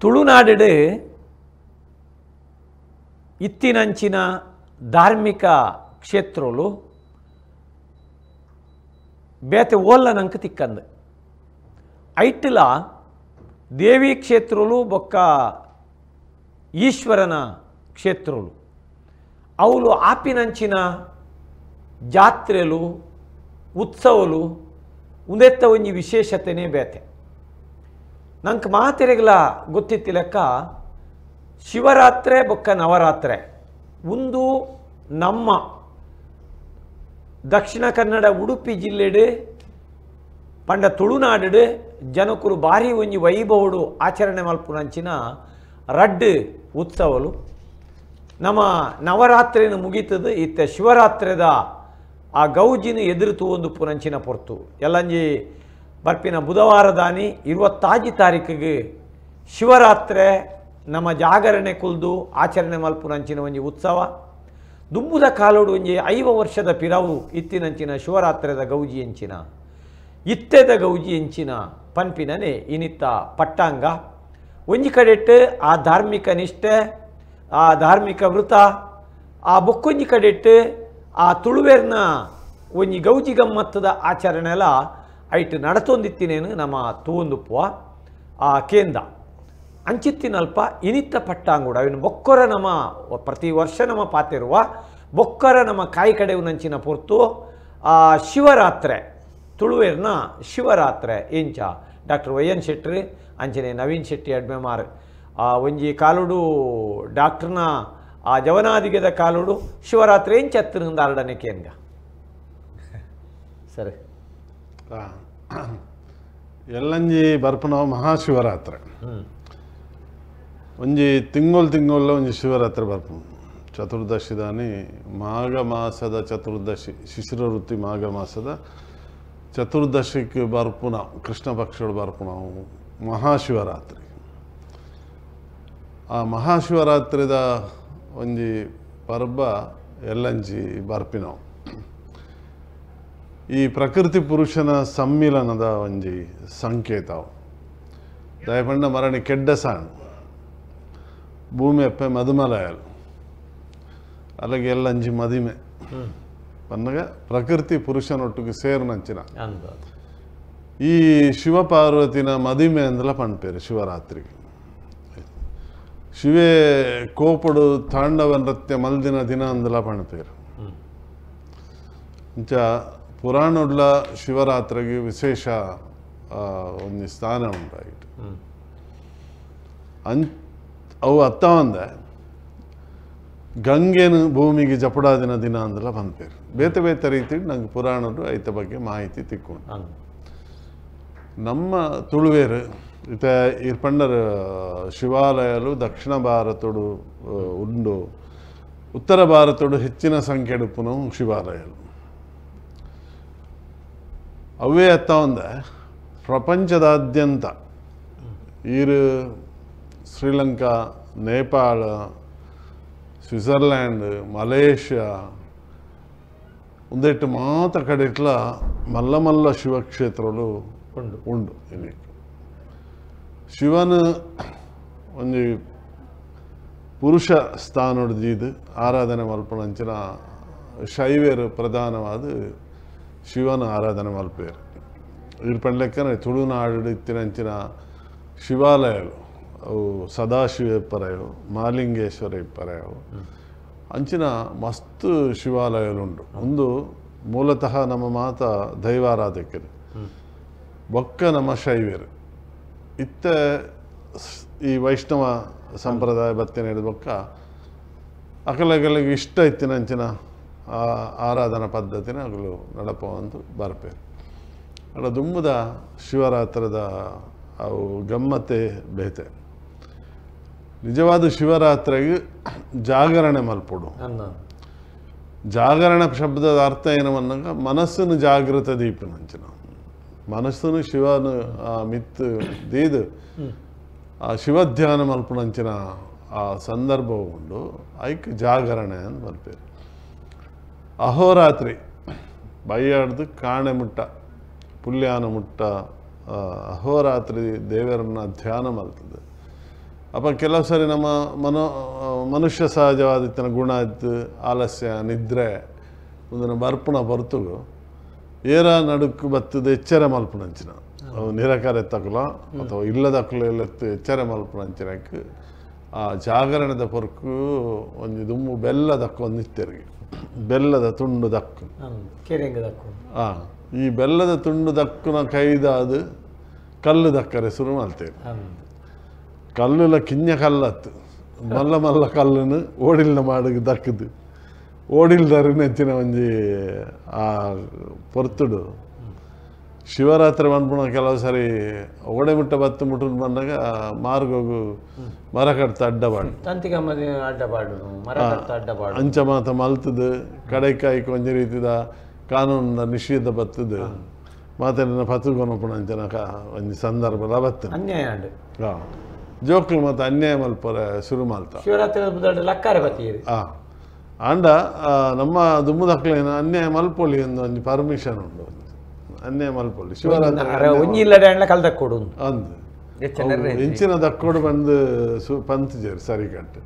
ತುಳುನಾಡು ಇತ್ತಿನಂಚಿನ ಧಾರ್ಮಿಕ ಕ್ಷೇತ್ರಲು ಬೇತೆ ಓಲ್ಲ ನಂಗೆ ತಿಕ್ಕಂದು ಐಟ್ಲ ದೇವಿ ಕ್ಷೇತ್ರಲು ಬೊಕ್ಕ ಈಶ್ವರನ ಕ್ಷೇತ್ರಲು ಅವಳು ಆಪಿನಂಚಿನ ಜಾತ್ರೆಲು ಉತ್ಸವಲು ಉಂದೆತ್ತ ಒಂಜಿ ವಿಶೇಷತೆನೇ ಬೇತೆ. ನಂಗೆ ಮಾತೆರೆಗ್ಲ ಗೊತ್ತಿತ್ತಿ ಲೆಕ್ಕ ಶಿವರಾತ್ರೆ ಬೊಕ್ಕ ನವರಾತ್ರೆ ಒಂದು ನಮ್ಮ ದಕ್ಷಿಣ ಕನ್ನಡ ಉಡುಪಿ ಜಿಲ್ಲೆಡು ಪಂಡ ತುಳುನಾಡು ಜನಕರು ಭಾರಿ ಒಂಜಿ ವೈಭವಡು ಆಚರಣೆ ಮಲ್ಪುನಂಚಿನ ರಡ್ಡು ಉತ್ಸವಲು. ನಮ್ಮ ನವರಾತ್ರಿನ ಮುಗೀತದ ಇತ್ತ ಶಿವರಾತ್ರಿದ ಆ ಗೌಜಿನ ಎದುರು ತೂವೊಂದು ಪುನಂಚಿನ ಪೊರ್ತು ಎಲ್ಲಂಜಿ ಬರ್ಪಿನ ಬುಧವಾರದಾನಿ 25 ತಾರೀಕಿಗೆ ಶಿವರಾತ್ರೆ ನಮ್ಮ ಜಾಗರಣೆ ಕುಲ್ದು ಆಚರಣೆ ಮಲ್ಪುನಂಚಿನ ಒಂಜಿ ಉತ್ಸವ. ದುಂಬುದ ಕಾಲೋಡು ಒಂಜಿ 50 ವರ್ಷದ ಪಿರವು ಇತ್ತಿನಂಚಿನ ಶಿವರಾತ್ರಿದ ಗೌಜಿ ಎಂಚಿನ ಇತ್ತೆದ ಗೌಜಿ ಎಂಚಿನ ಪನ್ಪಿನನೆ ಇನಿತ್ತ ಪಟ್ಟಾಂಗ. ಒಂಜಿ ಕಡೆಟ್ಟು ಆ ಧಾರ್ಮಿಕ ನಿಷ್ಠೆ ಆ ಧಾರ್ಮಿಕ ವೃತ ಆ ಬೊಕ್ಕೊಂಜಿ ಕಡೆಟ್ಟು ಆ ತುಳುವೇರ್ನ ಒಂಜಿ ಗೌಜಿ ಗಮ್ಮತ್ತದ ಆಚರಣೆಲ ಐಟ್ ನಡತೊಂದಿತ್ತಿನೇನು ನಮ್ಮ ತೂವೊಂದುಪ್ಪುವ ಆ ಕೇಂದ್ರ ಅಂಚಿತ್ತಿನಲ್ಪ ಇನಿತ್ತ ಪಟ್ಟಾಂಗುಡ ಅವಿನ ಬೊಕ್ಕರ ನಮ್ಮ ಪ್ರತಿ ವರ್ಷ ನಮ್ಮ ಪಾತಿರುವ ಬೊಕ್ಕರ ನಮ್ಮ ಕಾಯಿ ಕಡೆವು ನಂಚಿನ ಪೊರ್ತು ಆ ಶಿವರಾತ್ರೆ ತುಳುವೇರ್ನ ಶಿವರಾತ್ರೆ ಎಂಚ doctor Y N ಶೆಟ್ರಿ ಅಂಚನೆ ನವೀನ್ ಶೆಟ್ಟಿ ಅಡ್ಮೆಮಾರ್ ಆ ಒಂಜಿ ಕಾಲುಡು ಡಾಕ್ಟ್ರನ ಆ ಜವನಾದಿಗೆದ ಕಾಲುಡು ಶಿವರಾತ್ರಿ ಎಂಚತ್ತಿನಿಂದ ಅರಡನೆ ಕೇಂದ್ರ ಸರಿ. ಎಲ್ಲಂಜಿ ಬರ್ಪುನವು ಮಹಾಶಿವರಾತ್ರಿ ಒಂಜಿ ತಿಂಗೊಲ್ ತಿಂಗೊಲ್ಲ ಒಂಜಿ ಶಿವರಾತ್ರಿ ಬರ್ಪುನು. ಚತುರ್ದಶಿದಾನಿ ಮಾಘ ಮಾಸದ ಚತುರ್ದಶಿ ಶಿಶಿರ ವೃತ್ತಿ ಮಾಘ ಮಾಸದ ಚತುರ್ದಶಿಗೆ ಬರ್ಪುನ ಕೃಷ್ಣ ಪಕ್ಷಡು ಬರ್ಪುನವು ಮಹಾಶಿವರಾತ್ರಿ. ಆ ಮಹಾಶಿವರಾತ್ರಿದ ಒಂಜಿ ಪರ್ಬ ಎಲ್ಲಂಜಿ ಬರ್ಪಿನವು. ಈ ಪ್ರಕೃತಿ ಪುರುಷನ ಸಮ್ಮಿಲನದ ಒಂಜಿ ಸಂಕೇತ. ದಯಪಂಡ ಮರಣಿ ಕೆಡ್ಡ ಸಾಣ್ ಭೂಮಿ ಅಪ್ಪೆ ಮದುಮಲಯಲು ಅಲ್ಲಿಗೆ ಎಲ್ಲಂಜಿ ಮದಿಮೆ ಪನ್ನಗ ಪ್ರಕೃತಿ ಪುರುಷನೊಟ್ಟಿಗೆ ಸೇರ್ನಂಚಿನ ಈ ಶಿವಪಾರ್ವತಿನ ಮದಿಮೆ ಅಂದಲ ಪಣ್ಪೇರು ಶಿವರಾತ್ರಿಗೆ. ಶಿವೆ ಕೋಪಡು ತಾಂಡವ ನೃತ್ಯ ಮಲ್ದಿನ ದಿನ ಅಂದಲ ಪಣ್ಪೇರು. ಇಂಚ ಪುರಾಣುಡ್ಲ ಶಿವರಾತ್ರಿಗೆ ವಿಶೇಷ ಒಂದು ಸ್ಥಾನ ಉಂಟಾಯಿತು. ಅವು ಅತ್ತ ಒಂದೆ ಗಂಗೆನು ಭೂಮಿಗೆ ಜಪಡಾದಿನ ದಿನ ಅಂದಲ ಪನ್ಪೇರು. ಬೇತೆ ಬೇತೆ ರೀತಿ ನಂಗೆ ಪುರಾಣರು ಐತ ಬಗ್ಗೆ ಮಾಹಿತಿ ತಿಕ್ಕೊಂಡು ನಮ್ಮ ತುಳುವೇರು ಇತ ಇರ್ಪಂಡರ್ ಶಿವಾಲಯಲು ದಕ್ಷಿಣ ಭಾರತಡು ಉಂಡು ಉತ್ತರ ಭಾರತಡು ಹೆಚ್ಚಿನ ಸಂಖ್ಯೆಡು ಪುನಃ ಶಿವಾಲಯಲು ಅವೇ ಅತ್ತ ಒಂದೆ ಪ್ರಪಂಚದಾದ್ಯಂತ ಈರು ಶ್ರೀಲಂಕಾ ನೇಪಾಳ ಸ್ವಿಟ್ಜರ್ಲ್ಯಾಂಡ್ ಮಲೇಷ್ಯಾ ಒಂದೆಟ್ಟು ಮಾತ್ರ ಕಡೆ ಇಟ್ಲ ಮಲ್ಲ ಮಲ್ಲ ಶಿವಕ್ಷೇತ್ರಗಳು ಉಂಡು ಉಂಡು. ಇಲ್ಲಿ ಶಿವನ ಒಂಜಿ ಪುರುಷ ಸ್ಥಾನೊಡ್ದೀದು ಆರಾಧನೆ ಮಲ್ಪುನಂಚಿನ ಶೈವೇರು ಪ್ರಧಾನವಾದ ಶಿವನ ಆರಾಧನೆ ಮಲ್ಪೇರು. ಇರ್ ಪಂಡ್ಲೆಕ್ಕನೆ ತುಳುನಾಡು ಇತ್ತಿನಂಚಿನ ಶಿವಾಲಯಗಳು ಅವು ಸದಾಶಿವ ಇಪ್ಪರೆಯವು ಮಾಲಿಂಗೇಶ್ವರ ಇಪ್ಪರೆಯವು ಅಂಚಿನ ಮಸ್ತ್ ಶಿವಾಲಯಲುಂಡು. ಒಂದು ಮೂಲತಃ ನಮ್ಮ ಮಾತ ದೈವಾರಾಧಕರು ಬೊಕ್ಕ ನಮ್ಮ ಶೈವೇರು ಇತ್ತ ಈ ವೈಷ್ಣವ ಸಂಪ್ರದಾಯ ಬತ್ತಿನ ಹಿಡಿದ ಬೊಕ್ಕ ಅಕಲಗಲಿಗೆ ಇಷ್ಟ ಇತ್ತಿನಂಚಿನ ಆರಾಧನಾ ಪದ್ಧತಿನ ಅಗಲು ನಡಪವಂತು ಬರ್ಪೇರು. ಅಡ ದುಂಬುದ ಶಿವರಾತ್ರದ ಅವು ಗಮ್ಮತ್ತೆ ಬೇತೆ. ನಿಜವಾದ ಶಿವರಾತ್ರಿಗೆ ಜಾಗರಣೆ ಮಲ್ಪೊಡು. ಜಾಗರಣ ಶಬ್ದದ ಅರ್ಥ ಏನವನ್ನಾಗ ಮನಸ್ಸನ್ನು ಜಾಗೃತ ದೀಪನಂಚಿನ ಮನಸ್ಸನ್ನು ಶಿವನ ಮಿತ್ತು ದೀದು ಆ ಶಿವಧ್ಯಾನ ಮಲ್ಪುನಂಚಿನ ಆ ಸಂದರ್ಭ ಉಂಡು ಐಕ್ ಜಾಗರಣೆ ಅಂತ ಮಲ್ಪೇರು. ಅಹೋರಾತ್ರಿ ಬೈಯಾಡ್ದು ಕಾಣೆ ಮುಟ್ಟ ಪುಲ್ಯಾನ ಮುಟ್ಟ ಅಹೋರಾತ್ರಿ ದೇವರನ್ನ ಧ್ಯಾನ ಮಲ್ತದೆ. ಅಪ್ಪ ಕೆಲವು ಸರಿ ನಮ್ಮ ಮನುಷ್ಯ ಸಹಜವಾದ ಗುಣ ಇತ್ತು ಆಲಸ್ಯ ನಿದ್ರೆ ಒಂದನ್ನು ಬರ್ಪುಣ ಹೊರತುಗು ಏರ ನಡುಕು ಬತ್ತದ ಎಚ್ಚರ ಮಲ್ಪುಣಂಚಿನ ಅವು ನಿರಾಕಾರ ಎತ್ತಕುಲ ಅಥವಾ ಇಲ್ಲದಕ್ಕುಲ ಎತ್ತು ಎಚ್ಚರ ಮಲ್ಪುಣಂಚಿನಕ್ಕೆ ಆ ಜಾಗರಣದ ಪೊರ್ಕು ಒಂಜಿ ದುಮ್ಮು ಬೆಲ್ಲ ದಕ್ಕು ಒಂದು ಇತ್ತೆರಿಗೆ ಬೆಲ್ಲದ ತುಂಡು ದಕ್ಕು ಈ ಬೆಲ್ಲದ ತುಂಡು ದಕ್ಕುನ ಕೈದಾದ ಕಲ್ಲು ದಕ್ಕರೆ ಶುರು ಮಾಡ್ತೇವೆ. ಕಲ್ಲುಲ ಕಿಂಜ ಕಲ್ಲತ್ತು ಮಲ್ಲ ಮಲ್ಲ ಕಲ್ಲನ್ನು ಓಡಿಲ್ನ ಮಾಡಿ ದಕ್ಕದು ಓಡಿಲ್ದಾರು ನೆಚ್ಚಿನ ಒಂಜಿ ಆ ಪೊರ್ತುಡು ಶಿವರಾತ್ರಿ ಮನ್ಪುಣ ಕೆಲವು ಸರಿ ಓಡೆ ಮುಟ್ಟ ಬತ್ತು ಮುಟ್ಟು ಬಂದಾಗ ಮಾರ್ಗೋಗು ಮರ ಕಡ್ತ ಅಡ್ಡಬಾಡು ಅಡ್ಡಬಾಡು ಅಂಚ ಮಾತ ಮಲ್ತದು ಕಡೆಕಾಯಿಗೆ ಒಂಜಿ ರೀತಿದ ಕಾನೂನಿನ ನಿಷೇಧ ಬತ್ತದು ಮಾತನ್ನ ಪತ್ತುಗೊನಪುಣ ಅಂಚನ ಒಂಜಿ ಸಂದರ್ಭ ಬತ್ತದ ಅನ್ಯಾಯ ಹಾಂ ಜೋಕ್ಲು ಮತ್ತು ಅನ್ಯಾಯ ಮಲ್ಪರ ಶುರು ಮಲ್ತ ಶಿವರಾತ್ರಿ ಲಕ್ಕಾರೆ ಬತ್ತೀರಿ ಹಾಂ ಆಂಡ ನಮ್ಮ ದುಮ್ಮದಕ್ಲೇನ ಅನ್ಯಾಯ ಮಲ್ಪೊಲಿ ಎಂದು ಒಂಜಿ ಪರ್ಮಿಷನ್ ಉಂಡು ಅನ್ಯಾಯ ಮಲ್ಪೊಲಿ ಶಿವರಾತ್ರಿ ಒಂಜಿ ಇಲ್ಲಡೆ ಅಂಡ್ಲ ಕಲ್ದಕ್ಕೊಡು ಅಂದು ಹೆಂಚಿನ ದಕ್ಕೋಡು ಬಂದು ಪಂತುಜೇರು ಸರಿ ಕಟ್ಟು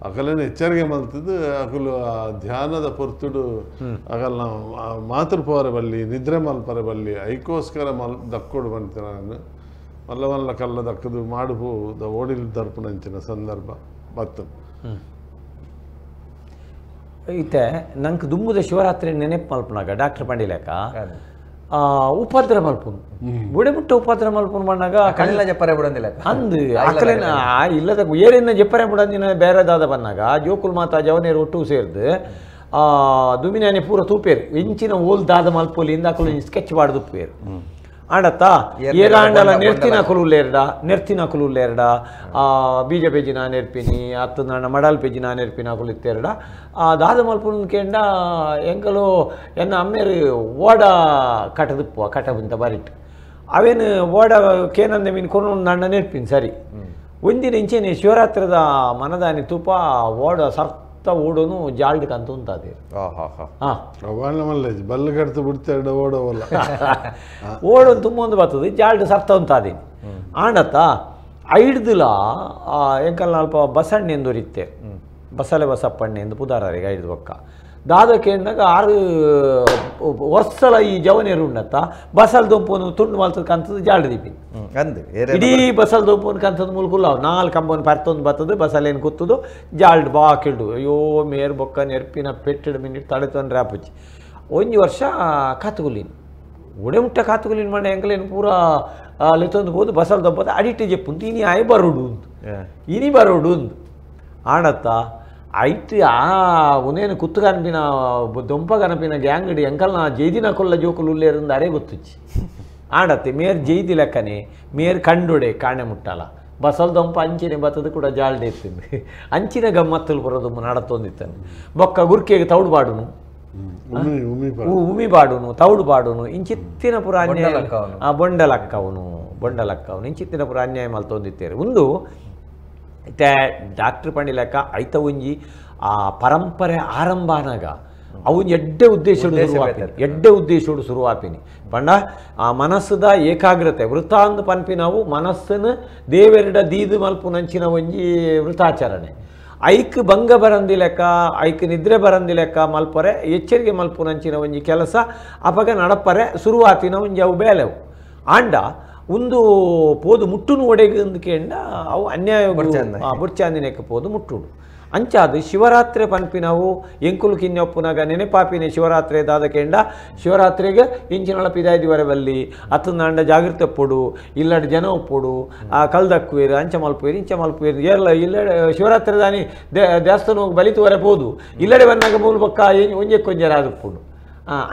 ಅಕಲೇನ ಎಚ್ಚರಿಕೆ ಮಲ್ತದ್ದು ಅಕಲು ಆ ಧ್ಯಾನದ ಪೊರ್ತುಡು ಅಕಲ್ ನಾವು ಮಾತೃ ಪೋರೆ ಬಲ್ಲಿ ನಿದ್ರೆ ಮಲ್ಪರೆ ಬಲ್ಲಿ ಐಕೋಸ್ಕರ ಮಲ್ ದಕ್ಕೋಡು ಬಂತು ನಾನು ಮಲ್ಲ ಮಲ್ಲ ಕಲ್ಲ ದಕ್ಕದು ಮಾಡುಪು the ಓಡಿಲ್ ದರ್ಪಣಂಚಿನ ಸಂದರ್ಭ ಬತ್ತು. ಇತ್ತೆ ನಂಗೆ ದುಮ್ಮದ ಶಿವರಾತ್ರಿ ನೆನಪು ಮಲ್ಪನಾಗ ಡಾಕ್ಟರ್ ಪಂಡಿಲೇಕ ಉಪದ್ರ ಮಲ್ಪುನು ಬುಡೆ ಮುಟ್ಟ ಉಪದ್ರ ಮಲ್ಪುನು ಮಣ್ಣಾಗ ಕಣ್ಣ ಜಪ್ಪರೆ ಬಿಡಂದಿಲ್ಲ ಅಂದು ಅಕಲೇನ ಇಲ್ಲದ ಏರೇನ ಜಪ್ಪರೆ ಬಿಡಂದಿನ ಬೇರೆದಾದ ಬಂದಾಗ ಜೋಕುಲ್ ಮಾತಾ ಜವನೇರು ಒಟ್ಟು ಸೇರ್ದು ದುಮಿನಾನೆ ಪೂರ ತೂಪೇರು ಇಂಚಿನ ಓಲ್ ದಾದ ಮಲ್ಪೊಲಿಂದ ಅಕಲು ಸ್ಕೆಚ್ ಬಾಡ್ದು ಉಪ್ಪೇರು ಆಂಡತ್ತ ಏರಾಂಡಲ ನೆರ್ತಿನ ಕುಲುಲ್ಲೇರ್ಡ ನೆರ್ತಿನ ಕುಲುಲ್ಲೇರ್ಡ ಬೀಜ ಪೆಜ್ಜಿನ ನೆರ್ಪಿನಿ ಅತ್ತು ನನ್ನ ಮಡಲ್ ಪೆಜ್ಜಿನ ನೆರ್ಪಿನ ಕುಲಿತ್ತೇರ್ಡ ದಾದ ಮಲ್ಪುನ ಕೇಂಡ ಎಂಕಲು ಎನ್ನ ಅಮ್ಮೇರು ಓಡ ಕಟದುಪ್ಪುವ ಕಟಬಂತ ಬರಿಟ್ಟು ಅವೇನು ಓಡ ಕೇನಂದೆ ಮೀನು ಕೊನು ನನ್ನ ನೆರ್ಪಿನಿ ಸರಿ ಒಂದಿನ ಇಂಚೆನೆ ಶಿವರಾತ್ರಿದ ಮನದಾನಿ ತುಪ್ಪ ಓಡ ಸರ್ತ ಓಡೋನು ಜಾಲ್ಡ್ ಕಂತ ಉಂತಾದೆ. ಹಾಂ ಬಲ್ಲು ಕಡ್ತು ಬಿಡ್ತಾರೆ ಓಡೋವಲ್ಲ ಓಡೋನು ತುಂಬ ಒಂದು ಬರ್ತದೆ ಜಾಲ್ಡ್ ಸರ್ತ ಉಂತಾದೀನಿ ಆಂಡತ್ತ ಐಡ್ದುಲ ಎಂಕಲ್ ಅಲ್ಪ ಬಸಣ್ಣೆ ಎಂದು ಬಸಲೆ ಬಸಪ್ಪಣ್ಣೆ ಎಂದು ಪುದಾರಿಗೆ ಐದು ಬೊಕ್ಕ ದಾದ ಕೇಂದಾಗ ಆರು ವರ್ಷಲ ಈ ಜವನೇರು ಉಂಡತ್ತ ಬಸಲ್ ದೊಂಪುನು ತುಂಡು ಮಲ್ತದ ಕಂತದ ಜಾಲ್ಡ್ ದೀಪಿನಿ ಇಡೀ ಬಸಲ್ ದೊಂಪುನ ಕಂತದ ಮೂಲಕುಲ್ಲ ನಾಲ್ಕು ಕಂಬನ ಪರ್ತೊಂದು ಬರ್ತದೆ ಬಸಲೇನು ಕೂತದು ಜಾಲ್ಡ್ ಬಾಕಿಲ್ಡು ಅಯ್ಯೋ ಮೇರ್ ಬೊಕ್ಕ ನೆರ್ಪಿನ ಪೆಟ್ಟಿಡು ಮಿನಿಟ್ ತಡೆತೊಂದು ರಾಪುಚ್ಚಿ ಒಂಜಿ ವರ್ಷ ಕಾತುಗುಲಿನ ಒಡೆ ಮುಟ್ಟ ಕಾತುಗುಲಿನ ಮಂಡ ಎಂಕಲೇನು ಪೂರಾ ಲೆತ್ತೊಂದು ಹೋದು ಬಸಲ್ ದೊಂಪದ ಅಡಿಟ್ಟು ಜೆಪ್ಪುಂತು ಇನಿ ಆಯ್ ಬರೋಡು ಅಂತು ಇನಿ ಬರೋಡು ಅಂದು ಆಣತ್ತ ಐಟ್ ಆ ಉನೇನು ಕುತ್ತು ಕನಪಿನ ದೊಂಪ ಕನಪಿನ ಗ್ಯಾಂಗಡಿ ಎಂಕಲ್ನ ಜೈದಿನ ಕೊಲ್ಲ ಜೋಕುಲು ಉಲ್ಲೇರಿಂದ ಅರೆ ಗೊತ್ತುಚ್ಚಿ ಆಡತ್ತೆ ಮೇರ್ ಜೈದಿ ಲೆಕ್ಕನೆ ಮೇರ್ ಕಂಡುಡೆ ಕಾಣೆ ಮುಟ್ಟಲ್ಲ ಬಸಲ್ ದೊಂಪ ಅಂಚಿನ ಬತ್ತದ ಕೂಡ ಜಾಲ್ಡೆ ಇತ್ತಿಂದು ಅಂಚಿನ ಗಮ್ಮತ್ತಲು ಬರೋದು ನಡತೊಂದಿತ್ತಾನೆ ಬೊಕ್ಕ ಗುರ್ಕೆಗೆ ತೌಡು ಬಾಡುನು ಉಮಿ ಬಾಡುನು ತೌಡು ಬಾಡುನು ಇಂಚಿತ್ತಿನ ಪುರ ಅನ್ಯಾಯ ಬೊಂಡಲಕ್ಕವನು ಬೊಂಡಲಕ್ಕವನು ಇಂಚಿತ್ತಿನ ಪುರ ಅನ್ಯಾಯ ಮಲ್ತೊಂದಿತ್ತೇರು ಒಂದು ಇತ್ತೆ ಡಾಕ್ಟ್ರ್ ಪಂಡಿಲೆಕ್ಕ ಐತ ಒಂಜಿ ಆ ಪರಂಪರೆ ಆರಂಭ ಆನಾಗ ಅವು ಎಡ್ಡೆ ಉದ್ದೇಶಡು ಶುರುವಾಪಿನಿ ಎಡ್ಡೆ ಉದ್ದೇಶಡು ಶುರುವಾಪಿನಿ ಪಂಡ ಆ ಮನಸ್ಸುದ ಏಕಾಗ್ರತೆ ವೃತಾಂದ್ ಪನ್ಪಿನವು ಮನಸ್ಸನ್ನು ದೇವೆರಡ ದೀದು ಮಲ್ಪುನಂಚಿನ ಒಂಜಿ ವೃತಾಚರಣೆ ಐಕ್ ಭಂಗ ಬರಂದಿ ಲೆಕ್ಕ ಐಕ್ ನಿದ್ರೆ ಬರಂದಿ ಲೆಕ್ಕ ಮಲ್ಪರೆ ಎಚ್ಚರಿಕೆ ಮಲ್ಪುನಂಚಿನ ಒಂಜಿ ಕೆಲಸ ಅಪಗ ನಡಪರೆ ಶುರುವಾತಿನ ಒಂಜಿ ಅವು ಬೇಲೆವು ಆಂಡ ಒಂದು ಪೋದು ಮುಟ್ಟುನು ಒಡೆಗೆ ಕೇಂಡ ಅವು ಅನ್ಯಾಯ ಬುರ್ಚಾಂದಿನೆಕ್ಕೆ ಪೋದು ಮುಟ್ಟುಡು ಅಂಚಾದು ಶಿವರಾತ್ರಿ ಪನ್ಪಿನವು ಎಂಕುಲು ಕಿನ್ನೊಪ್ಪುನಾಗ ನೆನೆಪಾಪಿನ ಶಿವರಾತ್ರಿ ದಾದ ಕೇಂಡ ಶಿವರಾತ್ರಿಗೆ ಇಂಚಿನೊಳ ಪಿದಾಯ್ದಿವರೆ ಬಲ್ಲಿ ಅತ್ತಂದಾಂಡ ಜಾಗೃತಿ ಒಪ್ಪುಡು ಇಲ್ಲಡೆ ಜನ ಒಪ್ಪುಡು ಆ ಕಲ್ದಕ್ಕುವೇರು ಅಂಚ ಮಲ್ಪುವೇರು ಇಂಚ ಮಲ್ಪುವೇರು ಏರ್ಲ ಇಲ್ಲಡೆ ಶಿವರಾತ್ರಿ ದಾನಿ ದೇವಸ್ಥಾನ ಬಲಿತುವರೆ ಪೋದು ಇಲ್ಲಡೆ ಬಂದಾಗ ಮೂಲ ಪಕ್ಕ ಒಂಜೆಕ್ಕೊಂಜರ ಆದುಪ್ಪುಡು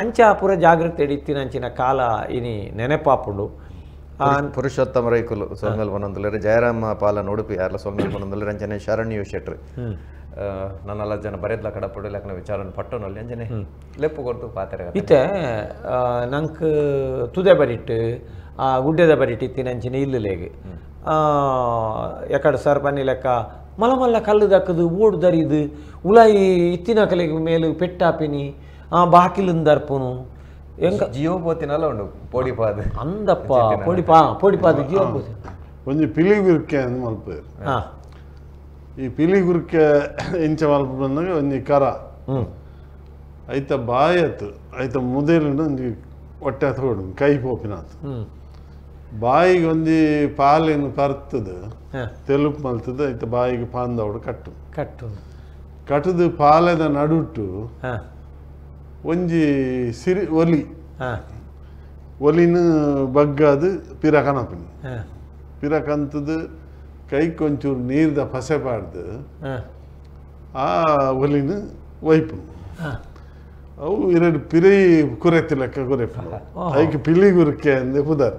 ಅಂಚ ಪೂರ ಜಾಗೃತಿ ಇತ್ತಿನಂಚಿನ ಕಾಲ ಇನಿ ನೆನೆಪಾಪುಂಡು. ಪುರುಷೋತ್ತಮ ರೈಕುಲು ಸೊಲ್ಮೆಲ್ ಪನೊಂದುಲ್ಲೆರ್ ಜಯರಾಮ ಪಾಲನ್ ಉಡುಪಿ ಯಾರ್ಲ ಸೊಲ್ಮೆಲ್ ಪನೊಂದುಲ್ಲೆರ್ ಅಂಚನೆ ಶರಣ್ಯು ಶೆಟ್ರು ನನ್ನೆಲ್ಲ ಜನ ಬರೆದ್ಲ ಕಡಪಡು ಲೆಕ್ಕನ ವಿಚಾರನ ಪಟ್ಟೊನಲ್ಲಿ ಅಂಚನೆ ಲೆಪ್ಪು ಕೊಟ್ಟು ಪಾತ್ರೆ ಇತ್ತೆ ನಂಗೆ ತುದೆ ಬರಿಟ್ಟು ಗುಡ್ಡೆದ ಬರಿಟ್ಟು ಇತ್ತಿನಂಚಿನ ಇಲ್ಲುಲೇಗ್ ಎಕಡೆ ಸರ್ ಪನ್ನಿ ಲೆಕ್ಕ ಮಲ ಮಲ್ಲ ಕಲ್ಲು ದಕ್ಕದು ಓಡು ದರಿದು ಉಲಾಯಿ ಇತ್ತಿನ ಕಲೆಗೆ ಮೇಲೆ ಪೆಟ್ಟಾಪಿನಿ ಬಾಕಿಲಿಂದರ್ಪುನು ಎಂಕ ಜಿಯೋ ಪೋತಿನಲ್ಲ ಉಂಡು ಪೋಡಿಪಾದ ಅಂದಪ್ಪ ಪೋಡಿಪಾ ಪೋಡಿಪಾದ ಜಿಯೋ ಪೋತಿ ಒಂಜಿ ಪಿಲಿ ಬಿರ್ಕೆ ಅಂದ್ ಮಲ್ಪೇರು. ಈ ಪಿಲಿ ಗುರುಕೆ ಇಂಚ ಮಲ್ಪ ಬಂದಾಗ ಒಂಜಿ ಕರ ಐತ ಬಾಯತ್ತು ಐತ ಮುದೇಲು ಒಂಜಿ ಹೊಟ್ಟೆ ತೋಡು ಕೈ ಪೋಪಿನಾತು ಬಾಯಿಗೆ ಒಂಜಿ ಪಾಲೇನು ಪರ್ತದ ತೆಲುಪು ಮಲ್ತದ ಐತ ಬಾಯಿಗೆ ಪಾಂದವಡು ಕಟ್ಟು ಕಟ್ಟು ಕಟ್ಟದು ಪಾಲೆದ ನಡುಟ್ಟು ಒಂಜಿ ಸಿರಿ ಒಲಿ ಒಲಿನ ಬಗ್ಗಾದು ಪಿರ ಕನಪಿನ ಪಿರ ಕಂತದ ಕೈ ಕೊಂಚೂರು ನೀರ್ದ ಪಸೆ ಪಾಡ್ದು ಆ ಒಲಿನ ವೈಪು ಅವು ಎರಡು ಪಿರಿ ಕುರೆತಿ ಲೆಕ್ಕ ಕುರೆಪು ಐಕ್ ಪಿಲಿ ಗುರುಕೆ ಅಂದೆ ಪುದರ್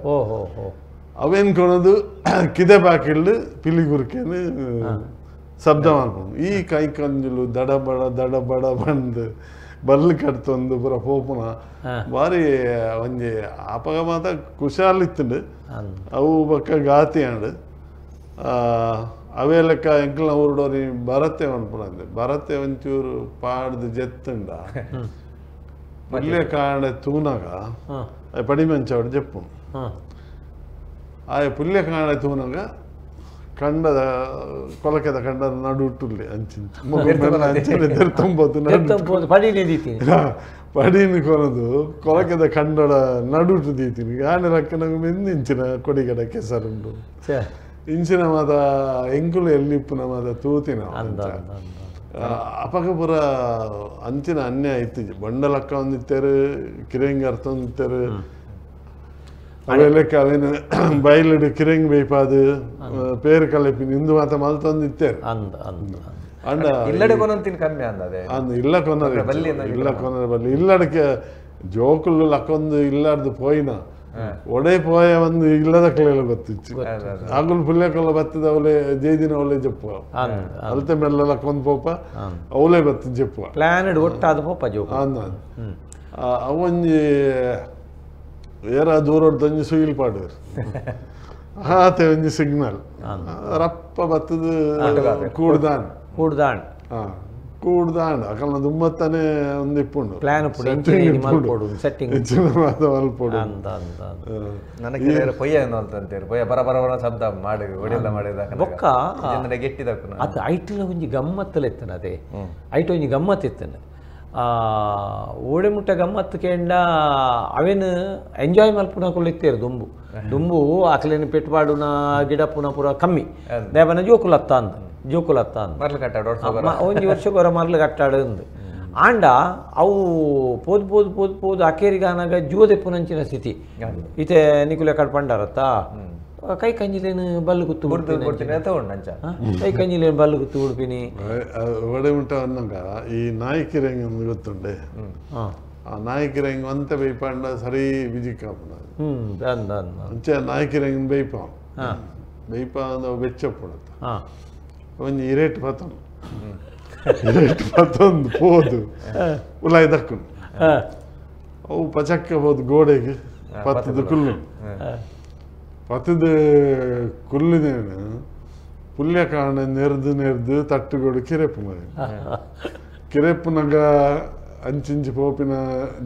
ಅವೇನು ಕೊನದು ಕಿದೆ ಬಾಕಿಲ್ಡು ಪಿಲಿ ಗುರುಕೆ ಶಬ್ದ ಮಾಡ್ಕೊಂಡು ಈ ಕೈ ಕಂಜಲು ದಡಬಡ ದಡಬಡ ಬಂದು ಬಲ್ಲು ಕಟ್ತೊಂದು ಪೂರ ಪೋಪುನ ಭಾರಿ ಒಂಜಿ ಆಪಗ ಮಾತ ಕುಶಾಲಿತ್ತುಂಡು ಅವು ಬೊಕ್ಕ ಗಾತಿ ಅಂಡು ಅವೇ ಲೆಕ್ಕ ಎಂಕಲ್ನ ಊರುಡೋರಿ ಭರತೆ ಮನ್ಪುನಂದೆ ಭರತೆ ಒಂಚೂರು ಪಾಡ್ದು ಜೆತ್ತುಂಡ ಪುಲ್ಯ ಕಾಂಡೆ ತೂನಗ ಪಡಿಮಂಚವಡು ಜೆಪ್ಪು ಆಯ ಪುಲ್ಯ ಕಾಂಡೆ ತೂನಗ ಕಂಡದ ಕೊಲಕೆದ ಕಂಡದ ನಡುಟ್ಟುಲ್ಲೆ ಅಂಚಿನ ಅಂಚಿನ ತೆರ್ತೊಂಬತ್ತು ಪಡಿನ ಕೊನದು ಕೊಲಕೆದ ಕಂಡಡ ನಡುಟು ದೀತೀನಿ ಆನೆ ರಕ್ಕನಗ ಮೆಂದು ಇಂಚಿನ ಕೊಡಿಗಡ ಕೆಸರುಂಡು ಇಂಚಿನ ಮಾತ ಎಂಕುಲು ಎಲ್ಲಿಪ್ಪುನ ಮಾತ ತೂತಿನ ಅಪಗ ಪೂರ ಅಂಚಿನ ಅನ್ಯಾಯ ಇತ್ತಿಜಿ ಬಂಡಲಕ್ಕ ಒಂದಿತ್ತೇರು ಕಿರಂಗ್ ಅರ್ಥ ಒಂದಿತ್ತೇರು ಅವೆಲ್ಲಕ್ಕೆ ಅವೇನು ಬಯಲುಡು ಕಿರಂಗ್ ಬೇಯ್ಪಾದು ಪೇರು ಕಲೆಪಿನ ಇಂದು ಮಾತ ಮಲ್ತೊಂದಿತ್ತೇರು ಅಂಡ ಇಲ್ಲಡೆ ಕೊನೊಂತಿನ ಕಮ್ಮಿ ಅಂದದೆ ಅಂದ್ ಇಲ್ಲ ಕೊನರೆ ಇಲ್ಲ ಕೊನರೆ ಬಲ್ಲಿ ಇಲ್ಲಡಕ್ಕೆ ಜೋಕುಲು ಲಕ್ಕೊಂದು ಇಲ್ಲಾರ್ದು ಪೋಯಿನ ಒಡೆ ಪೋಯ ಒಂದು ಇಲ್ಲದ ಕಲೆಲ್ಲ ಗೊತ್ತಿತ್ತು ಆಗುಲ್ ಪುಲ್ಯಕೊಲ್ಲ ಬತ್ತದ ಅವಲೆ ಜೈದಿನ ಅವಲೆ ಜಪ್ಪು ಅಲ್ತೆ ಮೆಲ್ಲ ಲಕ್ಕೊಂದು ಪೋಪ ಅವಲೇ ಬತ್ತ ಜಪ್ಪು ಪ್ಲಾನ್ ಒಟ್ಟಾದ ಪೋಪ ಜೋಕು ಅಂದ ಅವೊಂಜಿ ಏರ ದೂರೊಡ್ದೊಂಜಿ ಸುಯಿಲ್ ಪಾಡುವರು ಆತೆ ಒಂಜಿ ಸಿಗ್ನಲ್ ರಪ್ಪ ಬತ್ತದ ಕೂಡ್ದಾನ್ ಕೂಡ್ದಾನ್ ಕೂಡ್ದಾಂಡ್ ಅಕಲ್ನ ದುಮ್ಮತ್ತನೆ ಒಂದು ಇಪ್ಪುಂಡು ಪ್ಲಾನ್ ಸೆಟ್ಟಿಂಗ್ ಮಲ್ಪೊಡು ನನಗೆ ಪೊಯ್ಯ ಅಂತಂತೇಳಿ ಪೊಯ್ಯ ಬರ ಬರ ಬರ ಶಬ್ದ ಮಾಡಿ ಒಡೆಲ್ಲ ಮಾಡಿದ ಬೊಕ್ಕ ಗೆಟ್ಟಿದಕ್ಕೂ ಅದು ಐಟಿಲ ಒಂಜಿ ಗಮ್ಮತ್ತಲ ಇತ್ತನ ಅದೇ ಐಟ್ ಒಂಜಿ ಗಮ್ಮತ್ತು ಇತ್ತನ ಓಡೆ ಮುಟ್ಟ ಗಮ್ಮತ್ತು ಕೇಂಡ ಅವೇನು ಎಂಜಾಯ್ ಮಲ್ಪುನಕುಲು ಇತ್ತೇರು ದುಂಬು ದುಂಬು ಅಕ್ಲೇನು ಪೆಟ್ಪಾಡುನ ಗಿಡಪುನ ಪೂರ ಕಮ್ಮಿ ದೇವನ ಜೋಕುಲತ್ತ ಅಂದ ಜೋಕುಲತ್ತ ಅಂದ ಮರ್ಲು ಕಟ್ಟಾಡು ಒಂಜಿ ವರ್ಷಕ್ಕೆ ಮರ್ಲು ಕಟ್ಟಾಡು ಅಂದು ಆಂಡ ಅವು ಪೋದು ಪೋದು ಪೋದು ಪೋದು ಅಕೇರಿಗಾನಾಗ ಜೀವದೆಪ್ಪುನಂಚಿನ ಸ್ಥಿತಿ ಇತ್ತೆ ನಿಕುಲೆ ಕಡ್ ಪಂಡಾರತ್ತ ಕೈ ಕಂಜಿಲೇನು ಬಲ್ಲು ಗುತ್ತು ಕೈ ಕಂಜಿಲೇನು ಬಲ್ಲು ಗುತ್ತು ಉಡುಪಿನಿ ಒಡೆ ಮುಟ್ಟ ಅನ್ನಂಗ ಈ ನಾಯಕಿರಂಗ್ ಒಂದು ಗೊತ್ತುಂಡೆ ಆ ನಾಯಕಿರಂಗ್ ಅಂತ ಬೈಪಾಂಡ ಸರಿ ಬಿಜಿಕಾಪುನ ಅಂಚೆ ನಾಯಕಿರಂಗ್ ಬೈಪ ಬೈಪ ಅಂದ ಬೆಚ್ಚಪ್ಪುಡತ್ತ ಒಂಜಿ ಇರೇಟ್ ಪತನು ಇರೇಟ್ ಪತೊಂದು ಪೋದು ಉಲಾಯ್ ದಕ್ಕುನು ಅವು ಪಚಕ್ಕ ಹೋದು ಗೋಡೆಗೆ ಪತ್ತದ ಕುಲ್ಲು ಪತ್ತದ ಕುಲ್ಲಿನೇನು ಪುಲ್ಯ ಕಾಣ ನೆರ್ದು ನೆರ್ದು ತಟ್ಟುಗೋಡು ಕಿರೆಪ್ಪು ಮನೆ ಕಿರೆಪ್ಪುನಗ ಅಂಚಿಂಚಿ ಪೋಪಿನ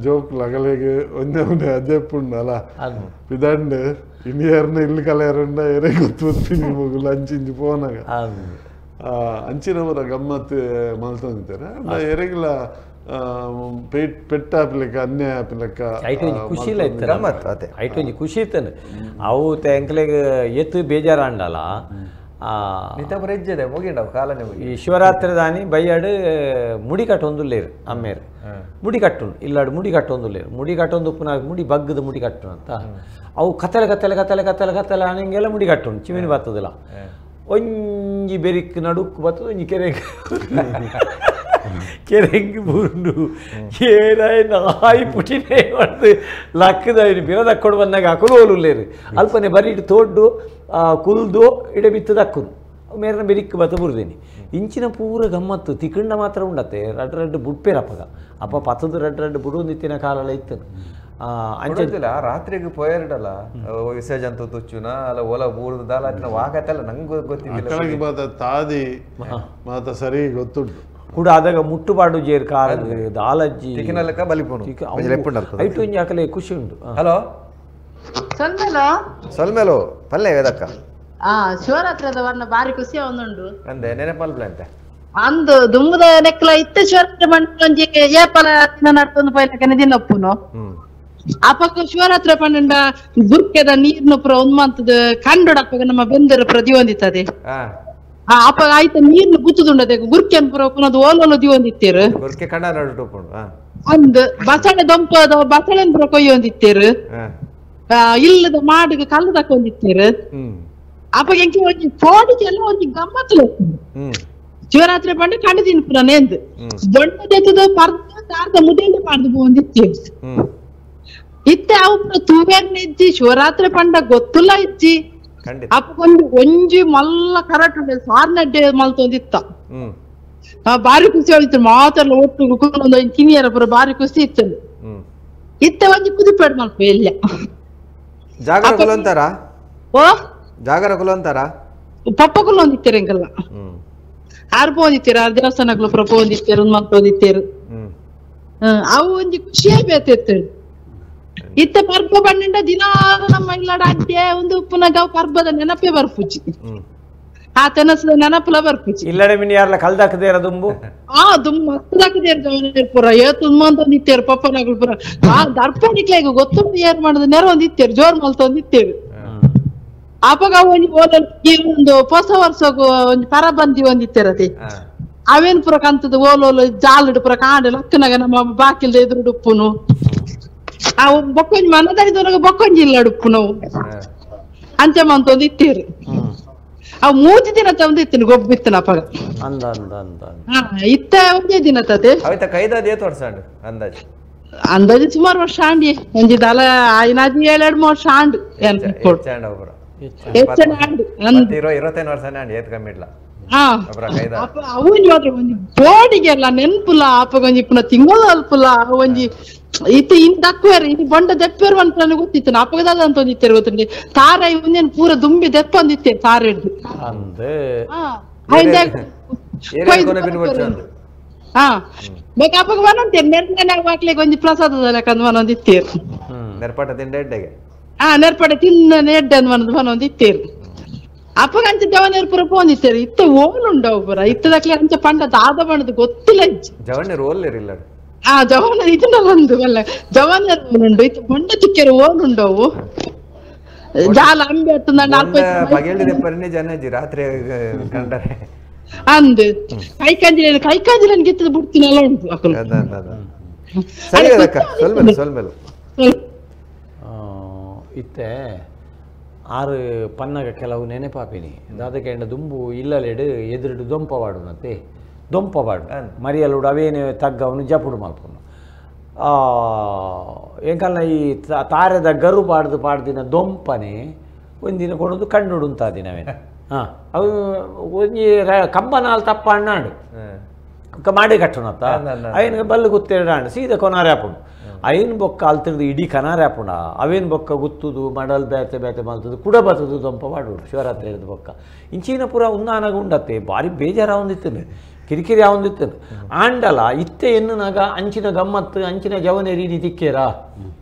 ಜೋಕ್ ಲಗಲೆಗೆ ಒಂದೇ ಒಂದೇ ಅಜೆಪ್ಪುಂಡಲ್ಲ ಪಿದಂಡು ಇಂಡಿಯರ್ನ ಇಲ್ಲಿ ಕಲೆಯರಂಡ ಎರೆ ಗೊತ್ತು ಮಗುಲು ಅಂಚಿಂಚಿ ಪೋನಾಗ ಅಂಚಿನವರ ಗಮ್ಮತ್ತು ಮಲ್ತೊಂದಿದ್ದಾರೆ ಅಂಡ ಎರೆಗಿಲ ಪೆಟ್ಟ ಆಪಿಲೆಕ್ಕ ಅನ್ಯಾಯ ಆಪಿಲೆಕ್ಕ ಐಟ್ ಒಂಜಿ ಖುಷಿಲ ಇತ್ತು ಐಟ್ ಒಂಜಿ ಖುಷಿ ಇತ್ತನು ಅವು ಎಂಕ್ಲೆಗ್ ಎತ್ತು ಬೇಜಾರಾಂಡಲ ಈ ಶಿವರಾತ್ರಿ ದಾನಿ ಬೈಯಾಡು ಮುಡಿ ಕಟ್ಟೊಂದುಲ್ಲೇರು ಅಮ್ಮೇರು ಮುಡಿ ಕಟ್ಟುನು ಇಲ್ಲಾಡು ಮುಡಿ ಕಟ್ಟೊಂದುಲ್ಲೇರು ಮುಡಿ ಕಟ್ಟೊಂದು ಪುನಃ ಮುಡಿ ಬಗ್ಗದ ಮುಡಿ ಕಟ್ಟುನು ಅಂತ ಅವು ಕತ್ತಲೆ ಕತ್ತಲೆ ಕತ್ತಲೆ ಕತ್ತಲೆ ಕತ್ತಲೆ ಆನಂಗೆಲ್ಲ ಮುಡಿ ಕಟ್ಟುನು ಚಿಮಿನಿ ಬರ್ತದಲ್ಲ ಒಂಜಿ ಬೆರಿಕ್ ನಡುಕ್ ಬರ್ತದೆ ಒಂಜಿ ಕೆರೆ ಕೆರೆಂಗ್ ಬೂಂಡು ಏನಾಯ್ ನಾಯಿ ಪುಟಿನೇ ಹೊಡೆದು ಲಕ್ಕದ ಬಿರ ದಕ್ಕೊಂಡು ಬಂದಾಗ ಅಕುಲು ಓಲುಲ್ಲೇರು ಅಲ್ಪನೆ ಬರೀ ಇಟ್ಟು ತೋಡ್ಡು ಕುಲ್ದು ಇಡೆ ಬಿತ್ತು ದಕ್ಕುನು ಮೇರನ ಬೆರಿಕ್ ಬತ್ತ ಬುರ್ದೇನಿ ಇಂಚಿನ ಪೂರ ಗಮ್ಮತ್ತು ತಿಕ್ಕಂಡ ಮಾತ್ರ ಉಂಡತ್ತೆ ರಡ್ ರಡ್ಡು ಬುಡ್ಪೇರಪ್ಪಗ ಅಪ್ಪ ಪತ್ತದ ರಡ್ ರಡ್ಡು ಬುಡೊಂದಿತ್ತಿನ ಕಾಲೆಲ್ಲ ಇತ್ತು ಅಂಚಿಲ್ಲ ರಾತ್ರಿಗೆ ಪೋಯರ್ಡಲ್ಲ ವಿಸರ್ಜಂತ ತುಚ್ಚುನ ಅಲ್ಲ ಓಲ ಬೂರ್ದು ದಾಲ ವಾಕತ್ತಲ್ಲ ನಂಗೆ ಗೊತ್ತಿಲ್ಲ ಮಾತ ತಾದಿ ಮಾತ ಸರಿ ಗೊತ್ತುಂಟು ಕೂಡ ಆದಾಗ ಮುಟ್ಟುಪಾಡು ಜೇರ್ ಕಾರ್ ದಾಲಜ್ಜಿ ಐಟು ಒಂಜಿ ಆಕಲೆ ಖುಷಿ ಉಂಟು. ಹಲೋ ಸೊಲ್ಮೆಲೋ ಸೊಲ್ಮೆಲೋ ಪಲ್ಲೆ ವೇದಕ್ಕ. ಆ ಶಿವರಾತ್ರಿದ ವರ್ಣ ಬಾರಿ ಖುಷಿ ಒಂದುಂಡು ಅಂದೆ ನೆನಪಲ್ಪ್ಲೆ ಅಂತ ಅಂದು ದುಂಬುದ ನೆಕ್ಲ ಇತ್ತ ಶಿವರಾತ್ರಿ ಮಂಡಿ ಏಪಲ ದಿನ ನಡ್ತೊಂದು ಪೈಲಕನೆ ದಿನಪ್ಪುನು ಅಪಕ ಶಿವರಾತ್ರಿ ಪಂಡ ಗುರ್ಕೆದ ನೀರ್ನ ಪುರ ಒಂದ್ ಮಂತದ ಕಂಡೊಡಪ್ಪಗ ನಮ್ಮ ಬೆಂದರ ಪುರ ದಿವಂದಿತ್ತದೆ ಅಪ್ಪ ಆಯ್ತ ನೀರ್ನ ಗುತ್ತುದುಂಡದೆ ಗುರ್ಕೆನ್ ಪುರ ಪುನದು ಓಲೋಲು ದಿವಂದಿತ್ತೀರು ಗುರ್ಕೆ ಕಂಡ ನಡುಟುಪ್ಪುಂಡು ಅಂದ್ ಬಸಳೆ ದೊಂಪದ ಬಸಳೆನ್ ಪುರ ಕೊಯ್ಯೊಂದಿತ್ತೀರು ಇಲ್ಲದ ಮಾಡಿಗೆ ಕಲ್ಲು ತಕೊಂಡಿತ್ತೀರು ಅಪ್ಪ ಎಂಕಿ ಒಂಜಿ ಕೋಡಿಗೆಲ್ಲ ಒಂಜಿ ಗಮ್ಮತ್ತು ಶಿವರಾತ್ರಿ ಪಂಡ ಕಂಡು ತಿನ್ಪುರ ನೇಂದು ದೊಡ್ಡ ದೆತ್ತದ ಪರ್ದ ತಾರ್ದ ಮುದೇಂಡ ಪಾಡ್ದು ಪೋಂದಿತ್ತೀರು ಇತ್ತೆ ಅವು ತೂವೆರ್ನ ಇಜ್ಜಿ ಶಿವರಾತ್ರಿ ಪಂಡ ಗೊತ್ತುಲ್ಲ ಇಜ್ಜಿ ಅಪ್ಪ ಒಂಜಿ ಮಲ್ಲ ಕರಟ್ ಉಂಡೆ ಸಾರ್ನಡ್ಡೆ ಮಲ್ತೊಂದಿತ್ತ ಬಾರಿ ಖುಷಿ ಆಯ್ತು ಮಾತೆಲ್ಲ ಒಟ್ಟು ಕುಂದೊಂದು ತಿನಿಯರ ಪೂರ ಬಾರಿ ಖುಷಿ ಇತ್ತು ಇತ್ತೆ ಒಂಜಿ ಕುದಿಪೇಡ್ ಮಲ್ಪ ಎಲ್ಲ ಜಾಗರ ಕುಲಂತಾರ ಓ ಜಾಗರ ಕುಲಂತಾರ ಪಪ್ಪ ಕುಲೊಂದಿತ್ತೀರ ಎಂಕಲ್ಲ ಆರು ಪೋಂದಿತ್ತೀರ ಆರು ದೇವಸ್ಥಾನಗಳು ಪೂರ ಪೋಂದಿತ್ತೀರ ಒಂದ್ ಮಲ್ತೊಂದಿತ್ತೀರು ಅವು ಒಂಜಿ ಖುಷಿಯೇ ಬೇತಿತ್ತು ಇತ್ತ ಪರ್ಬ ಪಂಡ ದಿನ ನಮ್ಮ ಇಲ್ಲಡ ಅಡ್ಡೆ ಒಂದು ಉಪ್ಪುನಗ ಪರ್ಬದ ನೆನಪೇ ಬರ್ಪುಜಿ ಆ ತೆನಸದ ನೆನಪುಲ ಬರ್ಪುಜಿ ಇಲ್ಲಡೆ ಮಿನಿ ಯಾರ್ಲ ಕಲ್ದಾಕದೇರ ದುಂಬು ಆ ದುಂಬು ಮಸ್ತ್ ಪೂರ ಏ ತುಂಬ ಅಂತ ನಿತ್ಯರು ಪಪ್ಪನಗಳು ಪೂರ ಆ ದರ್ಪಣಿಕ್ಲೆ ಗೊತ್ತುಂಟು ಏರ್ ಮಾಡುದು ನೆರ ಒಂದ್ ಇತ್ತೇರು ಜೋರ್ ಮಲ್ತೊಂದು ಇತ್ತೇರು ಅಪಗ ಒಂಜಿ ಒಂದು ಹೊಸ ವರ್ಷಗು ಒಂಜಿ ಪರ ಬಂದಿ ಒಂದಿತ್ತೇರತಿ ಅವೇನ್ ಪೂರ ಕಂತದ ಓಲೋಲು ಜಾಲುಡು ಪೂರ ಕಾಂಡ ಲಕ್ಕನಾಗ ನಮ್ಮ ಬಾಕಿಲ್ದ ಎದುರು ಉಪ್ಪುನು ಆ ಬೊಕ್ಕೊಂಜಿ ಮನದರಿದವನಾಗ ಬೊಕ್ಕೊಂಜಿ ಇಲ್ಲ ಉಪ್ಪು ನಾವು ಅಂಚೆ ಮಂತೊಂದು ಇತ್ತೀರು ಅವು ಮೂಜಿ ದಿನ ತಂದು ಇತ್ತಿನ ಗೊಬ್ಬಿತ್ತಿನ ಅಪಗ ಅಂದ ಅಂದ ಅಂದ ಇತ್ತ ಒಂದೇ ದಿನ ತತೆ ಅವಿತ ಕೈದಾದ ಏತ್ ವರ್ಷ ಅಂಡು ಅಂದಾಜು ಅಂದಾಜು ಸುಮಾರು ವರ್ಷ ಆಂಡಿ ಒಂಜಿ ದಲ ಐನಾಜಿ ಏಳೆರಡು ಮೂರು ವರ್ಷ ಆಂಡು ಹೆಚ್ಚು ಆಂಡು ಇರವತ್ತೈದು ವರ್ಷನೇ ಆಂಡಿ ಏತ್ ಕಮ್ಮಿ ಇಡ್ಲ ಅವು ಒಂಜಿ ಬೋಡಿಗೆಲ್ಲ ನೆನ್ಪುಲ ಅಪಗೊಂಜಿ ಪುನಃ ತಿಂಗಳು ಅಲ್ಪುಲ ಒಂಜಿ ಇತ್ತ ಇನ್ ದಕ್ಕುವೇರು ಇನ್ನು ಬೊಂಡ ದೆಪ್ಪೇರು ಅಂತ ಗೊತ್ತಿತ್ತು ಅಪಗದಾದ ಅಂತ ಒಂದಿತ್ತೇರು ಗೊತ್ತುಂಟು ತಾರ ಒಂದೇನು ಪೂರ ದುಂಬಿ ದೆಪ್ಪ ಒಂದಿತ್ತೇರು ತಾರ ಹಿಡ್ದು ಹಾ ಬೇಕಾ ಅಪಗ ಒಂದೊಂತೇರು ನೆರ್ನೆ ಹಾಕ್ಲಿಕ್ಕೆ ಒಂಜಿ ಪ್ರಸಾದದ ಲೆಕ್ಕ ಒಂದೊಂದಿತ್ತೇರು ನೆರ್ಪಾಟ ತಿಂಡ ಎಡ್ಡೆಗೆ ಹಾ ನೆರ್ಪಾಟ ತಿನ್ನ ಎಡ್ಡೆ ಅಂದ್ ಒಂದೊಂದಿತ್ತೇರು ಅಪ್ಪಗ ಅಂಚ ಜವನೇರು ಪೂರ ಪೋಂದಿತ್ತೇರು ಇತ್ತ ಓಲುಂಡವು ಪೂರ ಇತ್ತದಕ್ಲೆ ಅಂಚ ಪಂಡ ದಾದ ಬಣ್ಣದ ಗೊತ್ತಿಲ್ಲ ಜವನೇರು ಓಲ್ಲೇರಿಲ್ಲ ಆ ಜವಾನರ್ ಇದನ್ನಲ್ಲ ಒಂದು ಅಲ್ಲ ಜವಾನರ್ ಓಲುಂಡು ಇತ್ತು ಬೊಂಡ ತಿಕ್ಕೇರು ಓಲುಂಡವು ಜಾಲ ಅಂಬೆ ಜನ ರಾತ್ರಿ ಕಂಡರೆ ಅಂದ್ ಕೈ ಕಂಜಿಲ ಕೈ ಕಂಜಿಲ ಗಿತ್ತದ ಬಿಡ್ತೀನಲ್ಲ ಉಂಟು ಅಕಲು ಸರಿ ಸ್ವಲ್ಪ ಇತ್ತೆ ಆರು ಪನ್ನಗ ಕೆಲವು ನೆನಪಾಪಿನಿ ದಾದಕೆಂಡ ದುಂಬು ಇಲ್ಲಲೆಡು ಎದುರುಡು ದೊಂಪವಾಡುನತೆ ದೊಂಪವಾಡು ಮರಿಯಲುಡು ಅವೇನೆ ತಗ್ಗವನು ಜಪುಡು ಮಲ್ಪುನು ಎಂಕಲ್ನ ಈ ತಾರೆದ ಗರು ಪಾಡ್ದು ಪಾಡ್ದಿನ ದೊಂಪನೆ ಒಂದಿನ ಕೊಡೋದು ಕಣ್ಣುಡುಂತ ದಿನವೇನೆ ಹಾಂ ಅವು ಒಂಜಿ ಕಂಬನಾಲ್ ತಪ್ಪ ಅಣ್ಣಾಡು ಮಾಡಿ ಕಟ್ಟುನತ್ತ ಅಯ್ಯನ ಬಲ್ಲು ಗುತ್ತೇಡಾಂಡು ಸೀದ ಕೊನಾರೆ ಹಾಪುಂಡು ಐನ್ ಬೊಕ್ಕ ಅಲ್ತಿರ್ದು ಇಡೀ ಕನಾರೆ ಹಾಪುಂಡ ಅವೇನು ಬೊಕ್ಕ ಗುತ್ತುದು ಮಡಲ್ ಬೇತೆ ಬೇತೆ ಮಲ್ತದು ಕುಡ ಬತ್ತದು ದೊಂಪ ಮಾಡುಡು ಶಿವರಾತ್ರಿ ಹಿಡಿದು ಬೊಕ್ಕ ಇಂಚಿನ ಪೂರ ಉನ್ನಾನಾಗ ಉಂಡತ್ತೆ ಭಾರಿ ಬೇಜಾರ ಒಂದಿತ್ತನು ಕಿರಿಕಿರಿ ಆವಂದಿತ್ತನು ಆಂಡಲ ಇತ್ತೆ ಎನ್ನುನಾಗ ಅಂಚಿನ ಗಮ್ಮತ್ತು ಅಂಚಿನ ಜವನೇರಿ ಇನಿ ತಿಕ್ಕೇರಾ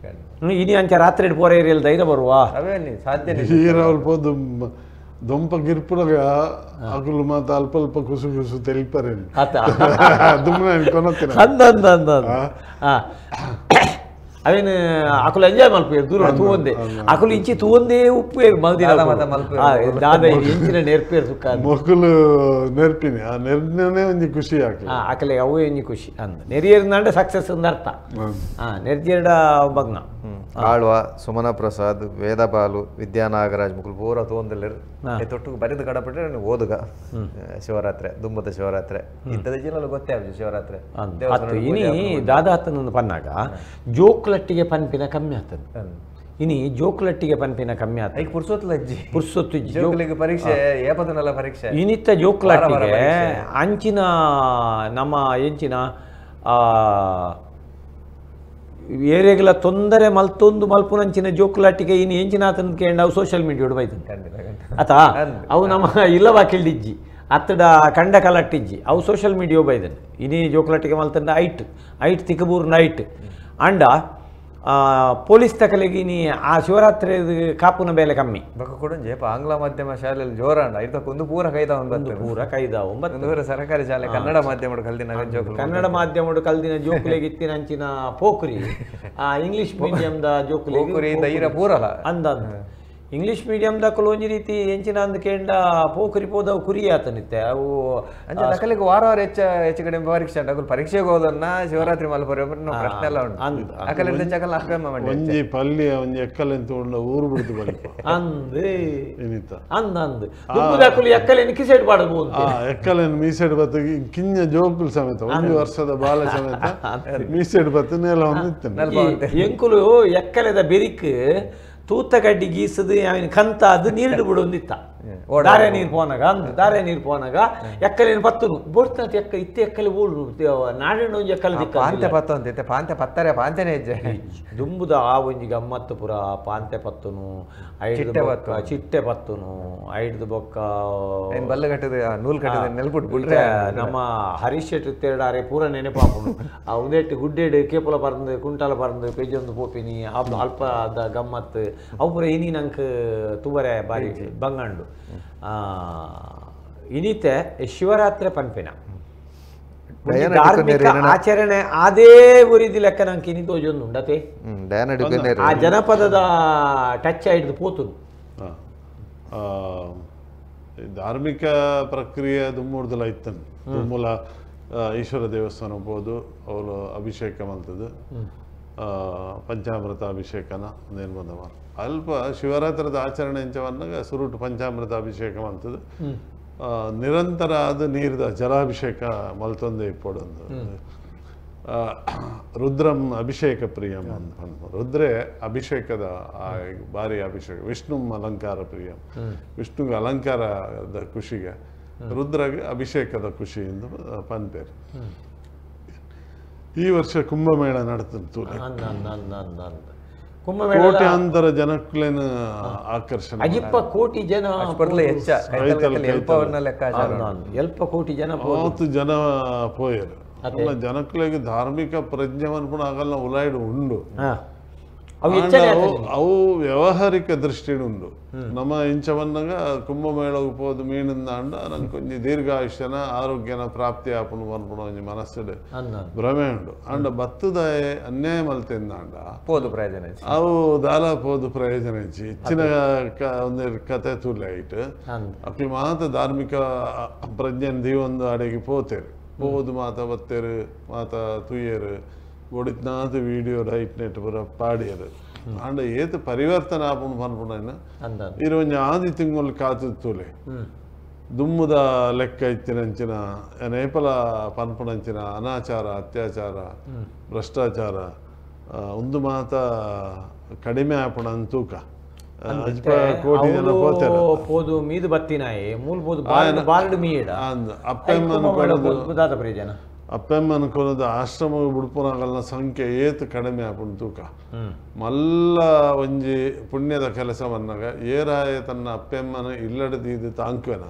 ಇನಿ ಅಂಚ ರಾತ್ರಿ ಪೋರ ಏರಿಯಲ್ಲಿ ಧೈರ್ಯ ಬರುವ ದೊಂಪ ಗಿರ್ಪುರಗ ಅಗುಲು ಮಾತ ಅಲ್ಪ ಅಲ್ಪ ಕುಸು ಕುಸು ತೆಲಿಪರೆ ಅಂದ ಅಂದ ಅಂದ ಅವೇನು ಅಕುಲು ಎಂಜಾಯ್ ಮಲ್ಪೇರು ದೂರ ತೂವಂದೆ ಅಕುಲು ಇಂಚಿ ತೂವಂದೇ ಉಪ್ಪು ಮಲ್ದಿನ ದಾದ ಇಂಚಿನ ನೆರ್ಪೇರು ಸುಕ್ಕ ಮೊಕಲು ನೆರ್ಪಿನಿ ಆ ನೆರ್ನೇ ಒಂಜಿ ಖುಷಿ ಆಕಲೆ ಆಕಲೆ ಅವೇ ಒಂಜಿ ಖುಷಿ ಅಂದ ನೆರಿಯರ್ನಾಂಡ ಸಕ್ಸಸ್ ಅಂದ ಅರ್ಥ ಹಾಂ ನೆರ್ಜಿಯರ್ಡ ಭಗ್ನ ಆಳ್ವ ಸುಮನ ಪ್ರಸಾದ್ ವೇದಬಾಲು ವಿದ್ಯಾ ನಾಗರಾಜ್ ಮುಕುಲ್ ಪೂರ ತೋಂದಲ್ಲೇರು ತೊಟ್ಟು ಬರಿದು ಕಡಪಟ್ಟರೆ ಓದುಗ ಶಿವರಾತ್ರಿ ದುಂಬದ ಶಿವರಾತ್ರಿ ಇಂಥದ ಜಿಲ್ಲಲು ಗೊತ್ತೇ ಆಗುದು ಶಿವರಾತ್ರಿ ಇನಿ ದಾದಾತನ ಪನ್ನಾಗ ಜೋಕ್ಲಟ್ಟಿಗೆ ಪನ್ಪಿನ ಕಮ್ಮಿ ಆತನ ಇನಿ ಜೋಕ್ಲಟ್ಟಿಗೆ ಪನ್ಪಿನ ಕಮ್ಮಿ ಆತ ಈಗ ಪುರ್ಸೊತ್ತು ಅಜ್ಜಿ ಪುರ್ಸೊತ್ತು ಜೋಕ್ಲಿಗೆ ಪರೀಕ್ಷೆ ಏಪದನಲ್ಲ ಪರೀಕ್ಷೆ ಇನಿತ್ತ ಜೋಕ್ಲಟ್ಟಿಗೆ ಅಂಚಿನ ನಮ್ಮ ಎಂಚಿನ ಏರಿಯಾಗೆಲ್ಲ ತೊಂದರೆ ಮಲ್ತೊಂದು ಮಲ್ಪುನಂಚಿನ ಜೋಕುಲಾಟಿಗೆ ಇನ್ನು ಎಂಚಿನ ಆತನ ಕೇಂದ್ರ ಅವು ಸೋಷಿಯಲ್ ಮೀಡಿಯಾ ಬೈತನ ಆತ ಅವು ನಮ್ಮ ಇಲ್ಲವಾ ಕೇಳಿಜ್ಜಿ ಅತ್ತಡ ಕಂಡ ಕಲಟ್ಟಿಜ್ಜಿ ಅವು ಸೋಷಿಯಲ್ ಮೀಡಿಯಾ ಬೈದನ್ ಇನಿ ಜೋಕುಲಾಟಿಗೆ ಮಲ್ತಂಡ ಐಟ್ ಐಟ್ ತಿಕ್ಕಬೂರ್ನ ಐಟ್ ಅಂಡ ಪೊಲೀಸ್ ತಕಲೆಗಿನಿ ಆ ಶಿವರಾತ್ರಿ ಕಾಪುನ ಬೇಲೆ ಕಮ್ಮಿ ಬೊಕ್ಕ ಕೊಡೊಂಜಿ ಆಂಗ್ಲ ಮಾಧ್ಯಮ ಶಾಲೆಯಲ್ಲಿ ಜೋರಾಂಡ ಐತಕ್ಕ ಒಂದು ಪೂರ ಕೈದ ಒಂದು ಪೂರ ಕೈದ ಒಂಬತ್ತು ಸರ್ಕಾರಿ ಶಾಲೆ ಕನ್ನಡ ಮಾಧ್ಯಮ ಕಲ್ದಿನ ಜೋಕುಲು ಕನ್ನಡ ಮಾಧ್ಯಮಡು ಕಲ್ದಿನ ಜೋಕುಲೆಗೆ ಇತ್ತಿನಂಚಿನ ಪೋಕ್ರಿ ಆ ಇಂಗ್ಲಿಷ್ ಮೀಡಿಯಂದ ಜೋಕುಲೆಗೆ ಧೈರ್ಯ ಪೂರಲ ಅಂದ ಇಂಗ್ಲಿಷ್ ಮೀಡಿಯಂ ದಕ್ಕಲು ಒಂಜಿ ರೀತಿ ಎಂಚಿನ ಅಂದ್ ಕೇಂಡ ಪೋಖರಿ ಪೋದವು ಕುರಿ ಆತನಿತ್ತೆ ಅವು ಅಂಚೆ ನಕಲಿಗೆ ವಾರ ವಾರ ಹೆಚ್ಚ ಹೆಚ್ಚು ಕಡಿಮೆ ಪರೀಕ್ಷೆ ಉಂಟು ಅಕುಲು ಪರೀಕ್ಷೆಗೆ ಹೋದನ್ನ ಶಿವರಾತ್ರಿ ಮಲ್ಪರೆ ಪ್ರಶ್ನೆ ಎಲ್ಲ ಉಂಟು ಅಕಲಿಂದ ಹೆಚ್ಚಕಲ್ಲ ಅಪ್ಪಮ್ಮ ಮಂಡಿ ಒಂಜಿ ಪಲ್ಯ ಒಂಜಿ ಎಕ್ಕಲೆನ್ ತೂಂಡ ಊರು ಬಿಡ್ದು ಬಲ್ಪ ಅಂದ್ ಇನಿತ ಅಂದ್ ಅಂದ್ ದುಂಬುದಕುಲು ಎಕ್ಕಲೆನ್ ಕಿಸೆಡ್ ಪಾಡಬಹುದು ಆ ಎಕ್ಕಲೆನ್ ಮೀಸೆಡ್ ಬತ್ತ ಕಿಂಜ ಜೋಕುಲ್ ಸಮೇತ ಒಂದು ವರ್ಷದ ಬಾಲ ಸಮೇತ ಮೀಸೆಡ್ ಬತ್ತ ನೆಲ ಒಂದು ಎಂಕುಲು ಎಕ್ಕಲೆದ ಬೆರಿಕ್ ತೂತಗಡ್ಡಿ ಗೀಸದು ಅವನ ಕಂತ ಅದು ನೀರು ಬಿಡೊಂದಿತ್ತ ದಾರೆ ನೀರು ಪೋನಾಗ ಅಂದ್ ದಾರೆ ನೀರು ಪೋನಾಗ ಎಕ್ಕಲೇನು ಪತ್ತುನು ಬೋಡ್ತ ಎಕ್ಕ ಇತ್ತೆ ಎಕ್ಕಲೆ ಬೋಡು ನಾಡಿನ ಒಂಜಿ ಎಕ್ಕಲೆ ದಿಕ್ಕ ಪಾಂತೆ ಪತ್ತು ಅಂತ ಪಾಂತೆ ಪತ್ತಾರೆ ಪಾಂತೆನೇ ಹೆಜ್ಜೆ ದುಂಬುದ ಆ ಒಂಜಿ ಗಮ್ಮತ್ತು ಪುರ ಪಾಂತೆ ಪತ್ತುನು ಐದು ಬೊಕ್ಕ ಚಿಟ್ಟೆ ಪತ್ತುನು ಐಡ್ದು ಬೊಕ್ಕ ಬಲ್ಲ ಕಟ್ಟದ ನೂಲು ಕಟ್ಟದ ನೆಲ್ಪುಟ್ಟು ಬಿಡ್ರೆ ನಮ್ಮ ಹರೀಶ್ ಶೆಟ್ಟಿ ತೇಡಾರೆ ಪೂರ ನೆನಪಾಪುನು ಆ ಒಂದೆಟ್ಟು ಗುಡ್ಡೆಡು ಕೇಪುಲ ಪರಂದು ಕುಂಟಾಲ ಪರಂದು ಪೆಜೊಂದು ಪೋಪಿನಿ ಅಲ್ಪ ಗಮ್ಮತ್ತು ಅವು ಪೂರ ಇನಿ ನಂಗೆ ತುವರೆ ಬಾರಿ ಬಂಗಂಡು ಇನಿತೆ ಶಿವರಾತ್ರಿ ಪನ್ಪಿನ ಧಾರ್ಮಿಕ ಆಚರಣೆ ಅದೇ ಉರಿದಿ ಲೆಕ್ಕ ನಂಗೆ ಇನಿ ತೋಜೊಂದು ಉಂಡತೆ ಆ ಜನಪದದ ಟಚ್ ಹಿಡಿದು ಪೋತುನು. ಧಾರ್ಮಿಕ ಪ್ರಕ್ರಿಯೆ ದುಮ್ಮೂರ್ದಲ ಇತ್ತನು ದುಮ್ಮೂಲ ಈಶ್ವರ ದೇವಸ್ಥಾನ ಹೋಗ್ಬೋದು ಅವರು ಅಭಿಷೇಕ ಮಾಡ್ತದೆ ಪಂಚಾಮೃತ ಅಭಿಷೇಕನ ಒಂದೇನು ಬಂದವ ಅಲ್ಪ ಶಿವರಾತ್ರದ ಆಚರಣೆ ಎಂಚವನ್ನಾಗ ಸುರುಟು ಪಂಚಾಮೃತ ಅಭಿಷೇಕ ಮಾಡ್ತದೆ ನಿರಂತರ ಅದು ನೀರ್ದ ಜಲಾಭಿಷೇಕ ಮಲ್ತೊಂದೇ ಇಪ್ಪೊಡೊಂದು ರುದ್ರಂ ಅಭಿಷೇಕ ಪ್ರಿಯಂ ಅಂತ ರುದ್ರೆ ಅಭಿಷೇಕದ ಭಾರಿ ಅಭಿಷೇಕ ವಿಷ್ಣು ಅಲಂಕಾರ ಪ್ರಿಯಂ ವಿಷ್ಣುಗೆ ಅಲಂಕಾರದ ಖುಷಿಗೆ ರುದ್ರಗೆ ಅಭಿಷೇಕದ ಖುಷಿ ಎಂದು ಪನ್ಪೇರು. ಈ ವರ್ಷ ಕುಂಭಮೇಳ ನಡೆದಂತು ಕೋಟ್ಯಾಂತರ ಜನಕ್ಕೇನು ಆಕರ್ಷಣೆ ಅಜಿಪ್ಪ ಕೋಟಿ ಜನ ಎಲ್ಪ ಕೋಟಿ ಜನ ಜನ ಪೋಯರು ಅಲ್ಲ ಜನಕ್ಕಳಿಗೆ ಧಾರ್ಮಿಕ ಪ್ರಜ್ಞೆ ಪನ್ಪುಣ ಆಗಲ್ಲ ಉಲಾಯ್ಡು ಉಂಡು ಅವು ವ್ಯವಹಾರಿಕ ದೃಷ್ಟಿಡ್ ಉಂಡು ನಮ್ಮ ಇಂಚವನ್ನಾಗ ಕುಂಭಮೇಳಗೆ ಪೋದು ಮೀನಿಂದ ಅಂಡ ನಂಗೆ ಒಂಜಿ ದೀರ್ಘಾಯುಷ್ಯನ ಆರೋಗ್ಯನ ಪ್ರಾಪ್ತಿ ಆಪುಣು ಪನ್ಪುಣ ಒಂಜಿ ಮನಸ್ಸುಡು ಭ್ರಮೆ ಉಂಡು ಅಂಡ ಬತ್ತದ ಅನ್ಯಾಯ ಮಲ್ತಿಂದ ಅಂಡ ಪೋದು ಪ್ರಯೋಜನ ಅವು ದಾಲ ಪೋದು ಪ್ರಯೋಜನ ಇಜ್ಜಿ ಇಚ್ಚಿನ ಒಂದು ಕತೆ ತೂಲೆ ಐಟ್ ಅಕ್ಲು ಮಾತ ಧಾರ್ಮಿಕ ಪ್ರಜ್ಞೆ ದೀವೊಂದು ಅಡೆಗೆ ಪೋತೇರು ಪೋದು ಮಾತ ಬತ್ತೇರು ಮಾತ ತುಯ್ಯರು ಒಡಿತ್ನಾಥ ವೀಡಿಯೋ ರೈಟ್ ನೆಟ್ ಪೂರ ಪಾಡಿಯರು ಅಂಡ ಏತ್ ಪರಿವರ್ತನೆ ಆಪುಂಡು ಪನ್ಪುಂಡು ಇರು ಒಂಜಿ ಆದಿ ತಿಂಗಳು ಕಾತು ತೂಲೆ ದುಮ್ಮುದ ಲೆಕ್ಕ ಇತ್ತಿನಂಚಿನ ನೇಪಲ ಪನ್ಪುಣಂಚಿನ ಅನಾಚಾರ ಅತ್ಯಾಚಾರ ಭ್ರಷ್ಟಾಚಾರ ಒಂದು ಮಾತ ಕಡಿಮೆ ಆಪುಣ ತೂಕ ಕೋಟಿ ಜನ ಪೋತಾರೆ ಪೋದು ಮೀದು ಬತ್ತಿನಾಯಿ ಮೂಲ ಪೋದು ಬಾರ್ಡ್ ಮೀಡ ಅಪ್ಪೆಮ್ಮ ಪ್ರಯೋಜನ ಅಪ್ಪೆಮ್ಮ ಅನ್ಕೊಳೋದು ಆಶ್ರಮ ಬುಡ್ಪುನಾಗಲ್ನ ಸಂಖ್ಯೆ ಏತ್ ಕಡಿಮೆ ಆಪುಂಡು ತೂಕ ಮಲ್ಲ ಒಂಜಿ ಪುಣ್ಯದ ಕೆಲಸ ಬಂದಾಗ ಏರಾಯ ತನ್ನ ಅಪ್ಪೆಮ್ಮನ ಇಲ್ಲಡದೀದು ತಾಂಕ್ವೆನ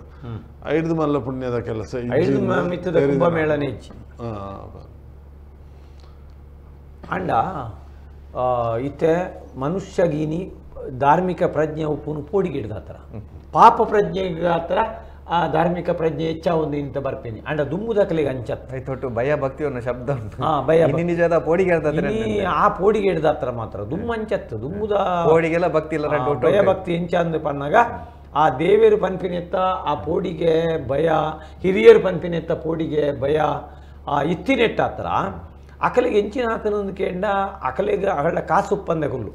ಐದು ಮಲ್ಲ ಪುಣ್ಯದ ಕೆಲಸ ಅಂಡ ಇತ್ತೆ ಮನುಷ್ಯಗೀನಿ ಧಾರ್ಮಿಕ ಪ್ರಜ್ಞೆ ಉಪ್ಪುನು ಪೋಡಿಗಿಡ್ದ ಹತ್ರ ಪಾಪ ಪ್ರಜ್ಞೆಗೆ ಹತ್ರ ಆ ಧಾರ್ಮಿಕ ಪ್ರಜ್ಞೆ ಹೆಚ್ಚ ಒಂದು ಇಂತ ಬರ್ಪೇನೆ ಅಂಡ ದುಮ್ಮುದಕಲಿಗೆ ಅಂಚತ್ ತೊಟ್ಟು ಭಯ ಭಕ್ತಿ ಅನ್ನೋ ಶಬ್ದ ಉಂಟು ಭಯ ನಿಜದ ಪೋಡಿಗೆ ಆ ಪೋಡಿಗೆ ಹಿಡ್ದ ಹತ್ರ ಮಾತ್ರ ದುಮ್ಮು ಅಂಚತ್ತು ದುಮ್ಮುದ ಪೋಡಿಗೆಲ್ಲ ಭಕ್ತಿ ಇಲ್ಲ ಭಯ ಭಕ್ತಿ ಎಂಚ ಅಂದು ಪನ್ನಾಗ ಆ ದೇವೇರು ಪನ್ಪಿನೆತ್ತ ಆ ಪೋಡಿಗೆ ಭಯ ಹಿರಿಯರು ಪನ್ಪಿನೆತ್ತ ಪೋಡಿಗೆ ಭಯ ಆ ಇತ್ತಿನೆಟ್ಟ ಹತ್ರ ಅಕಲಿಗೆ ಎಂಚಿನ ಆತನೊಂದು ಕೇಂಡ ಅಕಲಿಗೆ ಅಗಳ ಕಾಸುಪ್ಪಂದೆ ಕೊಲ್ಲು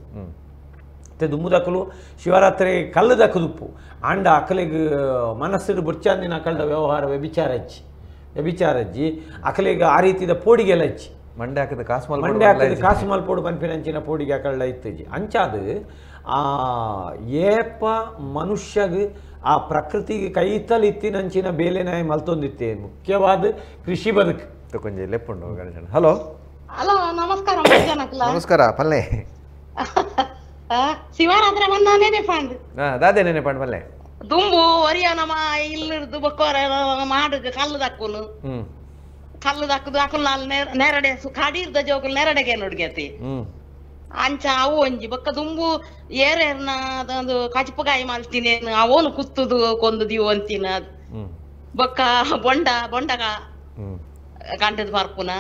ದುಮ್ಮುದಕಲು ಶಿವರಾತ್ರಿ ಕಲ್ಲದ ಕುದುಪ್ಪು ಆಂಡ ಅಕಲಿಗೆ ಮನಸ್ಸಿಡು ಬುರ್ಚಾಂದಿನ ಅಕಲ್ದ ವ್ಯವಹಾರ ವ್ಯಭಿಚಾರಜ್ಜಿ ವ್ಯಭಿಚಾರಜ್ಜಿ ಅಕಲಿಗೆ ಆ ರೀತಿದ ಪೋಡಿಗೆಲ್ಲ ಹಚ್ಚಿ ಮಂಡೆ ಹಾಕದ ಕಾಸು ಮಂಡೆ ಹಾಕದ ಕಾಸು ಮಲ್ಪೋಡು ಪನ್ಪಿನಂಚಿನ ಪೋಡಿಗೆ ಅಕಳ್ಳ ಇತ್ತಜ್ಜಿ ಅಂಚಾದು ಆ ಏಪ ಮನುಷ್ಯಗೆ ಆ ಪ್ರಕೃತಿಗೆ ಕೈತಲ್ ಇತ್ತಿನಂಚಿನ ಬೇಲೆನಾಯ ಮಲ್ತೊಂದಿತ್ತೆ ಮುಖ್ಯವಾದ ಕೃಷಿ ಬದುಕು ಕೊಂಚ ಲೆಪ್ಪುಂಡು ಗಣೇಶನ್. ಹಲೋ ಹಲೋ ನಮಸ್ಕಾರ ನಮಸ್ಕಾರ ಪಲ್ಲೆ ಶಿವರಾತ್ರಿ ಬಂದಾನೇನೆ ಪಾಂಡ್ ದಾದೆ ನೆನೆ ಪಾಂಡ್ ಪಲ್ಲೆ ದುಂಬು ಒರಿಯ ನಮ್ಮ ಇಲ್ಲಿರ್ದು ಬೊಕ್ಕೋರ ಮಾಡು ಕಲ್ಲು ದಕ್ಕುನು ಕಲ್ಲು ದಕ್ಕದು ಅಕುಲ್ ನಾಲ್ ನೆರಡೆ ಕಡೀರ್ದ ಜೋಕುಲ್ ನೆರಡೆಗೆ ನೋಡ್ಗೆತಿ ಅಂಚ ಅವು ಒಂಜಿ ಬೊಕ್ಕ ದುಂಬು ಏರೇರ್ನ ಅದೊಂದು ಕಜಿಪುಗಾಯಿ ಮಲ್ತಿನೇನು ಅವನು ಕುತ್ತುದು ಕೊಂದು ದೀವಂತಿನ ಬೊಕ್ಕ ಬೊಂಡ ಬೊಂಡಗ ಕಂಡದ ಪರ್ಪುನ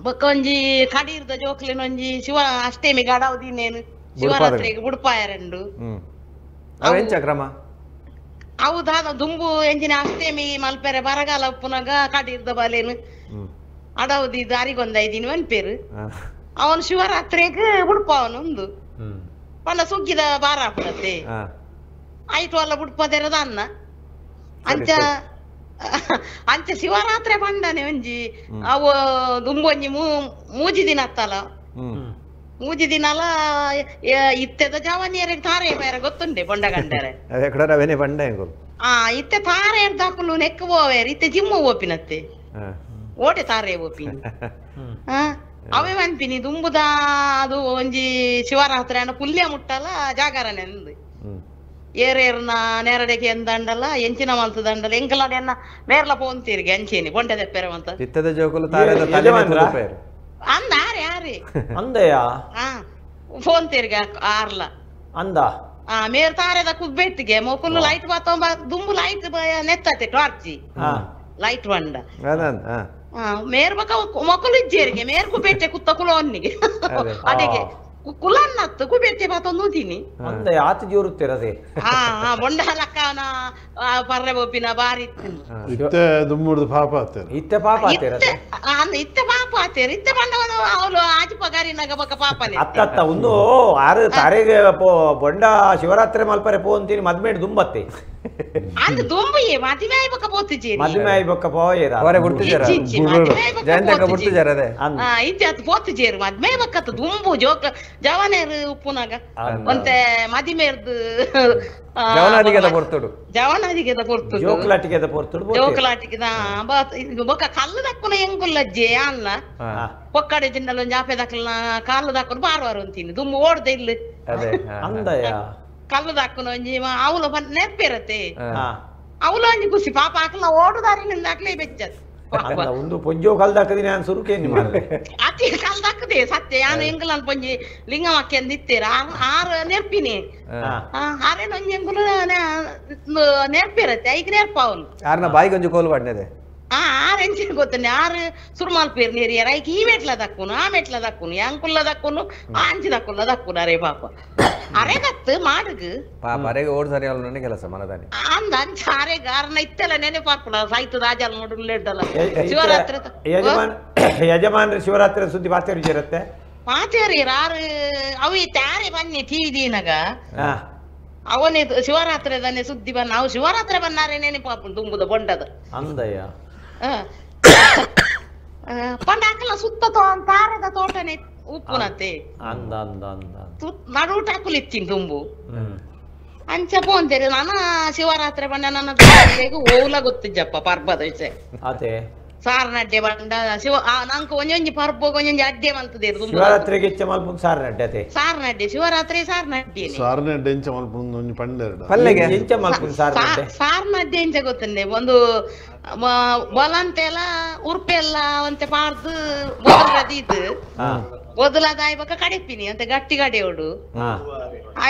ಬೊಕ್ಕ ಒಂಜಿ ಕಡೀರ್ದ ಜೋಕ್ಲಿನ ಒಂಜಿ ಶಿವ ಅಷ್ಟೇಮಿ ಗಡವದಿನೇನು ಶಿವರಾತ್ರಿಗೆ ಬುಡ್ಪಾಯರೆಂಡು ಕ್ರಮ ಅವು ದಾದ ದುಂಬು ಎಂಜಿನ ಅಷ್ಟೇಮಿ ಮಲ್ಪೆರೆ ಬರಗಾಲ ಉಪ್ಪುನಾಗ ಕಡೀರ್ದ ಬಲೇನು ಅಡವದಿ ದಾರಿಗೊಂದ ಐದಿನ ಅನ್ಪೇರು ಅವನು ಶಿವರಾತ್ರಿಗ್ ಬುಡ್ಪಾವನು ಒಂದು ಪಂಡ ಸುಗ್ಗಿದ ಬಾರ ಹಾಕುಡತ್ತೆ ಆಯ್ತು ಅಲ್ಲ ಬುಡ್ಪದೆರದ ಅನ್ನ ಅಂಚ ಅಂಚ ಶಿವರಾತ್ರಿ ಬಂಡನೆ ಒಂಜಿ ಅವು ದುಂಬು ಒಂಜಿ ಮೂಜಿ ದಿನ ಅತ್ತಲ್ಲ ಮೂಜಿ ದಿನಲ ಇತ್ತೆದ ಜವಾನಿಯರಿಗೆ ತಾರೆ ಬೇರೆ ಗೊತ್ತುಂಡೆ ಬೊಂಡ ಗಂಡರೆ ಆ ಇತ್ತೆ ತಾರೆ ದಾಕುಲು ನೆಕ್ಕು ಹೋವೇರು ಇತ್ತೆ ಜಿಮ್ಮು ಓಪಿನತ್ತೆ ಓಟೆ ತಾರೆ ಓಪಿನಿ ಅವೇ ಮನ್ಪಿನಿ ದುಂಬುದ ಅದು ಒಂಜಿ ಶಿವರಾತ್ರಿ ಅಣ್ಣ ಪುಲ್ಯ ಮುಟ್ಟಲ ಜಾಗರಣೆ ಅಂದು ಏರೇರ್ನ ನೆರಡೆಗೆ ಎಂದಂಡಲ ಎಂಚಿನ ಮಲ್ತದಂಡಲ ಎಂಕಲಾಡ ಎನ್ನ ಮೇರ್ಲ ಪೋಂತೀರಿಗೆ ಅಂಚೇನಿ ಬೊಂಡೆ ದೆಪ್ಪೆರೆ ಅಂತ ಇತ್ತದ ಜೋಕುಲು ತಾರೆದ ಅಂದ ಆರೆ ಆರೆ ಅಂದೆಯ ಫೋನ್ ತಿರ್ಗ ಆರ್ಲ ಅಂದ ಆ ಮೇರ್ ತಾರೆದ ಕುಬ್ಬೇಟಿಗೆ ಮೊಕುಲು ಲೈಟ್ ಬಾತೊಂಬ ದುಂಬು ಲೈಟ್ ನೆತ್ತತೆ ಟಾರ್ಚಿ ಲೈಟ್ ಬಂಡ ಮೇರ್ ಬಕ ಮೊಕಲು ಇಜ್ಜೇರಿಗೆ ಮೇರ್ ಕುಬೇಟೆ ಕುತ್ತ ಕುಲೋನ್ನಿಗೆ ಅಡೆಗೆ ಕುಲನ್ನತ್ತು ಕುಬೇಟೆ ಬಾತೊಂದು ಊದಿನಿ ಅಂದೆ ಆತ ಜೋರುತ್ತಿರದೆ ಹಾ ಹಾ ಬೊಂಡ ಲಕ್ಕನ ಪರ್ರೆ ಬೊಬ್ಬಿನ ಬಾರಿ ಇತ್ತೆ ದುಮ್ಮುಡ್ದು ಪಾಪ ಆತೇರು ಇತ್ತೆ ಪಾಪ ಆತೇರದೆ ಇತ್ತೆ ಪಾಪ ಆತೇರು ಇತ್ತೆ ಬಂಡವನು ಅವಳು ಆಜಿ ಪಗಾರಿನಾಗ ಬಕ ಪಾಪನೆ ಅತ್ತತ್ತ ಒಂದು ಆರು ತಾರೆಗೆ ಬೊಂಡ ಶಿವರಾತ್ರಿ ಮಲ್ಪರೆ ಪೋ ಅಂತೀನಿ ಮದ್ಮೇಡ್ ದುಂಬತ್ತೆ ಅಂದ್ ದುಂಬುಯೆ ಮದುವೆ ಆಯ್ಬಕ ಪೋತಿಜೇರಿ ಮದುವೆ ಆಯ್ಬಕ ಪೋಯೇರ ಹೊರೆ ಬಿಡ್ತಿಜಾರ ಜಯಂತಕ ಬಿಡ್ತಿಜಾರ ಅದೇ ಇತ್ತೆ ಅತ್ ಪೋತಿಜೇರು ಮದ್ಮೆ ಬಕ್ಕತ್ ದುಂಬು ಜೋಕ ಜವನೇರು ಉಪ್ಪುನಾಗ ಒಂತೆ ಮದಿಮೇರ್ದು ಜವನಾದಿಗೆದ ಪೊರ್ತುಡು ಜವನಾದಿಗೆದ ಪೊರ್ತುಡು ಜೋಕುಲಾಟಿಗೆದ ಪೊರ್ತುಡು ಜೋಕುಲಾಟಿಗೆದ ಬೊಕ್ಕ ಕಲ್ಲು ದಕ್ಕುನ ಎಂಗುಲ್ಲಜ್ಜೆ ಅಲ್ಲ ಪೊಕ್ಕಡೆ ಜಿನ್ನಲ ಒಂಜಿ ಆಪೆ ದಕ್ಕಲ್ನ ಕಾಲು ದಕ್ಕುನ ಬಾರ್ವಾರು ಅಂತೀನಿ ದುಂಬು ಓಡ್ದೆ ಇಲ್ಲ ಅಂದಯ ಕಲ್ಲು ದಾಕುನ ಒಂಜಿ ಅವಳು ನೆನಪಿರತ್ತೆ ಅವಳು ಒಂಜಿ ಖುಷಿ ಪಾಪ ಹಾಕಲ ಓಡುದಾರಿನಿಂದ ಹಾಕ್ಲೇ ಬೆಚ್ಚದು ಒಂದು ಪೊಂಜೋ ಕಲ್ದಾಕದಿ ನಾನು ಸುರುಕೇನಿ ಮಾರ್ರೆ ಅತಿ ಕಲ್ದಾಕದೆ ಸತ್ಯ ಯಾನು ಎಂಗುಲನ್ ಪೊಂಜಿ ಲಿಂಗಮಕ್ಕೆ ಅಂದಿತ್ತೀರ ಆರು ನೆರ್ಪಿನಿ ಆರೇನು ಒಂಜಿ ಎಂಗುಲು ನೆರ್ಪಿರತ್ತೆ ಐಕ್ ನೆರ್ಪ ಅವನು ಆರ್ನ ಬಾಯಿಗೆ ಒಂಜಿ ಕೋಲು ಪಾಡ್ನದೆ ಆರು ಎಂಚಿನ ಗೊತ್ತನೆ ಆರು ಸುರುಮಾಲ್ಪೇರು ನೀರಿಯರ ಐಕ್ ಈ ಮೆಟ್ಲ ದಕ್ಕುನು ಆ ಮೆಟ್ಲ ದಕ್ಕುನು ಯಾಂಕುಲ್ಲ ದಕ್ಕುನು ಆಂಚಿ ದಕ್ಕುಲ್ಲ ದಕ್ಕುನು ಅರೆ ಪಾಪ ಅರೆ ಗತ್ತು ಮಾಡುಗು ಪಾಪ ಅರೆಗೆ ಓಡ್ ಸರಿ ಅಲ್ಲ ಕೆಲಸ ಮನದಾನಿ ಅಂದ ಅಂಚ ಅರೆಗ ಆರ್ನ ಇತ್ತೆಲ್ಲ ನೆನಪಾಪುಣ ಸಾಯ್ತದ ಆಜಾಲ್ ನೋಡುಲ್ಲೆಡ್ಡಲ್ಲ ಶಿವರಾತ್ರಿ ಯಜಮಾನ್ರಿ ಶಿವರಾತ್ರಿ ಸುದ್ದಿ ಪಾತೇರಿ ಇರುತ್ತೆ ಪಾತೇರಿ ಆರು ಅವು ಇತ್ತೆ ಆರೆ ಬನ್ನಿ ಟಿ ದಿನಗ ಅವನೇ ಶಿವರಾತ್ರಿ ದನೆ ಸುದ್ದಿ ಬನ್ನ ಅವು ಶಿವರಾತ್ರಿ ಬನ್ನಾರೆ ನೆನಪಾಪುಣ ತುಂಬುದ ಬೊಂಡದ ಅಂದಯ್ಯ ಪಂಡ ಹಾಕಲ್ಲ ಸುತ್ತ ತಾರದ ತೋಟನೆ ಉಪ್ಪುನತೆ ಅಂದ ಅಂದ ಅಂದ ನಡುಟ ಹಾಕುಲಿತ್ತೀನಿ ತುಂಬು ಅಂಚ ಪೋಂತೇರಿ ನಾನು ಶಿವರಾತ್ರಿ ಬಂಡ ನನ್ನ ಓಲ ಗೊತ್ತಿಜ್ಜಪ್ಪ ಪರ್ಬದ ವಿಷಯ ಅದೇ ಸಾರನಡ್ಡೆ ಬಂಡ ಶಿವ ನಂಗೆ ಒಂಜೊಂಜಿ ಪರ್ಬೋಗ ಒಂಜೊಂಜಿ ಅಡ್ಡೆ ಮಲ್ತದೆ ಶಿವರಾತ್ರಿಗೆ ಹೆಚ್ಚ ಮಲ್ಪುನ್ ಸಾರನಡ್ಡೆ ಅದೇ ಸಾರನಡ್ಡೆ ಶಿವರಾತ್ರಿ ಸಾರನಡ್ಡೆ ಸಾರನಡ್ಡೆ ಎಂಚ ಮಲ್ಪುನ್ ಒಂಜಿ ಪಂಡೆರಡ ಪಲ್ಲೆಗೆ ಎಂಚ ಮಲ್ಪುನ್ ಸಾರನಡ್ಡೆ ಸಾರನಡ್ಡೆ ಎಂಚ ಗೊತ್ತಂಡೆ ಒಂದು ಬೊಲಂತೆಲ್ಲ ಉರ್ಪೆಲ್ಲ ಒಂತೆ ಪಾರ್ದು ಬೊದಲದೀದು ಬೊದಲದಾಯ್ಬಕ ಕಡೆಪಿನಿ ಅಂತೆ ಗಟ್ಟಿ ಗಡೆಯೋಡು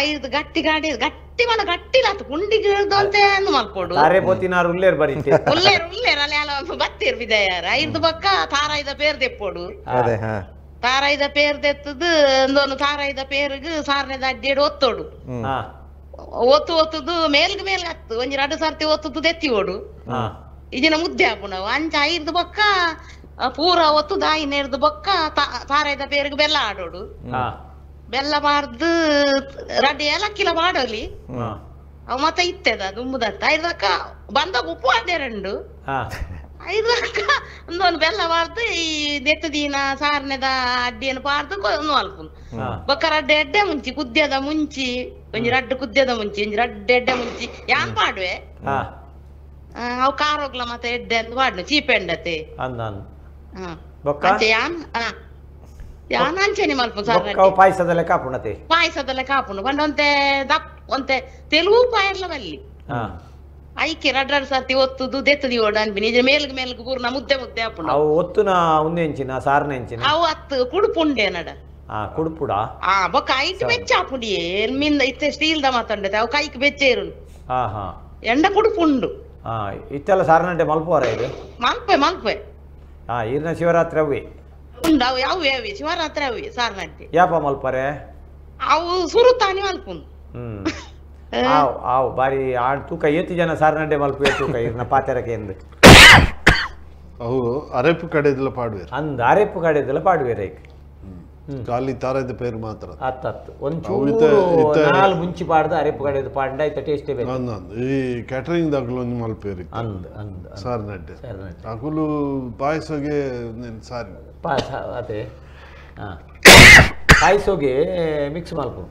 ಐದು ಗಟ್ಟಿ ಗಾಡಿ ಗಟ್ಟಿ ಮನ ಗಟ್ಟಿಲಾತು ಗುಂಡಿಗೆ ಇಳ್ದು ಅಂತೆ ಮಲ್ಪೋಡು ತಾರೆ ಪೋತಿನಾರು ಉಲ್ಲೇರ್ ಬರೀತೆ ಉಲ್ಲೇರ್ ಉಲ್ಲೇರ್ ಅಲ್ಲಿ ಅಲ್ಲ ಬತ್ತೀರ್ ಬಿದಯಾರ ಐದು ಬಕ್ಕ ತಾರಾಯ್ದ ಪೇರ್ ದೆಪ್ಪೋಡು ತಾರಾಯ್ದ ಪೇರ್ ದೆತ್ತದು ಒಂದೊಂದು ತಾರಾಯ್ದ ಪೇರ್ಗ್ ಸಾರನೆದ ಅಡ್ಡೇಡು ಒತ್ತೋಡು ಒತ್ತು ಒತ್ತುದು ಮೇಲ್ಗ್ ಮೇಲ್ಗ್ ಹತ್ತು ಒಂಜಿ ರಡ್ಡು ಸರ್ತಿ ಒತ್ತುದು ದೆತ್ತಿ ಓಡು ಇಜಿನ ಮುದ್ದೆ ಹಾಪುನವು ಅಂಚ ಐದು ಬೊಕ್ಕ ಪೂರ ಒತ್ತು ದಾಯಿ ನೇರ್ದು ಬೊಕ್ಕ ತಾರಾಯ್ದ ಪೇರ್ಗ್ ಬೆಲ್ಲ ಆಡೋಡು ಬೆಲ್ಲ ಬಾರ್ದು ರಡ್ಡು ಏಲಕ್ಕಿಲ ಮಾಡೋಲಿ ಅವು ಮತ್ತೆ ಇತ್ತೆದ ದುಂಬುದತ್ತ ಐದಕ್ಕ ಬಂದಾಗ ಉಪ್ಪು ಅದೇ ರೆಂಡು ಐದಕ್ಕ ಒಂದೊಂದು ಬೆಲ್ಲ ಬಾರ್ದು ಈ ನೆತ್ತ ದಿನ ಸಾರನೆದ ಅಡ್ಡಿಯನ್ನು ಬಾರ್ದು ಅಲ್ಪುನು ಬೊಕ್ಕ ರಡ್ಡೆ ಎಡ್ಡೆ ಮುಂಚಿ ಕುದ್ಯದ ಮುಂಚಿ ಒಂಜಿ ರಡ್ಡು ಕುದ್ಯದ ಮುಂಚಿ ಒಂಜಿ ರಡ್ಡೆ ಎಡ್ಡೆ ಮುಂಚಿ ಯಾನ್ ಪಾಡುವೆ ಅವು ಕಾರೋಗ್ಲ ಮತ್ತೆ ಎಡ್ಡೆ ಅಂತ ಪಾಡ್ನು ಚೀಪೆಂಡತೆ ಅಂಚೆ ಯಾನ್ ಯಾನ್ ಅಂಚೆನೆ ಮಲ್ಪು ಸಾರ್ ಪಾಯಸದಲ್ಲೇ ಕಾಪುಣತೆ ಪಾಯಸದಲ್ಲೇ ಕಾಪುಣು ಪಂಡ ಒಂತೆ ದಪ್ ಒಂತೆ ತೆಲುಗು ಪಾಯರ್ಲ ಬಲ್ಲಿ ಐಕೆ ರಡ್ಡು ರಡ್ಡು ಸರ್ತಿ ಒತ್ತುದು ದೆತ್ತದಿ ಓಡ ಅನ್ಬಿನಿ ಇದ್ರ ಮೇಲ್ಗ್ ಮೇಲ್ಗ್ ಪೂರ್ಣ ಮುದ್ದೆ ಮುದ್ದೆ ಹಾಪುಂಡು ಅವು ಒತ್ತುನ ಉಂದೆಂಚಿನ ಸಾರ್ನೆಂಚಿನ ಅವು ಅತ್ತು ಕುಡುಪುಂಡೆ ನಡ ಕುಡುಪುಡ ಬೊಕ್ಕ ಐಟ್ ಬೆಚ್ಚ ಆಪುಂಡಿ ಮಿಂದ ಇತ್ತೆ ಸ್ಟೀಲ್ the ಮಾತಂಡತೆ ಅವು ಕೈಕ್ ಬೆಚ್ಚ ಇರುಂಡು. ಎಂಡ ಕುಡುಪುಂಡು. ಇತ್ತೆಲ್ಲ ಸಾರನಂಟೆ ಮಲ್ಪುವಾರ ಇದು ಮಲ್ಪೆ ಮಲ್ಪೆ. ಈರ್ನ ಶಿವರಾತ್ರಿ ಅವೇ ಉಂಡು ಅವು ಅವು ಅವೇ ಶಿವರಾತ್ರಿ ಅವೇ ಸಾರನಂಟೆ ಯಾಪ ಮಲ್ಪರೆ ಅವು ಸುರುತಾನೆ ಮಲ್ಪುಂಡು. ಆವ್ ಆವ್ ಬಾರಿ ಆಣ್ ತೂಕ ಏತಿ ಜನ ಸಾರನಂಟೆ ಮಲ್ಪುವೆ ತೂಕ ಇರ್ನ ಪಾತೆರಕ್ಕೆ ಎಂದು ಅವು ಅರೆಪು ಕಡೆದೆಲ್ಲ ಪಾಡುವೇರು ಅಂದ್ ಅರೆಪು ಕಡೆದೆಲ್ಲ ಪಾಡುವೇರು ಐಕ್ ಖಾಲಿ ತಾರದ ಪೇರು ಮಾತ್ರ ಅತ್ತತ್ತು ಒಂಚೂರು ನಾಲ್ ಮುಂಚಿ ಪಾಡ್ದು ಅರೆಪು ಕಡೆದು ಪಾಡ್ಡ ಐತ ಟೇಸ್ಟೇ ಬೇಕು. ಈ ಕ್ಯಾಟರಿಂಗ್ ದಾಖಲು ಒಂದು ಮಲ್ಪೇರು ಅಂದ್ ಅಂದ್ ಸಾರನಡ್ಡೆ ಅಕುಲು ಪಾಯಸಗೆ ಸಾರಿ ಪಾಯಸ ಅದೇ ಪಾಯಸೋಗೆ ಮಿಕ್ಸ್ ಮಲ್ಪು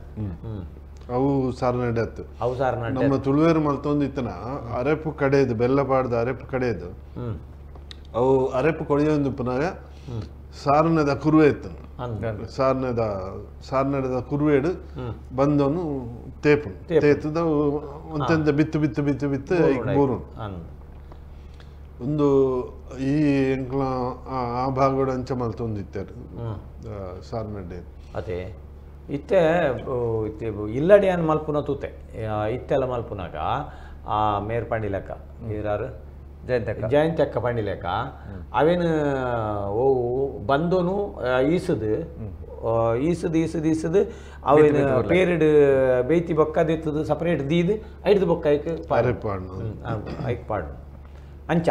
ಅವು ಸಾರನಡ್ಡೆ ಅತ್ತು ಅವು ಸಾರನಡ್ಡೆ. ನಮ್ಮ ತುಳುವೇರು ಮಲ್ತೊಂದು ಇತ್ತನ ಅರೆಪು ಕಡೆದು ಬೆಲ್ಲ ಪಾಡ್ದು ಅರೆಪು ಕಡೆದು ಅವು ಅರೆಪು ಕೊಡೆಯೊಂದು ಪುನಃ ಸಾರನದ ಕುರುವೆ ಇತ್ತು. ಸಾರನದ ಸಾರನದ ಕುರುವೇಡು ಬಂದವನು ತೇಪು ತೇತದ ಒಂತೆಂತ ಬಿತ್ತು ಬಿತ್ತು ಬಿತ್ತು ಬಿತ್ತು ಬೋರು ಒಂದು ಈ ಎಂಕ್ಲ ಆ ಭಾಗಡ ಅಂಚ ಮಲ್ತೊಂದಿತ್ತಾರೆ ಸಾರನಡ್ಡೆ. ಅದೇ ಇತ್ತೆ ಇಲ್ಲಡಿಯಾನ್ ಮಲ್ಪುನ ತೂತೆ ಇತ್ತೆಲ್ಲ ಮಲ್ಪುನಾಗ ಆ ಮೇರ್ ಪಂಡಿಲೆಕ್ಕ ಈರಾರು ಜಯಂತಕ್ಕ ಪಂಡಿಲೆಕ್ಕ ಅವೇನು ಓ ಬಂದೋನು ಈಸುದು ಈಸುದು ಈಸುದು ಈಸುದು ಅವೇನು ಪೇರಿಡ್ ಬೇಯ್ತಿ ಬೊಕ್ಕ ದೆತ್ತದು ಸಪ್ರೇಟ್ ದೀದು ಐಡ್ದು ಬೊಕ್ಕ ಐಕ್ ಐಕ್ ಪಾಡು ಅಂಚ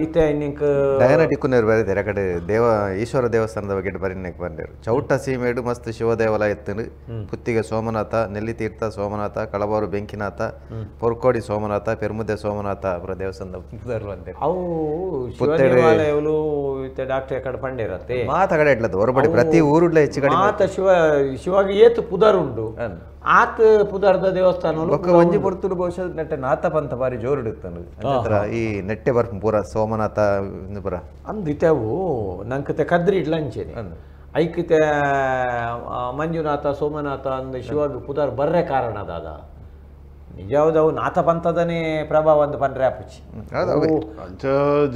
ಇತ್ತೆ ಇನ್ನಿಂಕ್ ಡಯಾನ ಟಿಕ್ಕುನೇರು ಬರೆದಿದ್ದಾರೆ. ಆ ಕಡೆ ದೇವ ಈಶ್ವರ ದೇವಸ್ಥಾನದ ಬಗ್ಗೆ ಬರೀ ಬಂದಿರು. ಚೌಟ ಸೀಮೇಡು ಮಸ್ತ್ ಶಿವದೇವಾಲಯ ಇತ್ತು. ಪುತ್ತಿಗೆ ಸೋಮನಾಥ, ನೆಲ್ಲಿತೀರ್ಥ ಸೋಮನಾಥ, ಕಳಬಾರು ಬೆಂಕಿನಾಥ, ಪೊರ್ಕೋಡಿ ಸೋಮನಾಥ, ಪೆರ್ಮುದ್ದೆ ಸೋಮನಾಥ ಅವರ ದೇವಸ್ಥಾನದ ಅವು ಶಿವದೇವಾಲಯಗಳು ಇತ್ತೆ ಡಾಕ್ಟರ್ ಕಡೆ ಪಂಡಿರತ್ತೆ ಮಾತ ಕಡೆ ಇಡ್ಲದು ಹೊರಬಡಿ ಪ್ರತಿ ಊರುಡ್ಲ ಹೆಚ್ಚು ಕಡೆ ಮಾತ ಶಿವ ಶಿವಾಗ ಏತು ಪುದರ್ ಉಂಡು ಆತ ಪುದರ್ದ ದೇವಸ್ಥಾನ ಒಂಜಿ ಪೊರ್ತುಡು ಬಹುಶಃ ನೆಟ್ಟೆ ನಾಥ ಪಂಥ ಬಾರಿ ಜೋರುಡುತ್ತಾನು ಈ ನೆಟ್ಟೆ ಬರ್ಪು ಪೂರ ಸೋಮನಾಥ ಪೂರ ಅಂದಿತೆವು ನಂಕತೆ ಕದ್ರಿ ಇಡ್ಲ ಅಂಚೇನೆ ಐಕಿತೆ ಮಂಜುನಾಥ ಸೋಮನಾಥ ಅಂದ ಶಿವಾಗ ಪುದರ್ ಬರ್ರೆ ಕಾರಣ ದಾದ ನಿಜವಾದವು ನಾಥ ಪಂಥದನೇ ಪ್ರಭಾವ ಒಂದು ಪಂಡ್ರೆ ಅಪ್ಪುಚಿ ಅಂಚ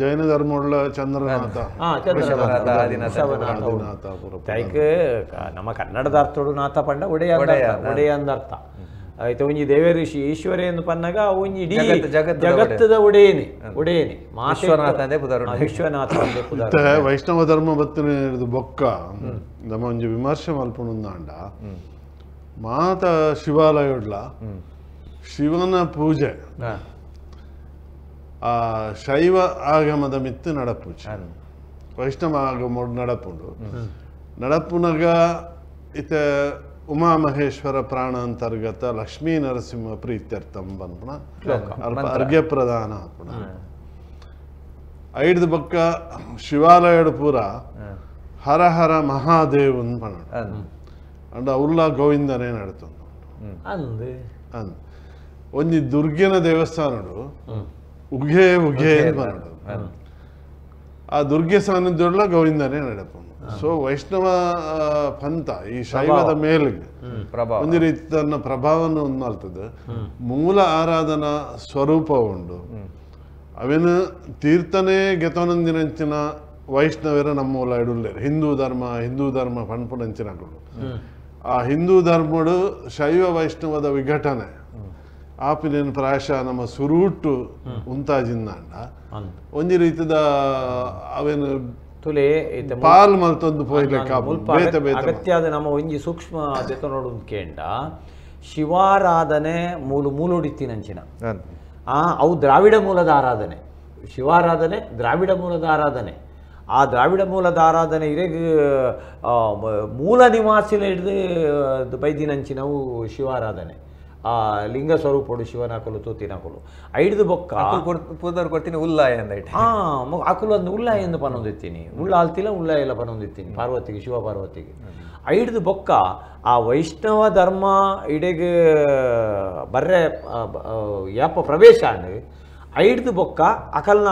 ಜೈನ ಧರ್ಮವುಳ್ಳ ಚಂದ್ರನಾಥ ಚಂದ್ರನಾಥ ಐಕ್ ನಮ್ಮ ಕನ್ನಡದ ಅರ್ಥೋಡು ನಾಥ ಪಂಡ ಒಡೆಯ ಒಡೆಯ ಅಂದ ಅರ್ಥ ಆಯ್ತು. ಒಂಜಿ ದೇವ ಋಷಿ ಈಶ್ವರ ಎಂದು ಪನ್ನಾಗ ಒಂಜಿ ಇಡೀ ಜಗತ್ತದ ಒಡೆಯನೆ ಒಡೆಯನೆ ವಿಶ್ವನಾಥ. ವೈಷ್ಣವ ಧರ್ಮ ಬತ್ತಿನ ಬೊಕ್ಕ ನಮ್ಮ ಒಂಜಿ ವಿಮರ್ಶೆ ಮಲ್ಪುಂಡ ಮಾತ ಶಿವಾಲಯೊಡ್ಲ ಶಿವನ ಪೂಜೆ ಆ ಶೈವ ಆಗಮದ ಮಿತ್ತು ನಡಪೂಜೆ ವೈಷ್ಣವ ಆಗಮ ನಡಪುಂಡು ನಡಪುನಗ ಇತ ಉಮಾಮಹೇಶ್ವರ ಪ್ರಾಣ ಅಂತರ್ಗತ ಲಕ್ಷ್ಮೀ ನರಸಿಂಹ ಪ್ರೀತ್ಯರ್ಥಂ ಪನ್ಪುಣ ಅರ್ಘ್ಯ ಪ್ರದಾನ ಪುಣ ಐಡ್ದು ಬಕ್ಕ ಶಿವಾಲಯಡು ಪೂರ ಹರ ಹರ ಮಹಾದೇವನ್ ಪಣ ಅಂಡ ಉಲ್ಲ ಗೋವಿಂದನೇ ನಡತೊಂದು ಅಂದ್ ಒಂಜಿ ದುರ್ಗಿನ ದೇವಸ್ಥಾನಡು ಉಘೆ ಉಘೆ ಪನಡು ಆ ದುರ್ಗೆ ಸಾನ್ನಿಧ್ಯೊಡ್ಲ ಗೋವಿಂದನೇ ನಡಪುಂಡು. ಸೊ ವೈಷ್ಣವ ಪಂಥ ಈ ಶೈವದ ಮೇಲಿಗೆ ಒಂದು ರೀತಿ ತನ್ನ ಪ್ರಭಾವವನ್ನು ಒಂದು ಮಾಡ್ತದೆ. ಮೂಲ ಆರಾಧನಾ ಸ್ವರೂಪ ಉಂಡು ಅವೇನು ತೀರ್ಥನೇ ಗೆತನಂದಿನಂಚಿನ ವೈಷ್ಣವರ ನಮ್ಮ ಮೂಲ ಇಡುಲ್ಲೇರು. ಹಿಂದೂ ಧರ್ಮ ಹಿಂದೂ ಧರ್ಮ ಪನ್ಪುನಂಚಿನಗಳು ಆ ಹಿಂದೂ ಧರ್ಮಡು ಶೈವ ವೈಷ್ಣವದ ವಿಘಟನೆ ಆಪಿನೇನು ಪ್ರಾಯಶಃ ನಮ್ಮ ಸುರೂಟು ಉಂತಾಜಿಂದಾಂಡ ಒಂಜಿ ರೀತಿದ ಅವೇನು ತುಲೆ ಪಾಲ್ ಮಲ್ತೊಂದು ಪೋಯ್ಲೆಕ್ಕ ಬೇತೆ ಬೇತೆ ಅಗತ್ಯದ ನಮ್ಮ ಒಂಜಿ ಸೂಕ್ಷ್ಮ ದೆತನೋಡು ಕೇಂಡ ಶಿವಾರಾಧನೆ ಮೂಲ ಮೂಲೊಡಿತ್ತಿನಂಚಿನ ಅವು ದ್ರಾವಿಡ ಮೂಲದ ಆರಾಧನೆ. ಶಿವಾರಾಧನೆ ದ್ರಾವಿಡ ಮೂಲದ ಆರಾಧನೆ. ಆ ದ್ರಾವಿಡ ಮೂಲದ ಆರಾಧನೆ ಇರೆಗ್ ಮೂಲ ನಿವಾಸಿನ ಹಿಡಿದು ಬೈದಿನಂಚಿನವು ಶಿವಾರಾಧನೆ. ಆ ಲಿಂಗ ಸ್ವರೂಪಡು ಶಿವನಾಕಲು ತೂತಿನಾಕಲು ಐಡ್ದು ಬೊಕ್ಕ ಪೂದರ್ ಕೊಡ್ತೀನಿ ಉಲ್ಲಾಯ ಅಂದ ಅಕುಲು ಒಂದು ಉಲ್ಲಾಯ ಎಂದು ಪನೊಂದಿತ್ತೀನಿ ಉಳ್ಳ ಆಲ್ತಿಲ್ಲ ಉಲ್ಲಾಯ ಎಲ್ಲ ಪನೊಂದಿತ್ತೀನಿ ಪಾರ್ವತಿಗೆ ಶಿವ ಪಾರ್ವತಿಗೆ ಐಡ್ದು ಬೊಕ್ಕ ಆ ವೈಷ್ಣವ ಧರ್ಮ ಇಡೆಗೆ ಬರ್ರೆ ಯಾಪ ಪ್ರವೇಶ ಅಂಡ್ ಐಡ್ದು ಬೊಕ್ಕ ಅಕಲ್ನ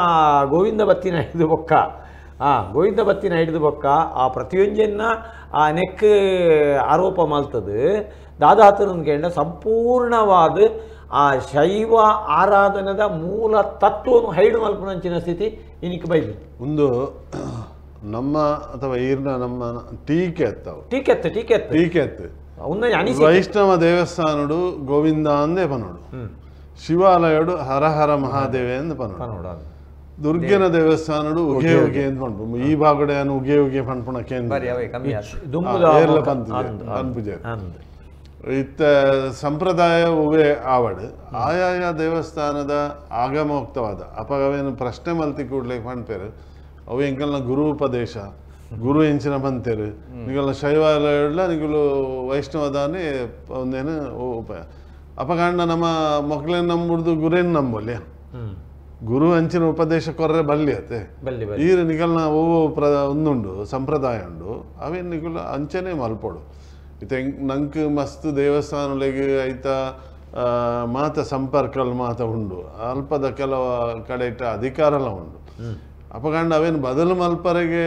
ಗೋವಿಂದ ಬತ್ತಿನ ಐದು ಬೊಕ್ಕ ಗೋವಿಂದ ಬತ್ತಿನ ಹಿಡಿದು ಬೊಕ್ಕ ಆ ಪ್ರತಿಯೊಂಜನ್ನ ಆ ನೆಕ್ ಆರೋಪ ಮಲ್ತದು ದಾದಾತನ ಕೇಂದ್ರ ಸಂಪೂರ್ಣವಾದ ಆ ಶೈವ ಆರಾಧನದ ಮೂಲ ತತ್ವವನ್ನು ಹೈಡು ಮಲ್ಪುನಂಚಿನ ಸ್ಥಿತಿ ಇನಿಕ್ ಬೈದು. ಒಂದು ನಮ್ಮ ಅಥವಾ ಈರ್ನ ನಮ್ಮ ಟೀಕೆ ಅತ್ತವು ಟೀಕೆ ಟೀಕೆ ಟೀಕೆ ಅತ್ತು ವೈಷ್ಣವ ದೇವಸ್ಥಾನಡು ಗೋವಿಂದ ಅಂದೇ ಪನೋಡು, ಶಿವಾಲಯಡು ಹರ ಹರ ಮಹಾದೇವೆ ಅಂದ್ ಪನೋಡು, ದುರ್ಗನ ದೇವಸ್ಥಾನಡು ಉಗೆ ಉಗೆ ಅಂತ ಪನ್ಪು. ಈ ಭಾಗಡೆ ಉಗೆ ಉಗೆ ಪನ್ಪುಣ ಕೇಂದ್ರ ಪನ್ಪುಜೆ ಇತ್ತ ಸಂಪ್ರದಾಯ ಉವೆ ಆವಡು ಆಯಾಯ ದೇವಸ್ಥಾನದ ಆಗಮೋಕ್ತವಾದ ಅಪಗವೇನು ಪ್ರಶ್ನೆ ಮಲ್ತಿ ಕೂಡ್ಲೆ ಪನ್ಪೇರು ಅವು ಎಂಕಲ್ನ ಗುರು ಉಪದೇಶ ಗುರು ಎಂಚಿನ ಬಂತೇರು ನಿಗಲ್ನ ಶೈವಾಲಯಡ್ಲ ನಿಗಲು ವೈಷ್ಣವದಾನೆ ಒಂದೇನು ಉಪಾಯ ಅಪಕಾಂಡ ನಮ್ಮ ಮಕ್ಳೇನು ನಂಬುಡ್ದು ಗುರೇನು ನಂಬೋಲ್ಯ ಗುರು ಅಂಚಿನ ಉಪದೇಶ ಕೊರ್ರೆ ಬಲ್ಲಿ ಅತ್ತೆ ಈರು ನಿಗಲ್ನ ಓ ಪ್ರ ಒಂದುಂಡು ಸಂಪ್ರದಾಯ ಉಂಡು ಅವೇನು ನಿಗುಲ ಅಂಚನೆ ಮಲ್ಪೋಡು. ಇತ್ತೆ ನಂಗೆ ಮಸ್ತ್ ದೇವಸ್ಥಾನಗಳಿಗೆ ಐತ ಮಾತ ಸಂಪರ್ಕಲ್ ಮಾತ ಉಂಡು ಅಲ್ಪದ ಕೆಲವು ಕಡೆ ಇಟ್ಟ ಅಧಿಕಾರಲ ಉಂಡು ಅಪಕಾಂಡ ಅವೇನು ಬದಲು ಮಲ್ಪರೆಗೆ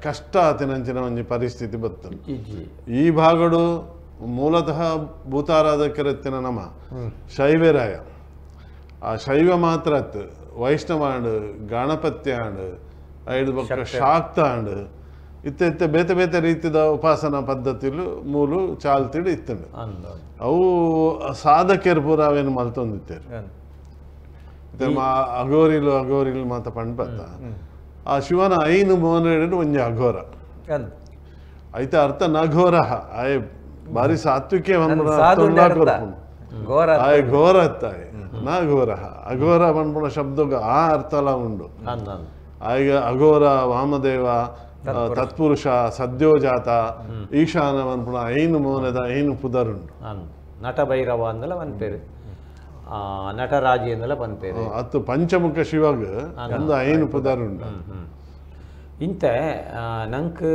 ಕಷ್ಟ ಆತಿನಂಚಿನ ಒಂಜಿ ಪರಿಸ್ಥಿತಿ ಬರ್ತದೆ. ಈ ಭಾಗಡು ಮೂಲತಃ ಭೂತಾರಾಧಕರತ್ತಿನ ನಮ ಶೈವರಾಯ ಆ ಶೈವ ಮಾತ್ರ ಅತ್ತು ವೈಷ್ಣವ ಆಂಡ್ ಗಣಪತಿ ಆಂಡ್ ಐದು ಬೊಕ್ಕ ಶಾಕ್ತ ಆಂಡ್ ಇತ್ತೆ ಇತ್ತೆ ಬೇತೆ ಬೇತೆ ರೀತಿದ ಉಪಾಸನಾ ಪದ್ಧತಿಲು ಮೂಲು ಚಾಲ್ತಿಡು ಇತ್ತಂಡು ಅವು ಸಾಧಕರು ಪೂರ ಅವೇನು ಮಲ್ತೊಂದಿತ್ತೇರು. ಅಘೋರಿಲು ಅಘೋರಿಲು ಮಾತ ಪಂಡ್ಪತ್ತ ಆ ಶಿವನ ಐನು ಮೋನೇಡು ಒಂಜಿ ಅಘೋರ ಐತ ಅರ್ಥ ನಘೋರ ಆಯ್ ಬಾರಿ ಸಾತ್ವಿಕೆ ಆಯ್ ಘೋರ ಅತ್ತಾಯ್ ನ ಘೋರ ಅಘೋರ ಪನ್ಪುಣ ಶಬ್ದಗ ಆ ಅರ್ಥಲ ಉಂಡು. ಆಯ್ಗ ಅಘೋರ ವಾಮದೇವ ತತ್ಪುರುಷ ಸದ್ಯೋಜಾತ ಈಶಾನ ಪನ್ಪುಣ ಐನು ಮೋನದ ಐನು ಪುದರುಂಡು. ನಟಭೈರವ ಅಂದಲ ಪನ್ಪೇರು, ನಟರಾಜಿ ಅಂದಲ ಪನ್ಪೇರು. ಅತ್ತು ಪಂಚಮುಖ ಶಿವಗ ಒಂದು ಐನು ಪುದರುಂಡು. ಇಂತ ನಂಕ್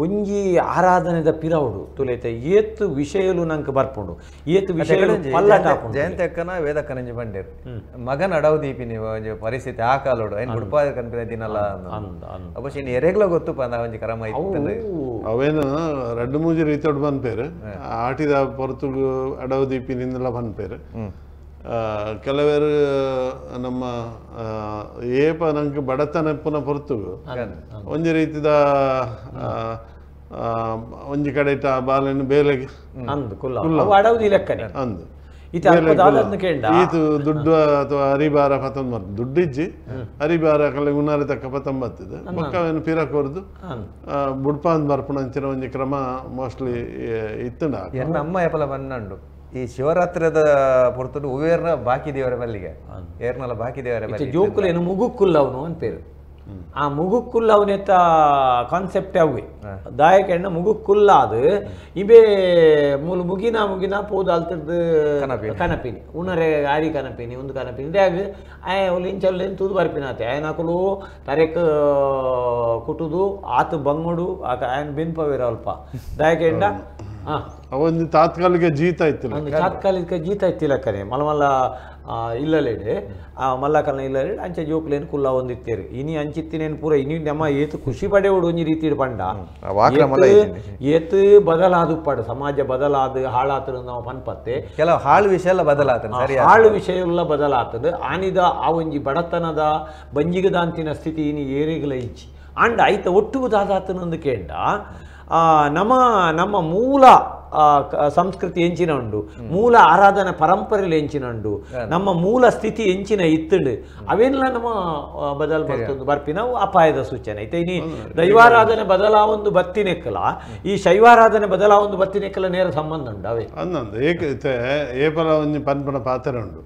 ಒಂಜಿ ಆರಾಧನೆದ ಪಿರವುಡು ತುಲೈತೆ ಏತ್ ವಿಷಯಲು ನಂಕ್ ಬರ್ಪುಂಡು ಏತ್ ವಿಷಯಲು ಪಲ್ಲಟ ಆಪುಂಡು. ಜಯಂತಿ ಅಕ್ಕನ ವೇದಕ್ಕನಂಜಿ ಬಂಡೇರು ಮಗನ ಅಡವು ದೀಪಿನಿ ಒಂಜಿ ಪರಿಸ್ಥಿತಿ ಆ ಕಾಲೋಡು ಐನ್ ಗುಡ್ಪಾದ ಕನ್ಪಿನ ದಿನಲ್ಲ ಅಪಶ್ ಇನ್ನು ಎರೆಗ್ಲ ಗೊತ್ತು ಪಂದ ಒಂಜಿ ಕ್ರಮ ಇತ್ತು. ಅವೇನು ರಡ್ಡು ಮೂಜಿ ರೀತೋಡು ಪನ್ಪೇರು ಆಟಿದ ಪೊರ್ತುಗು ಅಡವು ದೀಪಿನಿಂದಲ ಪನ್ಪೇರು. ಕೆಲವರು ನಮ್ಮ ಏಪ ನಂಗೆ ಬಡತನ ಪೊರ್ತುಗು ಒಂಜಿ ರೀತಿದ ಒಂಜಿ ಕಡೆ ಬಾಲೆನ್ ಬೇಲೆಗೆ ಅಂದು ಈತು ದುಡ್ಡು ಅಥವಾ ಅರಿಬಾರ ಪತೊಂದು ದುಡ್ಡಿಜ್ಜಿ ಅರಿಬಾರ ಕಲೆ ಉನ್ನಾರೆ ತಕ್ಕ ಪತೊಂಬತ್ತಿದೆ ಬೊಕ್ಕ ಪಿರ ಕೊರ್ದು ಬುಡ್ಪಾಂದ್ ಬರ್ಪುಣಂಚಿನ ಒಂಜಿ ಕ್ರಮ ಮೋಸ್ಟ್ಲಿ ಇತ್ತುಂಡ. ಎನ್ನ ಅಮ್ಮ ಏಪಲ ಬನ್ನಂಡು ಈ ಶಿವರಾತ್ರಿದ ಪೊರ್ತುಡು ಉವೇರ್ನ ಬಾಕಿ ದೇವರ ಬಲ್ಲಿಗೆ ಏರ್ನಲ ಬಾಕಿ ದೇವರ ಬಲ್ಲಿಗೆ ಜೋಕುಲೇನು ಮುಗುಕ್ಕುಲ್ಲವನು ಅಂತ ಪೇರು. ಆ ಮುಗುಕ್ಕುಲ್ಲವನೆತ್ತ ಕಾನ್ಸೆಪ್ಟ್ ಅವೆ ದಾಯಕ ಎಣ್ಣ ಮುಗುಕ್ಕುಲ್ಲ ಅದು ಇಬೇ ಮೂಲು ಮುಗಿನ ಮುಗಿನ ಪೋದು ಅಲ್ತದ್ದು ಕನಪಿನಿ ಉಣರೆ ಆರಿ ಕನಪಿನಿ ಒಂದು ಕನಪಿನಿ ದ್ಯಾಗ ಆಯ ಇಂಚಲ್ಲೇನು ತೂದು ಬರ್ಪಿನಾತೆ ಆಯನಕುಲು ತರೆಕ್ ಕುಟುದು ಆತು ಬಂಗುಡು ಆಯನ ಬೆನ್ಪವೇರ ಅಲ್ಪ ದಾಯಕ ಎಣ್ಣ ಒಂದು ತಾತ್ಕಾಲಿಕ ಜೀತ ಇತ್ತಿಲ್ಲ ತಾತ್ಕಾಲಿಕ ಜೀತ ಇತ್ತಿಲ್ಲ ಕರೆ ಮಲ್ಲ ಮಲ್ಲ ಇಲ್ಲಲೇಡೆ ಆ ಮಲ್ಲಕಲ್ನ ಇಲ್ಲಲೇಡು ಅಂಚೆ ಜೋಕುಲೇನು ಕುಲ್ಲ ಒಂದಿತ್ತೇರು ಇನಿ ಅಂಚಿತ್ತಿನೇನು ಪೂರ ಇನಿ ನಮ್ಮ ಏತು ಖುಷಿ ಪಡೆಯೋಡು ಒಂಜಿ ರೀತಿ ಪಂಡ ಏತು ಬದಲಾದುಪ್ಪಾಡು ಸಮಾಜ ಬದಲಾದ ಹಾಳಾತದ ನಾವು ಪನ್ಪತ್ತೆ ಕೆಲವು ಹಾಳು ವಿಷಯ ಎಲ್ಲ ಬದಲಾತದ ಸರಿ ಹಾಳು ವಿಷಯ ಎಲ್ಲ ಬದಲಾತದ ಆನಿದ ಆ ಒಂಜಿ ಬಡತನದ ಬಂಜಿಗದಾಂತಿನ ಸ್ಥಿತಿ ಇನಿ ಏರಿಗಲ ಇಜ್ಜಿ ಅಂಡ ಐತ ಒಟ್ಟುಗುದಾದಾತನೊಂದು ಕೇಂಡ ನಮ್ಮ ನಮ್ಮ ಮೂಲ ಸಂಸ್ಕೃತಿ ಎಂಚಿನ ಉಂಡು ಮೂಲ ಆರಾಧನಾ ಪರಂಪರೆಯಲ್ಲಿ ಎಂಚಿನ ಉಂಡು ನಮ್ಮ ಮೂಲ ಸ್ಥಿತಿ ಎಂಚಿನ ಇತ್ತುಂಡು ಅವೆಲ್ಲ ನಮ್ಮ ಬದಲು ಬರ್ತೊಂದು ಬರ್ಪಿನ ಅಪಾಯದ ಸೂಚನೆ ಐತೆ. ಇನಿ ದೈವಾರಾಧನೆ ಬದಲಾವೊಂದು ಬತ್ತಿನೆಕ್ಕಲ ಈ ಶೈವಾರಾಧನೆ ಬದಲಾವೊಂದು ಬತ್ತಿನೆಕ್ಕಲ ನೇರ ಸಂಬಂಧ ಉಂಡು ಅವೇ ಅಂದಂದು ಏಕೈತೆ ಏಪಲ ಒಂಜಿ ಪನ್ಪನ ಪಾತ್ರ ಉಂಡು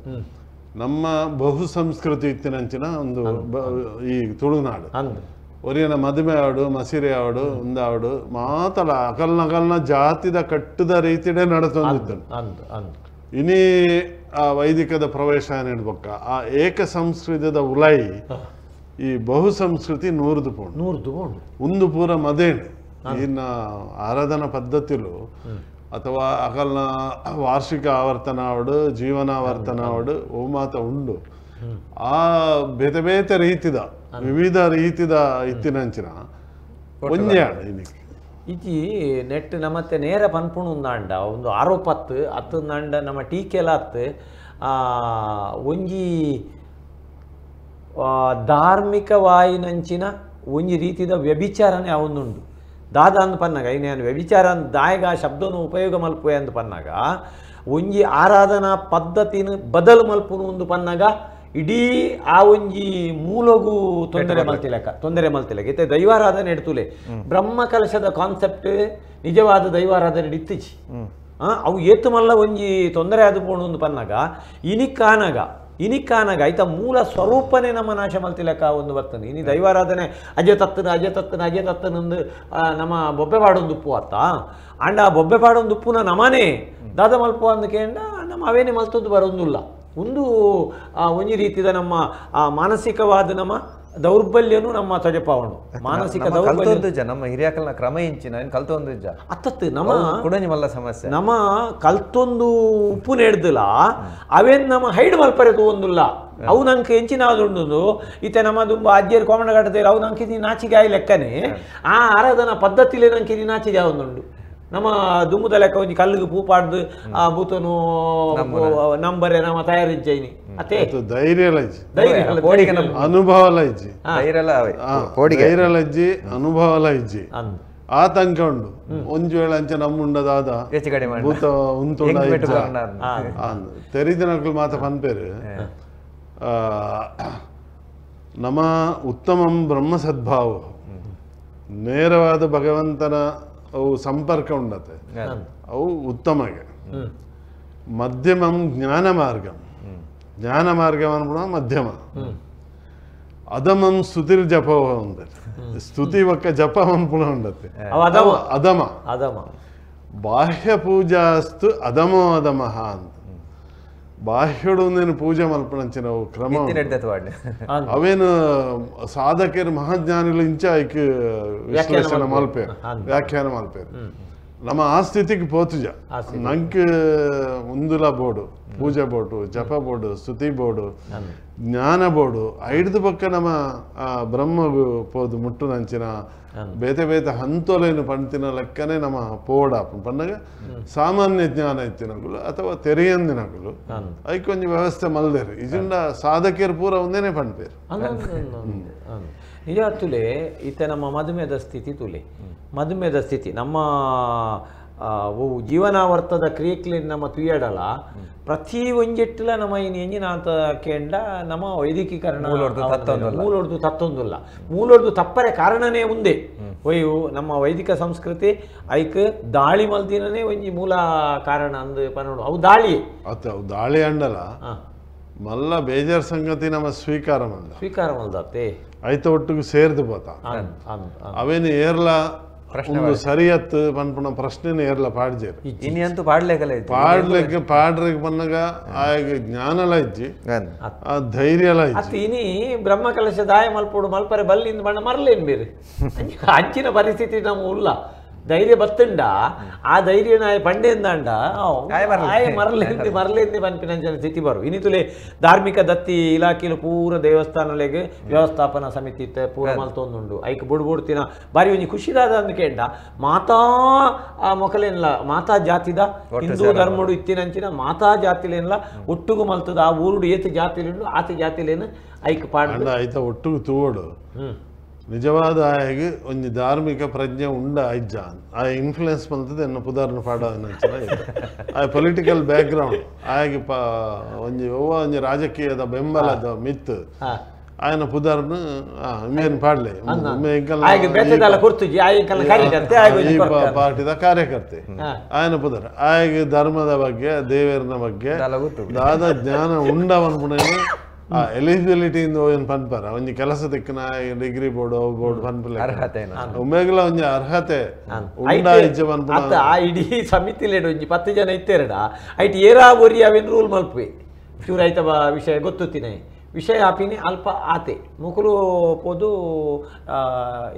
ನಮ್ಮ ಬಹು ಸಂಸ್ಕೃತಿ ಇತ್ತಿನಂಚಿನ ಒಂದು ಈ ತುಳುನಾಡು ಅಂದು ಒರಿಯನ ಮದುವೆ ಆಡು ಮಸಿರೆ ಆಡು ಉಂದಾಡು ಮಾತಲ ಅಕಲ್ನಕಲ್ನ ಜಾತಿದ ಕಟ್ಟದ ರೀತಿಯೇ ನಡತೊಂದಿತ್ತು. ಇನಿ ಆ ವೈದಿಕದ ಪ್ರವೇಶ ನೀಡ್ಬಕ್ಕ ಆ ಏಕ ಸಂಸ್ಕೃತದ ಉಲೈ ಈ ಬಹು ಸಂಸ್ಕೃತಿ ನೂರ್ದು ಪೋಂಡು ನೂರ್ದು ಪೋಂಡು ಒಂದು ಪೂರ ಮದೇನು ಇನ್ನ ಆರಾಧನಾ ಪದ್ಧತಿಲು ಅಥವಾ ಅಕಲ್ನ ವಾರ್ಷಿಕ ಆವರ್ತನ ಆವಡು ಜೀವನಾವರ್ತನ ಆವಡು ಓ ಮಾತ ಉಂಡು ಆ ಬೇತೆ ಬೇತೆ ರೀತಿದ ವಿವಿಧ ರೀತಿದ ಇತ್ತಿನಂಚಿನ ಒಂಜೆ ಇಜಿ ನೆಟ್ ನಮ್ಮತ್ತೆ ನೇರ ಪನ್ಪುಣು ಉಂದಾಂಡ ಒಂದು ಆರೋಪತ್ತು ಅತ್ತುಂದಾಂಡ ನಮ್ಮ ಟೀಕೆಲ ಅತ್ತು ಒಂಜಿ ಧಾರ್ಮಿಕವಾಯಿನಂಚಿನ ಒಂಜಿ ರೀತಿದ ವ್ಯಭಿಚಾರನೆ ಅವೊಂದುಂಡು ದಾದ ಅಂದ್ ಪನ್ನಾಗ ಐನೇ ವ್ಯಭಿಚಾರ ಅಂದ್ ದಾಯಗ ಶಬ್ದನು ಉಪಯೋಗ ಮಲ್ಪುವೆ ಅಂದ್ ಪನ್ನಾಗ ಒಂಜಿ ಆರಾಧನಾ ಪದ್ಧತಿನ ಬದಲು ಮಲ್ಪುನು ಒಂದು ಪನ್ನಾಗ ಇಡೀ ಆ ಒಂಜಿ ಮೂಲಗೂ ತೊಂದರೆ ಮಲ್ತಿಲಕ ತೊಂದರೆ ಮಲ್ತಿಲಕ ಇತ್ತೆ ದೈವಾರಾಧನೆ ಇಡ್ತುಲೆ ಬ್ರಹ್ಮ ಕಲಶದ ಕಾನ್ಸೆಪ್ಟ್ ನಿಜವಾದ ದೈವಾರಾಧನೆ ಇತ್ತೀಚಿ ಅವು ಏತು ಮಲ್ಲ ಒಂಜಿ ತೊಂದರೆ ಆದ ಪೋಣು ಒಂದು ಪನ್ನಾಗ ಇನಿಕ್ಕಾನಗ ಇನಿಕ್ಕಾನಗ ಐತ ಮೂಲ ಸ್ವರೂಪನೇ ನಮ್ಮ ನಾಶ ಮಲ್ತಿಲಕ ಒಂದು ಬರ್ತದೆ ಇನಿ ದೈವಾರಾಧನೆ ಅಜೆ ತತ್ತನ ಅಜೆ ತತ್ತನ ಅಜೆ ತತ್ತನಂದು ನಮ್ಮ ಬೊಬ್ಬೆ ಪಾಡೊಂದು ಉಪ್ಪು ಅತ್ತ ಅಂಡ ಆ ಬೊಬ್ಬೆ ಪಾಡೊಂದು ಉಪ್ಪುನ ನಮನೇ ದಾದ ಮಲ್ಪು ಅಂದಕೇಂಡ ನಮ್ಮ ಅವೇನೆ ಮಲ್ತದ್ದು ಬರೋದಿಲ್ಲ ಒಂದು ಒಂಜಿ ರೀತಿದ ನಮ್ಮ ಮಾನಸಿಕವಾದ ನಮ್ಮ ದೌರ್ಬಲ್ಯನು ನಮ್ಮ ತೊಜಪಾವಣು ಮಾನಸಿಕ ದೌರ್ಬಲ್ಯ ನಮ್ಮ ಹಿರಿಯಕಲ್ನ ಕ್ರಮ ಇಂಚಿನ ಕಲ್ತೊಂದು ಅತ್ತತ್ತು ನಮ್ಮ ಕುಡಂಜಿ ಮಲ್ಲ ಸಮಸ್ಯೆ ನಮ್ಮ ಕಲ್ತೊಂದು ಉಪ್ಪು ನೆಡ್ದಿಲ್ಲ ಅವೇನ್ ನಮ್ಮ ಹೈಡ್ ಮಲ್ಪರೆ ತೂವೊಂದುಲ್ಲ ಅವು ನಂಗೆ ಎಂಚಿನ ಉಂಡು ಇತ್ತೆ ನಮ್ಮ ದುಂಬ ಅಜ್ಜಿಯರು ಕೋಮಣ ಕಟ್ಟದೇರು ಅವು ನಂಗೆ ಇದು ನಾಚಿಗೆ ಆಯಿ ಲೆಕ್ಕನೆ ಆ ಆರಾಧನಾ ಪದ್ಧತಿಲೇ ನಂಗೆ ಇದು ನಾಚಿಗೆ ಆವೊಂದುಂಡು ನಮ್ಮ ದುಮ್ಮುದ ಲೆಕ್ಕ ಒಂಜಿ ಕಲ್ಲಿಗೆ ಪೂ ಪಾಡ್ದು ಆ ಬೂತನು ನಂಬರೆ ನಮ್ಮ ತಯಾರಿಜ್ಜೈನಿ ಅತ್ತೆ ಧೈರ್ಯ ಧೈರ್ಯ ಅನುಭವ ಲೈಜಿ ಧೈರ್ಯ ಲಜ್ಜಿ ಅನುಭವ ಲೈಜಿ ಆತಂಕ ಉಂಡು ಒಂಜು ವೇಳೆ ಅಂಚೆ ನಮ್ಮುಂಡದಾದ ಭೂತ ಉಂತುಂಡ ತೆರಿದಿನಕ್ಲು ಮಾತ ಪನ್ಪೇರು ನಮ್ಮ ಉತ್ತಮಂ ಬ್ರಹ್ಮ ಸದ್ಭಾವ ನೇರವಾದ ಭಗವಂತನ ಅವು ಸಂಪರ್ಕ ಉಂಡತೆ ಅವು ಉತ್ತಮಗೆ ಮಧ್ಯಮಂ ಜ್ಞಾನ ಮಾರ್ಗಂ ಜ್ಞಾನ ಮಾರ್ಗಂ ಅನ್ಪುಣ ಮಧ್ಯಮ ಅಧಮಂ ಸ್ತುತಿರ್ ಜಪ ಉಂಡತೆ ಸ್ತುತಿ ಒಕ್ಕ ಜಪ ಅನ್ಪುಣ ಉಂಡತೆ ಅಧಮ ಅಧಮ ಬಾಹ್ಯ ಪೂಜಾಸ್ತು ಅಧಮೋ ಅಧಮಃ ಅಂತ ಬಾಹ್ಯಡು ಒಂದೇನು ಪೂಜೆ ಮಲ್ಪಣಂಚಿನ ಕ್ರಮ ಅವೇನು ಸಾಧಕರು ಮಹಾಜ್ಞಾನಿಗಳು ಇಂಚ ಐಕ್ ವಿಶ್ಲೇಷಣೆ ಮಲ್ಪೇರು ವ್ಯಾಖ್ಯಾನ ಮಲ್ಪೇರು ನಮ್ಮ ಆ ಸ್ಥಿತಿಗೆ ಪೋತುಜ ನಂಗೆ ಉಂದುಲ ಬೋರ್ಡು ಪೂಜೆ ಬೋರ್ಡು ಜಪ ಬೋರ್ಡು ಸ್ತುತಿ ಬೋರ್ಡು ಜ್ಞಾನ ಬೋರ್ಡು ಐಡ್ದು ಪಕ್ಕ ನಮ್ಮ ಬ್ರಹ್ಮಗು ಪೋದು ಮುಟ್ಟುನಂಚಿನ ಬೇತೆ ಬೇತೆ ಹಂತೊಲೇನು ಪಣ್ತಿನ ಲೆಕ್ಕನೆ ನಮ್ಮ ಪೋಡ ಪಣ್ಣಗ ಸಾಮಾನ್ಯ ಜ್ಞಾನ ಇತ್ತಿನಗುಲು ಅಥವಾ ತೆರೆಯಂದಿನಗುಲು ಐಕೊಂಜಿ ವ್ಯವಸ್ಥೆ ಮಲ್ದೇರು ಇಜಿಂಡ ಸಾಧಕಿಯರು ಪೂರ ಒಂದೇನೆ ಪಣ್ಪೇರು ನಿಜ ತುಲೆ ಇತ್ತ ನಮ್ಮ ಮಧುಮೇಹದ ಸ್ಥಿತಿ ತುಲೆ ಮಧುಮೇಹದ ಸ್ಥಿತಿ ನಮ್ಮ ಜೀವನಾವರ್ತದ ಕ್ರಿಯೆಕ್ಲೇನು ನಮ್ಮ ತುಯ್ಯಾಡಲ್ಲ ಪ್ರತಿ ಒಂಜೆಟ್ಟಲ ನಮ್ಮ ಇನ್ನು ಎಂಜಿನ ಅಂತ ಕೇಂಡ ನಮ್ಮ ವೈದಿಕೀಕರಣ ಮೂಲೊಡ್ದು ತತ್ತೊಂದಿಲ್ಲ ಮೂಲೊಡ್ದು ತಪ್ಪರೆ ಕಾರಣನೇ ಒಂದೇ ಒಯ್ಯು ನಮ್ಮ ವೈದಿಕ ಸಂಸ್ಕೃತಿ ಐಕ್ ದಾಳಿ ಮಲ್ದಿನೇ ಒಂಜಿ ಮೂಲ ಕಾರಣ ಅಂದು ಪನ್ನೋಡು ಅವು ದಾಳಿ ದಾಳಿ ಅಂಡಲ ಮಲ್ಲ ಬೇಜಾರ್ ಸಂಗತಿ ನಮ್ಮ ಸ್ವೀಕಾರ ಮಲ್ದ ಸ್ವೀಕಾರ ಮಲ್ದತ್ತೆ ಐತ ಒಟ್ಟಿಗೆ ಸೇರ್ದು ಬೋತ ಅವೇನು ಏರ್ಲ ಸರಿಯತ್ತು ಪನ್ಪುಣ ಪ್ರಶ್ನೆನೇ ಏರ್ಲ ಪಾಡ್ಜೇರು ಇನಿ ಅಂತೂ ಪಾಡ್ಲೇಕಲ ಪಾಡ್ಲಿಕ್ಕೆ ಪಾಡ್ರಿಗೆ ಪನ್ನಗ ಆಗ ಜ್ಞಾನಲ ಇಜ್ಜಿ ಆ ಧೈರ್ಯಲ ಇಜ್ಜಿ ಇನಿ ಬ್ರಹ್ಮ ಕಲಶ ದಾಯ ಮಲ್ಪೋಡು ಮಲ್ಪರೆ ಬಲ್ಲಿಂದ ಬಣ್ಣ ಮರಲೇನು ಬೇರೆ ಅಂಚಿನ ಪರಿಸ್ಥಿತಿ ನಮ್ಮ ಉಲ್ಲ ಧೈರ್ಯ ಬತ್ತುಂಡ ಆ ಧೈರ್ಯ ನಾಯ ಪಂಡೆಂದಾಂಡ ಆಯ ಮರಲೇಂದಿ ಮರಲೇಂದಿ ಪನ್ಪಿನಂಚಿನ ಸ್ಥಿತಿ ಬರು ಇನಿತುಲೆ ಧಾರ್ಮಿಕ ದತ್ತಿ ಇಲಾಖೆಲು ಪೂರ ದೇವಸ್ಥಾನಲೆಗ್ ವ್ಯವಸ್ಥಾಪನಾ ಸಮಿತಿ ಇತ್ತೆ ಪೂರ ಮಲ್ತೊಂದುಂಡು ಐಕ್ ಬುಡ್ ಬುಡ್ತಿನ ಬಾರಿ ಒಂಜಿ ಖುಷಿದಾದ ಅಂದ್ಕೇಂಡ ಮಾತಾ ಆ ಮೊಕಲೇನ್ಲ ಮಾತಾ ಜಾತಿದ ಹಿಂದೂ ಧರ್ಮಡು ಇತ್ತಿನಂಚಿನ ಮಾತಾ ಜಾತಿಲೇನ್ಲ ಒಟ್ಟುಗು ಮಲ್ತದ ಆ ಊರುಡು ಏತ ಜಾತಿಲುಂಡು ಆತ ಜಾತಿಲೇನು ಐಕ್ ಪಾಡ ಐತ ಒಟ್ಟುಗು ತೂವಡು ನಿಜವಾದ ಆಯಗ್ ಒಂಜಿ ಧಾರ್ಮಿಕ ಪ್ರಜ್ಞೆ ಉಂಡ ಆಯ್ಜ ಆ ಇನ್ಫ್ಲುಯೆನ್ಸ್ ಮಲ್ತದೆ ಎನ್ನ ಪುದಾರ್ನ ಪಾಡ ಆ ಪೊಲಿಟಿಕಲ್ ಬ್ಯಾಕ್ಗ್ರೌಂಡ್ ಆಯಗ್ ಪ ಒಂಜಿ ಒವ್ವ ಒಂಜಿ ರಾಜಕೀಯದ ಬೆಂಬಲದ ಮಿತ್ ಆಯನ ಪುದಾರ್ನ ಮೇನ್ ಪಾಡ್ಲೆ ಪಾರ್ಟಿದ ಕಾರ್ಯಕರ್ತೆ ಆಯನ ಪುದಾರ್ ಆಯಗ್ ಧರ್ಮದ ಬಗ್ಗೆ ದೇವರನ ಬಗ್ಗೆ ದಾದ ಜ್ಞಾನ ಉಂಡವನ್ ಆ ಎಲಿಜಿಬಿಲಿಟಿ ಇಂದ ಏನು ಪನ್ಪರ ಒಂಜಿ ಕೆಲಸ ತಿಕ್ಕನ degree board board ಪನ್ಪಲೆ ಅರ್ಹತೆ ಉಮೇಗ್ಲ ಒಂಜಿ ಅರ್ಹತೆ ಉಂಡ ಇಜ್ಜ ಪನ್ಪುನ ಅತ್ತ ಆ ಇಡೀ ಸಮಿತಿಲೇಡು ಒಂಜಿ 10 ಜನ ಇತ್ತೆರಡ ಐಟ್ ಏರಾ ಒರಿ ಅವೇನು ರೂಲ್ ಮಲ್ಪುವೆ ಚೂರು ಐತ ವಿಷಯ ಗೊತ್ತುತ್ತಿನ ವಿಷಯ ಆಪಿನಿ ಅಲ್ಪ ಆತೆ ಮುಕುಲು ಪೋದು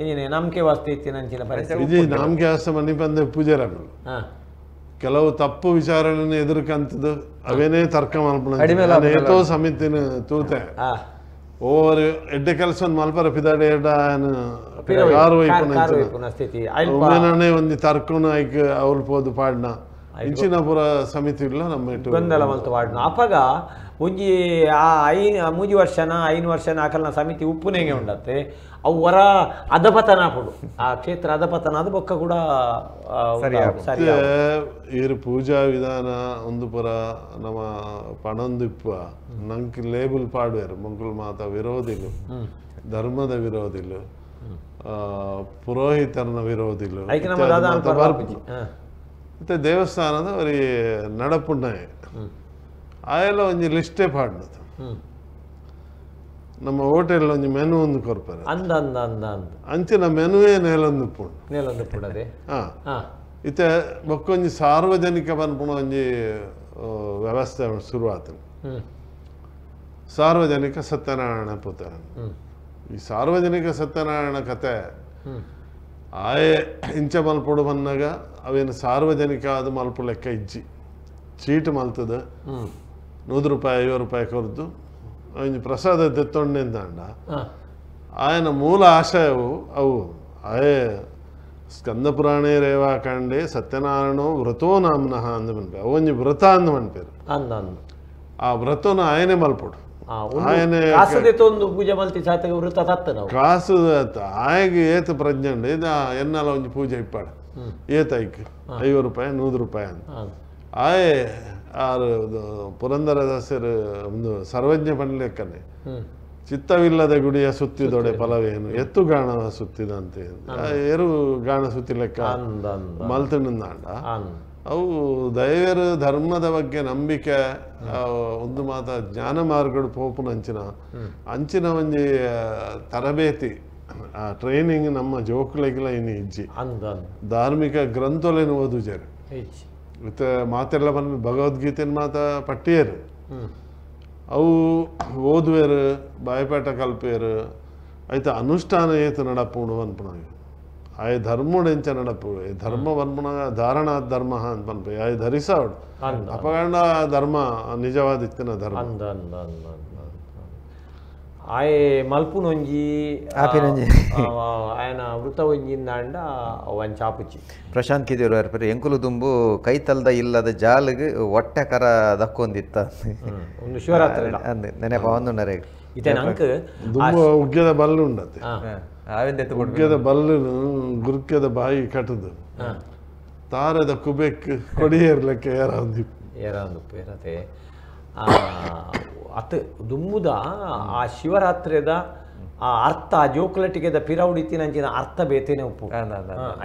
ಏನೇ ನಂಬಿಕೆ ವಾಸ್ತೆ ಇತ್ತಿನಂಚಿನ ಪರಿಸ್ಥಿತಿ ಇಜಿ ನಂಬಿಕೆ ವಾಸ್ತೆ ಮನಿಪಂದೆ ಪೂಜಾರಗಳು ಕೆಲವು ತಪ್ಪು ವಿಚಾರಗಳನ್ನು ಎದುರ್ಕಂತದ್ದು ಅವೇನೇ ತರ್ಕ ಮಲ್ಪಣ ಏತೋ ಸಮಿತಿನ ತೂತೆ ಓವರ್ ಎಡ್ಡೆ ಕೆಲಸ ಮಲ್ಪರ ಪಿದಾಡೆ ಎಡ್ಡ ಕಾರು ಒಮ್ಮೆನೇ ಒಂದು ತರ್ಕನ ಐಕ್ ಅವ್ರು ಪೋದು ಪಾಡ್ನ ಇಂಚಿನ ಪೂರ ಸಮಿತಿ ಇಲ್ಲ ನಮ್ಮ ಗೊಂದಲ ಮಲ್ತು ಪಾಡ್ನ ಅಪಗ ಒಂಜಿ ಆ 5 ವರ್ಷನ 5 ವರ್ಷನ ಅಕಲ್ನ ಸಮಿತಿ ಉಪ್ಪುನೆಗೆ ಉಂಡತ್ತೆ ಅವು ವರ ಅಧಪತನ ಆಪುಂಡು ಆ ಕ್ಷೇತ್ರ ಅಧಪತನ ಅದು ಬೊಕ್ಕ ಕೂಡ ಸರಿ ಇರು ಪೂಜಾ ವಿಧಾನ ಒಂದು ಪುರ ನಮ್ಮ ಪಣೊಂದಿಪ್ಪ ನಂಗೆ ಲೇಬಲ್ ಪಾಡುವರು ಮಂಕುಲ್ ಮಾತ ವಿರೋಧಿಲು ಧರ್ಮದ ವಿರೋಧಿಲು ಪುರೋಹಿತರನ ವಿರೋಧಿಲು ಮತ್ತೆ ದೇವಸ್ಥಾನದ ಅವರಿ ನಡಪುಣ್ಣಾಯ ಆಯೆಲ್ಲ ಒಂಜಿ ಲಿಸ್ಟೇ ಪಾಡ್ನದು ನಮ್ಮ ಹೋಟೆಲ್ ಒಂಜಿ ಮೆನು ಒಂದು ಕೊರ್ಪರೆ ಅಂದ ಅಂದ ಅಂದ ಅಂದ ಅಂಚಿನ ಮೆನುವೇ ನೇಲೊಂದು ಪುಂಡು ನೇಲೊಂದು ಪುಡದೆ ಹಾಂ ಇತ್ತೆ ಬೊಕ್ಕೊಂಜಿ ಸಾರ್ವಜನಿಕ ಪನ್ಪುಣ ಒಂಜಿ ವ್ಯವಸ್ಥೆ ಶುರುವಾತನು ಸಾರ್ವಜನಿಕ ಸತ್ಯನಾರಾಯಣ ಪೂತ ಈ ಸಾರ್ವಜನಿಕ ಸತ್ಯನಾರಾಯಣ ಕತೆ ಆಯೆ ಇಂಚ ಮಲ್ಪೊಡು ಬನ್ನಾಗ ಅವೇನು ಸಾರ್ವಜನಿಕ ಅದು ಮಲ್ಪು ಲೆಕ್ಕ ಇಜ್ಜಿ ಚೀಟ್ ಮಲ್ತದ 100 ರೂಪಾಯಿ 50 ರೂಪಾಯಿ ಕೊರ್ದು ಒಂಜಿ ಪ್ರಸಾದ ದೆತ್ತೊಂಡೆಂದಾಂಡ ಆಯನ ಮೂಲ ಆಶಯವು ಅವು ಆಯೆ ಸ್ಕಂದ ಪುರಾಣೇ ರೇವಾಕಾಂಡೆ ಸತ್ಯನಾರಾಯಣೋ ವ್ರತೋ ನಾಮ್ನಃ ಅಂದು ಮನ್ಪೆ ಅವು ಒಂಜಿ ವ್ರತ ಅಂದು ಮನ್ಪೇರು ಆ ವ್ರತನ ಆಯನೆ ಮಲ್ಪೊಡು ಆಯನೆ ಪೂಜೆ ಮಲ್ತಿ ವ್ರತ ತತ್ತ ಕಾಸು ಆಯಗೆ ಏತ ಪ್ರಜ್ಞೆ ಉಂಡು ಇದು ಎನ್ನಲ ಒಂಜಿ ಪೂಜೆ ಇಪ್ಪಾಡ ಏತ ಐಕ್ 50 ರೂಪಾಯಿ 100 ರೂಪಾಯಿ ಅಂತ ಆಯೆ ಆರು ಪುರಂದರದಾಸರು ಒಂದು ಸರ್ವಜ್ಞ ಪಂಡ್ಲೆಕ್ಕನೆ ಚಿತ್ತವಿಲ್ಲದ ಗುಡಿಯ ಸುತ್ತಿದೊಡೆ ಫಲವೇನು ಎತ್ತು ಗಾಣ ಸುತ್ತಿದಂತೆ ಏರು ಗಾಣ ಸುತ್ತಿ ಲೆಕ್ಕ ಮಲ್ತಂಡ ಅವು ದೈವರು ಧರ್ಮದ ಬಗ್ಗೆ ನಂಬಿಕೆ ಒಂದು ಮಾತ ಜ್ಞಾನ ಮಾರ್ಗಡು ಪೋಪುನ ಅಂಚಿನ ಅಂಚಿನ ಒಂಜಿ ತರಬೇತಿ ಆ ಟ್ರೈನಿಂಗ್ ನಮ್ಮ ಜೋಕುಲೆಗ್ಲ ಇನ್ನು ಇಜ್ಜಿ ಧಾರ್ಮಿಕ ಗ್ರಂಥಲೇನು ಓದುಜರು ಮತ್ತೆ ಮಾತೆಲ್ಲ ಬಂದು ಭಗವದ್ಗೀತೆನ ಮಾತ ಪಟ್ಟಿಯರು ಅವು ಓದುವೇರು ಬಾಯಪಾಠ ಕಲ್ಪೇರು ಆಯ್ತು ಅನುಷ್ಠಾನ ಏತು ನಡಪುಣು ಅನ್ಪುಣಾಗ ಆಯ್ ಧರ್ಮುಡು ಎಂಚ ನಡಪು ಧರ್ಮ ಪನ್ಪುಣಾಗ ಧಾರಣಾ ಧರ್ಮ ಅಂತ ಪನ್ಪೆ ಆಯ್ ಧರಿಸಾವಡು ಅಪಗಂಡ ಧರ್ಮ ನಿಜವಾದ ಇತ್ತಿನ ಧರ್ಮ ಆಯೆ ಮಲ್ಪುನೊಂಜಿ ಆಪಿನೊಂಜಿ ಆಯನ ವೃತ ಒಂಜಿಂದಾಂಡ ವಂಚಾಪುಚಿ ಪ್ರಶಾಂತ್ ಕಿದಿರು ಅರ್ಪರೆ ಎಂಕುಲು ದುಂಬು ಕೈತಲ್ದ ಇಲ್ಲದ ಜಾಲಿಗೆ ಒಟ್ಟೆ ಕರ ದಕ್ಕೊಂದಿತ್ತ ಒಂದು ಶಿವರಾತ್ರಿ ಅಂದ್ ನೆನಪ ಒಂದುಂಡರೆ ಇತ್ತೆ ನಂಕ್ ದುಂಬು ಉಗ್ಗದ ಬಲ್ಲು ಉಂಡತೆ ಉಗ್ಗದ ಬಲ್ಲು ಗುರುಕ್ಯದ ಬಾಯಿ ಕಟ್ಟದು ತಾರದ ಕುಬೆಕ್ ಕೊಡಿಯೇರ್ಲೆಕ್ಕ ಏರ ಒಂದಿಪ್ಪು ಏರ ಒಂದಿಪ್ಪು ಏರತೆ ಅತ್ ದುಂಬುದ ಆ ಶಿವರಾತ್ರಿದ ಆ ಅರ್ಥ ಆ ಜೋಕುಲಟಿಗೆದ ಪಿರೌಡಿತ್ತಿನಂಚಿನ ಅರ್ಥ ಬೇತೇನೆ ಉಪ್ಪು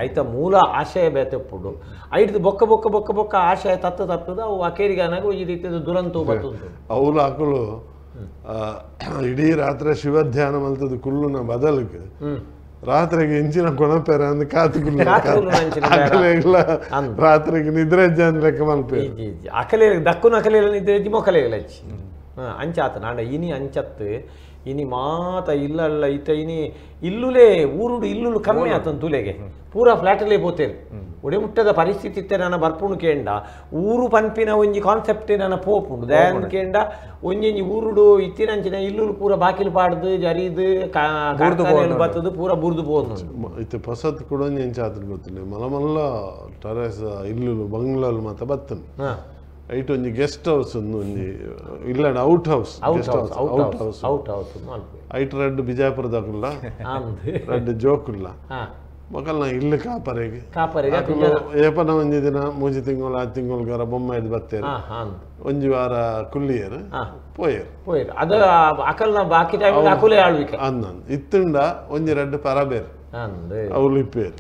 ಐತ ಮೂಲ ಆಶಯ ಬೇತೆ ಉಪ್ಪುಡು ಐಡ್ದು ಬೊಕ್ಕ ಬೊಕ್ಕ ಬೊಕ್ಕ ಬೊಕ್ಕ ಆಶಯ ತತ್ತ ತತ್ತದ ಅವು ಅಕೇರಿಗಾನಾಗ ಈ ರೀತಿಯ ದುರಂತ ಬರ್ತುಂಟು ಅವ್ಲು ಹಾಕಲು ಇಡೀ ರಾತ್ರಿ ಶಿವಧ್ಯಾನ ಮಲ್ತದ ಕುಳ್ಳುನ ಬದಲಿಗೆ ರಾತ್ರಿಗೆ ಇಂಚಿನ ಕೊಣಪೆರ ಅಂದ್ ಕಾತು ಕುಳ್ಳು ರಾತ್ರಿಗೆ ನಿದ್ರೆ ಲೆಕ್ಕ ಮಲ್ಪೆ ಅಕಲೆ ದಕ್ಕುನ ಅಕಲೆ ನಿದ್ರೆ ಮೊಕಲೆ ಅಂಚಾತ ನಾಡ ಇನಿ ಅಂಚತ್ತು ಇನಿ ಮಾತ ಇಲ್ಲಲ್ಲ ಇತ್ತ ಇನಿ ಇಲ್ಲುಲೇ ಊರುಡು ಇಲ್ಲುಲು ಕಮ್ಮಿ ಆತನ ತುಲೆಗೆ ಪೂರಾ ಫ್ಲ್ಯಾಟಲ್ಲೇ ಪೋತೇರು ಒಡೆ ಮುಟ್ಟದ ಪರಿಸ್ಥಿತಿ ಇತ್ತೆ ನನ್ನ ಬರ್ಪುಣು ಕೇಂಡ ಊರು ಪನ್ಪಿನ ಒಂಜಿ ಕಾನ್ಸೆಪ್ಟ್ ನನ್ನ ಪೋಪುಂಡು ದಯಾನ್ ಕೇಂಡ ಒಂಜೊಂಜಿ ಊರುಡು ಇತ್ತಿನಂಚಿನ ಇಲ್ಲುಲು ಪೂರ ಬಾಕಿಲು ಪಾಡ್ದು ಜರೀದು ಬತ್ತದು ಪೂರ ಬುರ್ದು ಪೋದು ಇತ್ತೆ ಪೊಸತ್ ಕೂಡ ಒಂಜಿ ಆತನ ಗೊತ್ತಿಲ್ಲ ಮಲ್ಲ ಮಲ್ಲ ಟೆರೆಸ್ ಇಲ್ಲುಲು ಬಂಗ್ಲಲು ಮಾತ ಬತ್ತನು ಐಟ್ ಒಂಜಿ ಗೆಸ್ಟ್ ಹೌಸ್ ಒಂಜಿ ಇಲ್ಲ out house guest house out house out house ಐಟ್ ರಡ್ಡ್ ಬಿಜಾಪುರದಾಕುಲ್ಲ ರಡ್ಡ್ ಜೋಕುಲ್ಲ ಮೊಕಲ್ನ ಇಲ್ಲಿ ಕಾಪರೆಗೆ ಕಾಪರೆಗೆ ಏಪನ ಒಂಜಿ ದಿನ ಮೂಜಿ ತಿಂಗಳು ಆ ತಿಂಗಳು ಬೊಮ್ಮ ಇದು ಬತ್ತೇರು ಒಂಜಿ ವಾರ ಕುಲ್ಲಿಯರು ಪೋಯರು ಪೋಯರು ಅದು ಅಕಲ್ನ ಬಾಕಿ ಟೈಮ್ ಅಕುಲೆ ಆಳ್ವಿಕೆ ಅಂದ ಇತ್ತುಂಡ ಒಂಜಿ ರಡ್ಡ್ ಪರಬೇರು ಅವ್ಲು ಇಪ್ಪೇರು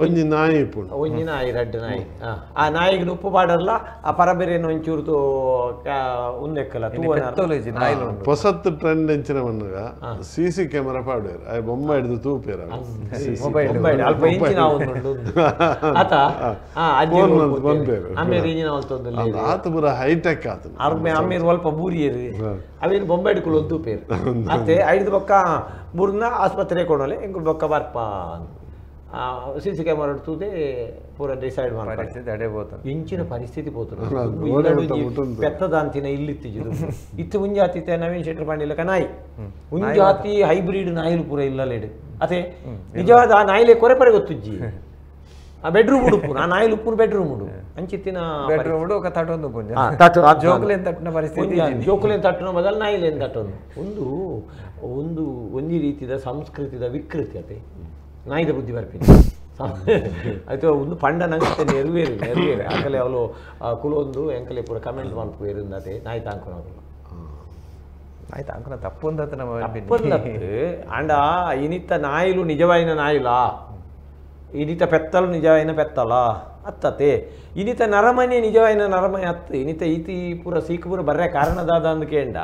ಒಂಜಿ ನಾಯಿ ಇಪ್ಪುಂಡು ಒಂಜಿ ನಾಯಿ ರಡ್ಡ್ ನಾಯಿ ಆ ನಾಯಿಗೆ ಉಪ್ಪು ಪಾಡಲ್ಲ ಆ ಪರಬೇರೇನು ಒಂಚೂರು ಉಂದೆಕ್ಕಲ್ಲ ಹೊಸತ್ತು ಟ್ರೆಂಡ್ ಎಂಚಿನ ಬಂದಾಗ C C camera ಪಾಡುವೇರು ಆ ಬೊಮ್ಮ ಹಿಡಿದು ತೂಪೇರ ಅಲ್ಪ ಇಂಚಿನ ಆತ ಆತ ಪೂರ ಹೈಟೆಕ್ ಆತ ಅಮ್ಮೇರು ಅಲ್ಪ ಬೂರಿಯರು ಅವೇನು ಬೊಂಬೆ ಹಿಡ್ಕೊಳ್ಳೋದು ತೂಪೇರು ಅತ್ತೆ ಐದು ಬೊಕ್ಕ ಬೂರ್ನ ಆಸ್ಪತ್ರೆ ಕೊಡೋಲೆ ಎಂಕುಲು ಬೊಕ್ಕ ಬರ್ಪ C C camera ತೂದೆ ಪೂರ ಡಿಸೈಡ್ ಮಾಡ್ತಾರೆ ಇಂಚಿನ ಪರಿಸ್ಥಿತಿ ಪೋತುಂಡು ಪೆತ್ತದಾಂತಿನ ಇಲ್ಲಿತ್ತಿಜು ಇತ್ತು ಮುಂಜಾತಿ ನವೀನ್ ಶೆಟ್ಟರ್ ಪಾಂಡಿಲಕ ನಾಯಿ ಮುಂಜಾತಿ ಹೈಬ್ರಿಡ್ ನಾಯಿಲು ಪೂರ ಇಲ್ಲಲೇಡು ಅದೇ ನಿಜವಾದ ಆ ನಾಯಿಲೆ ಕೊರೆ ಪರೆ ಗೊತ್ತುಜ್ಜಿ ಆ ಬೆಡ್ರೂಮ್ ಉಡುಪು ಆ ನಾಯಿಲು ಉಪ್ಪು ಬೆಡ್ರೂಮ್ ಉಡು ಅಂಚಿತ್ತಿನ ಬೆಡ್ರೂಮ್ ಉಡು ఒక ತಟೊಂದು ಪುಂಜ ಜೋಕುಲೇನ್ ತಟ್ಟುನ ಪರಿಸ್ಥಿತಿ ಜೋಕುಲೇನ್ ತಟ್ಟುನ ಬದಲು ನಾಯಿಲೇನ್ ತಟ್ಟೊಂದು ಒಂದು ಒಂದು ಒಂಜಿ ರೀತಿದ ಸಂಸ್ಕೃತಿದ ವಿಕೃತಿ ಅತೆ ನಾಯಿದ ಬುದ್ಧಿ ಬರ್ಪಿನಿ ಆಯ್ತು ಒಂದು ಪಂಡ ನಂಗೆ ನೆರವೇರು ನೆರವೇರು ಆಕಲೆ ಅವಳು ಕುಲೊಂದು ಎಂಕಲೆ ಪೂರ ಕಮೆಂಟ್ ಮಲ್ಪು ಏರಿಂದತೆ ನಾಯಿ ತಾಂಕುನವಳು ನಾಯಿ ತಾಂಕುನ ತಪ್ಪು ಅಂತ ನಮ್ಮ ತಪ್ಪಂದತ್ತು ಅಂಡ ಇನಿತ ನಾಯಿಲು ನಿಜವಾಯಿನ ನಾಯಿಲಾ ಇನಿತ ಪೆತ್ತಲು ನಿಜವಾಯಿನ ಪೆತ್ತಲ ಅತ್ತತೆ ಇನಿತ ನರಮನೆ ನಿಜವಾಯಿನ ನರಮನೆ ಅತ್ತು ಇನಿತ ಈತಿ ಪೂರ ಸೀಕು ಪೂರ ಬರ್ರೆ ಕಾರಣದಾದ ಅಂದ್ಕೇಂಡ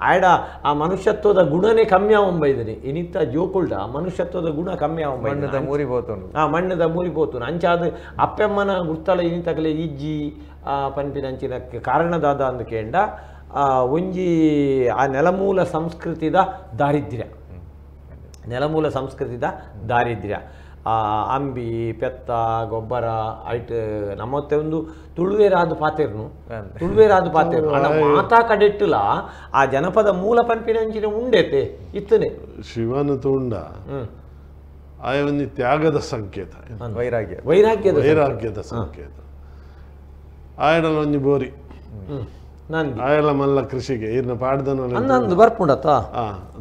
ಆಯ್ಡ ಆ ಮನುಷ್ಯತ್ವದ ಗುಣನೇ ಕಮ್ಮಿ ಆವಂಬೈದನಿ ಇನಿತ ಜೋಕುಲ್ಡ ಮನುಷ್ಯತ್ವದ ಗುಣ ಕಮ್ಮಿ ಆವಂಬೈ ಮಣ್ಣದ ಮೂರಿ ಬೋತುಂಡು ಆ ಮಣ್ಣದ ಮೂರಿ ಪೋತುನು ಅಂಚಾದ ಅಪ್ಪೆಮ್ಮನ ಗುರ್ತಲ ಇನಿತಕಲೆ ಇಜ್ಜಿ ಪನ್ಪಿನಂಚಿನ ಕಾರಣದಾದ ಅಂದ್ಕೇಂಡ ಒಂಜಿ ಆ ನೆಲಮೂಲ ಸಂಸ್ಕೃತಿದ ದಾರಿದ್ರ್ಯ ನೆಲಮೂಲ ಸಂಸ್ಕೃತಿದ ದಾರಿದ್ರ್ಯ ಅಂಬಿ ಪೆತ್ತ ಗೊಬ್ಬರ ಐಟ್ ನಮ್ಮತ್ತೆ ಒಂದು ತುಳುವೇರಾದ ಪಾತೆರ್ನು ತುಳುವೇರಾದ ಪಾತೆರ್ನು ಅಣ್ಣ ಮಾತಾ ಕಡೆಟ್ಟುಲ ಆ ಜನಪದ ಮೂಲ ಪನ್ಪಿನಂಚಿನ ಉಂಡೆತೆ ಇತ್ತನೆ ಶಿವನ ತುಂಡ ಆಯ ಒಂದು ತ್ಯಾಗದ ಸಂಕೇತ ವೈರಾಗ್ಯ ವೈರಾಗ್ಯದ ವೈರಾಗ್ಯದ ಸಂಕೇತ ಆಯಡಲ ಒಂಜಿ ಬೋರಿ ಆಯಲ ಮಲ್ಲ ಕೃಷಿಗೆ ಈರ್ನ ಪಾಡ್ದನ ಅನ್ನಂದು ಬರ್ಪುಂಡತ್ತ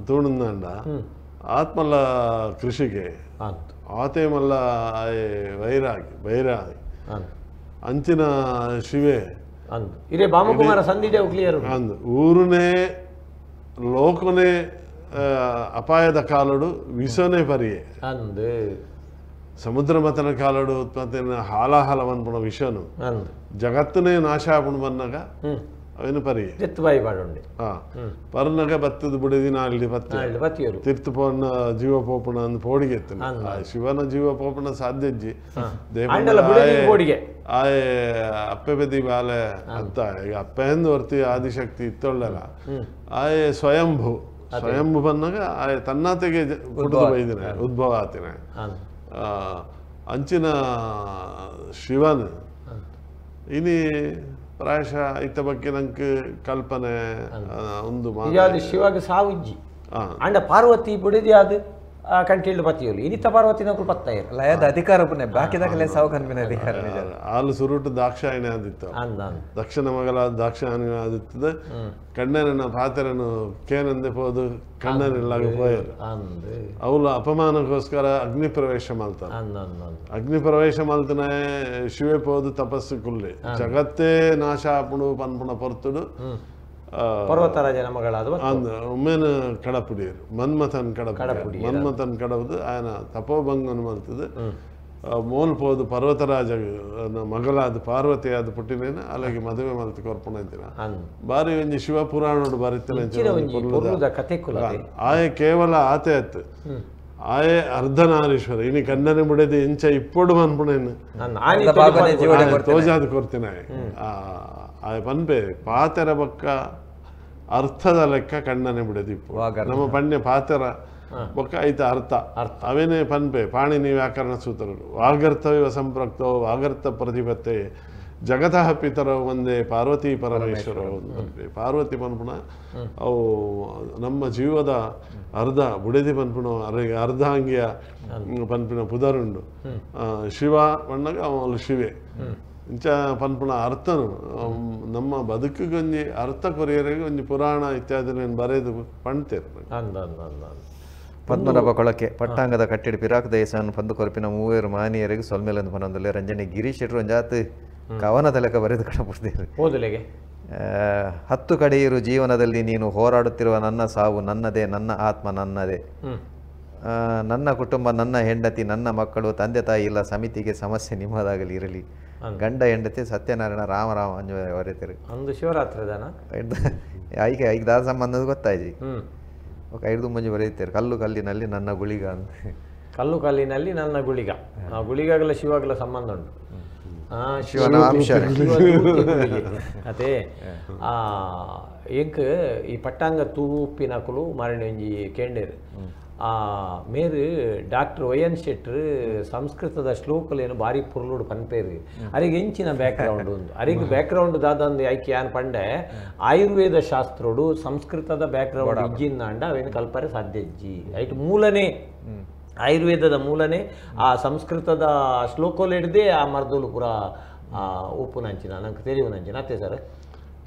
ತೂಣಂದ ಆತ್ಮಲ್ಲ ಕೃಷಿಗೆ ಆತೆ ಮಲ್ಲ ವೈರಾಗಿ ವೈರಾಗಿ ಅಂಚಿನ ಶಿವೆ ಇದೇ ಬಾಮಕುಮಾರ ಸಂಧಿದೆ ಕ್ಲಿಯರ್ ಅಂದು ಊರುನೇ ಲೋಕನೇ ಅಪಾಯದ ಕಾಲಡು ವಿಷನೇ ಪರಿಯೆ ಅಂದು ಸಮುದ್ರ ಮತನ ಕಾಲಡು ಉತ್ಪತ್ತಿನ ಹಾಲಾಹಲ ಅನ್ಪುಣ ವಿಷನು ಜಗತ್ತನೇ ನಾಶ ಆಪುಣ ಬನ್ನಾಗ ಅವೇನು ಪರಿಯೆ ಬಾಯಿ ಬಾಡುಂಡೆ ಪರ್ನಗ ಬತ್ತದ ಬುಡದಿನ ಅಲ್ಲಿ ಪತ್ತೆ ತೀರ್ಥ ಪೋಣ ಜೀವ ಪೋಪಣ ಅಂದ್ ಪೋಡಿಗೆ ಎತ್ತನ ಶಿವನ ಜೀವ ಪೋಪಣ ಸಾಧ್ಯಜ್ಜಿ ಆಯೆ ಅಪ್ಪೆ ಬದಿ ಬಾಲೆ ಅತ್ತ ಈಗ ಅಪ್ಪೆಂದು ವರ್ತಿ ಆದಿಶಕ್ತಿ ಇತ್ತೊಳ್ಳಲ್ಲ ಆಯೆ ಸ್ವಯಂಭು ಸ್ವಯಂಭು ಬನ್ನಾಗ ಆಯೆ ತನ್ನಾತೆಗೆ ಪುಟ್ಟದ ಬೈದಿನ ಉದ್ಭವ ಆತಿನ ಅಂಚಿನ ಶಿವನ ಇನಿ ಪ್ರಾಯಶಃ ಇತ್ತ ಬಗ್ಗೆ ನಂಗೆ ಕಲ್ಪನೆ ಒಂದು ಶಿವಾಗ ಸಾವುಜ್ಜಿ ಅಂಡ ಪಾರ್ವತಿ ಬುಡಿದಿ ಅದು ಕಂಟಿಲ್ಡು ಪತಿಯಲು ಇನಿತ ಪಾರ್ವತಿ ನಕುಲು ಪತ್ತಾಯರು ಲಯದ ಅಧಿಕಾರ ಪುನಃ ಬಾಕಿದಾಗಲೇ ಸಾವು ಕನ್ಪಿನ ಅಧಿಕಾರ ನಿಜ ಆಲು ಸುರುಟು ದಾಕ್ಷಾಯಣಿ ಆದಿತ್ತು ದಕ್ಷಿಣ ಮಗಲ ದಾಕ್ಷಾಯಣಿ ಆದಿತ್ತದ ಕಣ್ಣನ ಪಾತೆರನು ಕೇನಂದೆ ಪೋದು ಕಣ್ಣನೆಲ್ಲಾಗ ಪೋಯರು ಅವಳು ಅಪಮಾನಕ್ಕೋಸ್ಕರ ಅಗ್ನಿ ಪ್ರವೇಶ ಮಾಡ್ತಾರೆ ಅಗ್ನಿ ಪ್ರವೇಶ ಮಾಡ್ತಾನೆ ಶಿವೆ ಪೋದು ತಪಸ್ಸು ಕುಲ್ಲಿ ಜಗತ್ತೇ ನಾಶ ಆಪುಣು ಪನ್ಪುಣ ಪೊರ್ತುಡು ಪರ್ವತರಾಜನ ಮಗಳಾದ ಒಮ್ಮೆನ ಕಡಪುಡಿಯರು ಮನ್ಮಥನ್ ಕಡಪುಡಿ ಮನ್ಮಥನ್ ಕಡವುದು ಆಯನ ತಪೋಭಂಗನ ಮಾಡ್ತದೆ ಮೋಲ್ ಪೋದು ಪರ್ವತರಾಜ ಮಗಳಾದ ಪಾರ್ವತಿಯಾದ ಪುಟ್ಟಿನೇನ ಅಲ್ಲಿಗೆ ಮದುವೆ ಮಲ್ತು ಕೊರ್ಪಣ ಇದ್ದೀನ ಬಾರಿ ಒಂಜಿ ಶಿವ ಪುರಾಣೋಡು ಬರಿತಲೆ ಆಯೆ ಕೇವಲ ಆತೆ ಆತು ಆಯೆ ಅರ್ಧನಾರೀಶ್ವರ ಇನಿ ಕಣ್ಣನೆ ಬುಡದೆ ಇಂಚ ಇಪ್ಪೊಡು ಮನ್ಪುಣೇನು ತೋಜಾದ ಕೊರ್ತಿನ ಆಯೆ ಪನ್ಪೆ ಪಾತೆರ ಬಕ್ಕ ಅರ್ಥದ ಲೆಕ್ಕ ಕಣ್ಣನೆ ಬಿಡದಿಪ್ಪು ನಮ್ಮ ಪಣ್ಯ ಪಾತೆರ ಬೊಕ್ಕ ಐತ ಅರ್ಥ ಅವೇನೇ ಪನ್ಪೆ ಪಾಣಿನಿ ವ್ಯಾಕರಣ ಸೂತ್ರರು ವಾಗರ್ಥವಿವ ಸಂಪೃಕ್ತೋ ವಾಗರ್ಥ ಪ್ರತಿಪತ್ತೆ ಜಗತಃ ಪಿತರವು ಒಂದೇ ಪಾರ್ವತಿ ಪರಮೇಶ್ವರ ಪನ್ಪೆ ಪಾರ್ವತಿ ಪನ್ಪುಣ ಅವು ನಮ್ಮ ಜೀವದ ಅರ್ಧ ಬುಡೆದಿ ಪನ್ಪುಣ ಅರ್ಧಾಂಗಿಯ ಪನ್ಪಿನ ಪುದರುಂಡು ಶಿವ ಬಣ್ಣಗ ಅವನು ಶಿವೆ ಇಂಚ ಪನ್ಪುಣ ಅರ್ಥನು ನಮ್ಮ ಬದುಕಿಗೊಂಜಿ ಅರ್ಥ ಕೊರಿಯರಿಗೆ ಒಂಜಿ ಪುರಾಣ ಇತ್ಯಾದಿ ಬರೆದು ಪಣ್ತೇರು. ಪದ್ಮನಾಭ ಕೊಳಕೆ ಪಟ್ಟಾಂಗದ ಕಟ್ಟಿಡಿ ಪಿರಾಕ್ ದೇಶವನ್ನು ಪಂದು ಕೊರಪಿನ ಮೂವರು ಮಾನಿಯರಿಗೆ ಸೊಲ್ಮೇಲಂದು ಪನೊಂದುಲ್ಲೆ ರಂಜನೆ ಗಿರೀಶ್ ಶೆಟ್ಟರು ಒಂಜಾತ್ ಕವನ ತಲಕ ಬರೆದು ಕಣಪುಡ್ದೇರು. ಓದಲೆಗೆ 10 ಕಡೆಯಿರು ಜೀವನದಲ್ಲಿ ನೀನು ಹೋರಾಡುತ್ತಿರುವ ನನ್ನ ಸಾವು ನನ್ನದೇ, ನನ್ನ ಆತ್ಮ ನನ್ನದೇ, ನನ್ನ ಕುಟುಂಬ, ನನ್ನ ಹೆಂಡತಿ, ನನ್ನ ಮಕ್ಕಳು, ತಂದೆ ತಾಯಿ ಇಲ್ಲ, ಸಮಿತಿಗೆ ಸಮಸ್ಯೆ ನಿಮ್ಮದಾಗಲಿ ಇರಲಿ, ಗಂಡ ಹೆಂಡತಿ ಸತ್ಯನಾರಾಯಣ ರಾಮ ರಾಮ ಅಂಜು ಬರೀತಾರೆ. ಅಂದು ಶಿವರಾತ್ರಿ ದಾನ ಐಕೆ ಐದು ದಾದ ಸಂಬಂಧದ ಗೊತ್ತಾಯ್ತು. ಓಕೆ ಐದು ಮುಂಜೆ ಬರೆಯುತ್ತಾರೆ ಕಲ್ಲು ಕಲ್ಲಿನಲ್ಲಿ ನನ್ನ ಗುಳಿಗ ಅಂತ. ಕಲ್ಲು ಕಲ್ಲಿನಲ್ಲಿ ನನ್ನ ಗುಳಿಗ, ಆ ಗುಳಿಗಾಗಲ ಶಿವಾಗಲ ಸಂಬಂಧ ಉಂಟು. ಶಿವನ ಅಂಶ ಅದೇ ಎಂಕ್ ಈ ಪಟ್ಟಾಂಗ ತೂಪಿನಕುಲು ಮಾರಣಿ ಒಂಜಿ ಕೇಂಡೇರು ಆ ಮೇರು doctor Y N ಶೆಟ್ರು ಸಂಸ್ಕೃತದ ಶ್ಲೋಕಲೇನು ಭಾರಿ ಪುರ್ಲುಡು ಪನ್ಪೇರು. ಅರಿಗೆ ಎಂಚಿನ ಬ್ಯಾಕ್ಗ್ರೌಂಡ್ ಉಂದು ಅರಿಗೆ ಬ್ಯಾಕ್ಗ್ರೌಂಡ್ ದಾದಂದು ಐಕೆ ಯಾನ್ ಪಂಡೆ ಆಯುರ್ವೇದ ಶಾಸ್ತ್ರೋಡು ಸಂಸ್ಕೃತದ ಬ್ಯಾಕ್ಗ್ರೌಂಡ್ ಇಜ್ಜಿಂದಾಂಡ ಅವೇನು ಕಲ್ಪರೆ ಸಾಧ್ಯ ಇಜ್ಜಿ ಐಟ್ ಮೂಲನೇ ಆಯುರ್ವೇದದ ಮೂಲನೇ ಆ ಸಂಸ್ಕೃತದ ಶ್ಲೋಕೋಲು ಹಿಡ್ದೆ ಆ ಮರ್ದೋಲು ಪೂರ ಉಪ್ಪುನಂಚಿನ ನಂಗೆ ತೆರಿಯುನಂಚಿನ ಅತ್ತೆ ಸರ್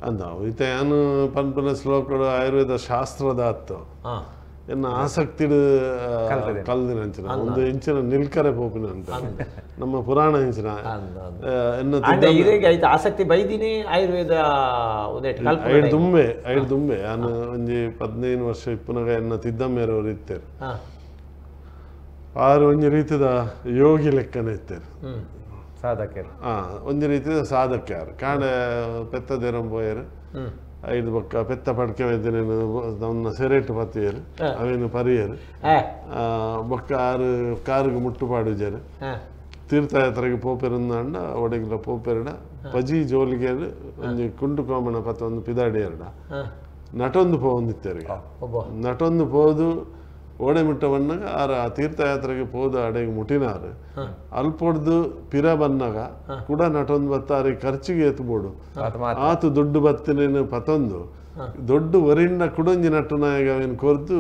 ಅಂದ ಇತ್ತೆ ಯಾನು ಪನ್ಪುನ ಶ್ಲೋಕಡು ಆಯುರ್ವೇದ ಶಾಸ್ತ್ರದ ಅತ್ತು ಎನ್ನ ಆಸಕ್ತಿ ಕಲ್ದಿನ ಅಂಚಿನ ಒಂದು ಇಂಚಿನ ನಿಲ್ಕರೆ ಪೋಪಿನ ಅಂತ ನಮ್ಮ ಪುರಾಣ ಇಂಚಿನ ಆಸಕ್ತಿ ಬೈದಿನಿ ಆಯುರ್ವೇದ ಐದು ದುಂಬೆ ನಾನು ಒಂಜಿ 15 ವರ್ಷ ಇಪ್ಪುನಗ ಎನ್ನ ತಿದ್ದಮ್ಮೇರವರು ಇತ್ತೇರು ಆರು ಒಂಜಿ ರೀತಿದ ಯೋಗಿ ಲೆಕ್ಕನೆ ಇತ್ತೇರು ಸಾಧಕರು ಒಂಜಿ ರೀತಿದ ಸಾಧಕ್ಯಾರು ಕಾಡೆ ಪೆತ್ತ ದೇರಂಬೋಯರು ಐದು ಬೊಕ್ಕ ಪೆತ್ತ ಪಡ್ಕೆ ವೈದ್ಯನೇನು ನಮ್ಮ ಸೆರೇಟು ಪತ್ತಿಯರು ಅವೇನು ಪರಿಯರು ಬೊಕ್ಕ ಆರು ಕಾರಿಗೆ ಮುಟ್ಟು ಪಾಡುಜರು ತೀರ್ಥಯಾತ್ರೆಗೆ ಪೋಪೆರಂದಾಂಡ ಒಡಗಿಲ ಪೋಪೆರಡ ಪಜಿ ಜೋಲಿಗೆ ಒಂಜಿ ಕುಂಟು ಕೋಮಣ ಪತ್ತ ಒಂದು ಪಿದಾಡಿಯರಡ ನಟೊಂದು ಪೋವೊಂದಿತ್ತೇರಿಗೆ ನಟೊಂದು ಪೋದು ಓಡೆ ಮುಟ್ಟ ಬನ್ನಾಗ ಆರ ಆ ತೀರ್ಥಯಾತ್ರೆಗೆ ಪೋದು ಅಡೆಗೆ ಮುಟ್ಟಿನಾರು ಅಲ್ಪೊಡ್ದು ಪಿರ ಬನ್ನಾಗ ಕೂಡ ನಟೊಂದು ಬತ್ತ ಆರಿಗೆ ಖರ್ಚಿಗೆ ಎತ್ಬೋಡು ಆತು ದೊಡ್ಡ ಬತ್ತಿನೇನು ಪತೊಂದು ದೊಡ್ಡ ವರಿಂಡ ಕುಡೊಂಜಿ ನಟನಾಯಗ ಅವೇನು ಕೊರ್ದು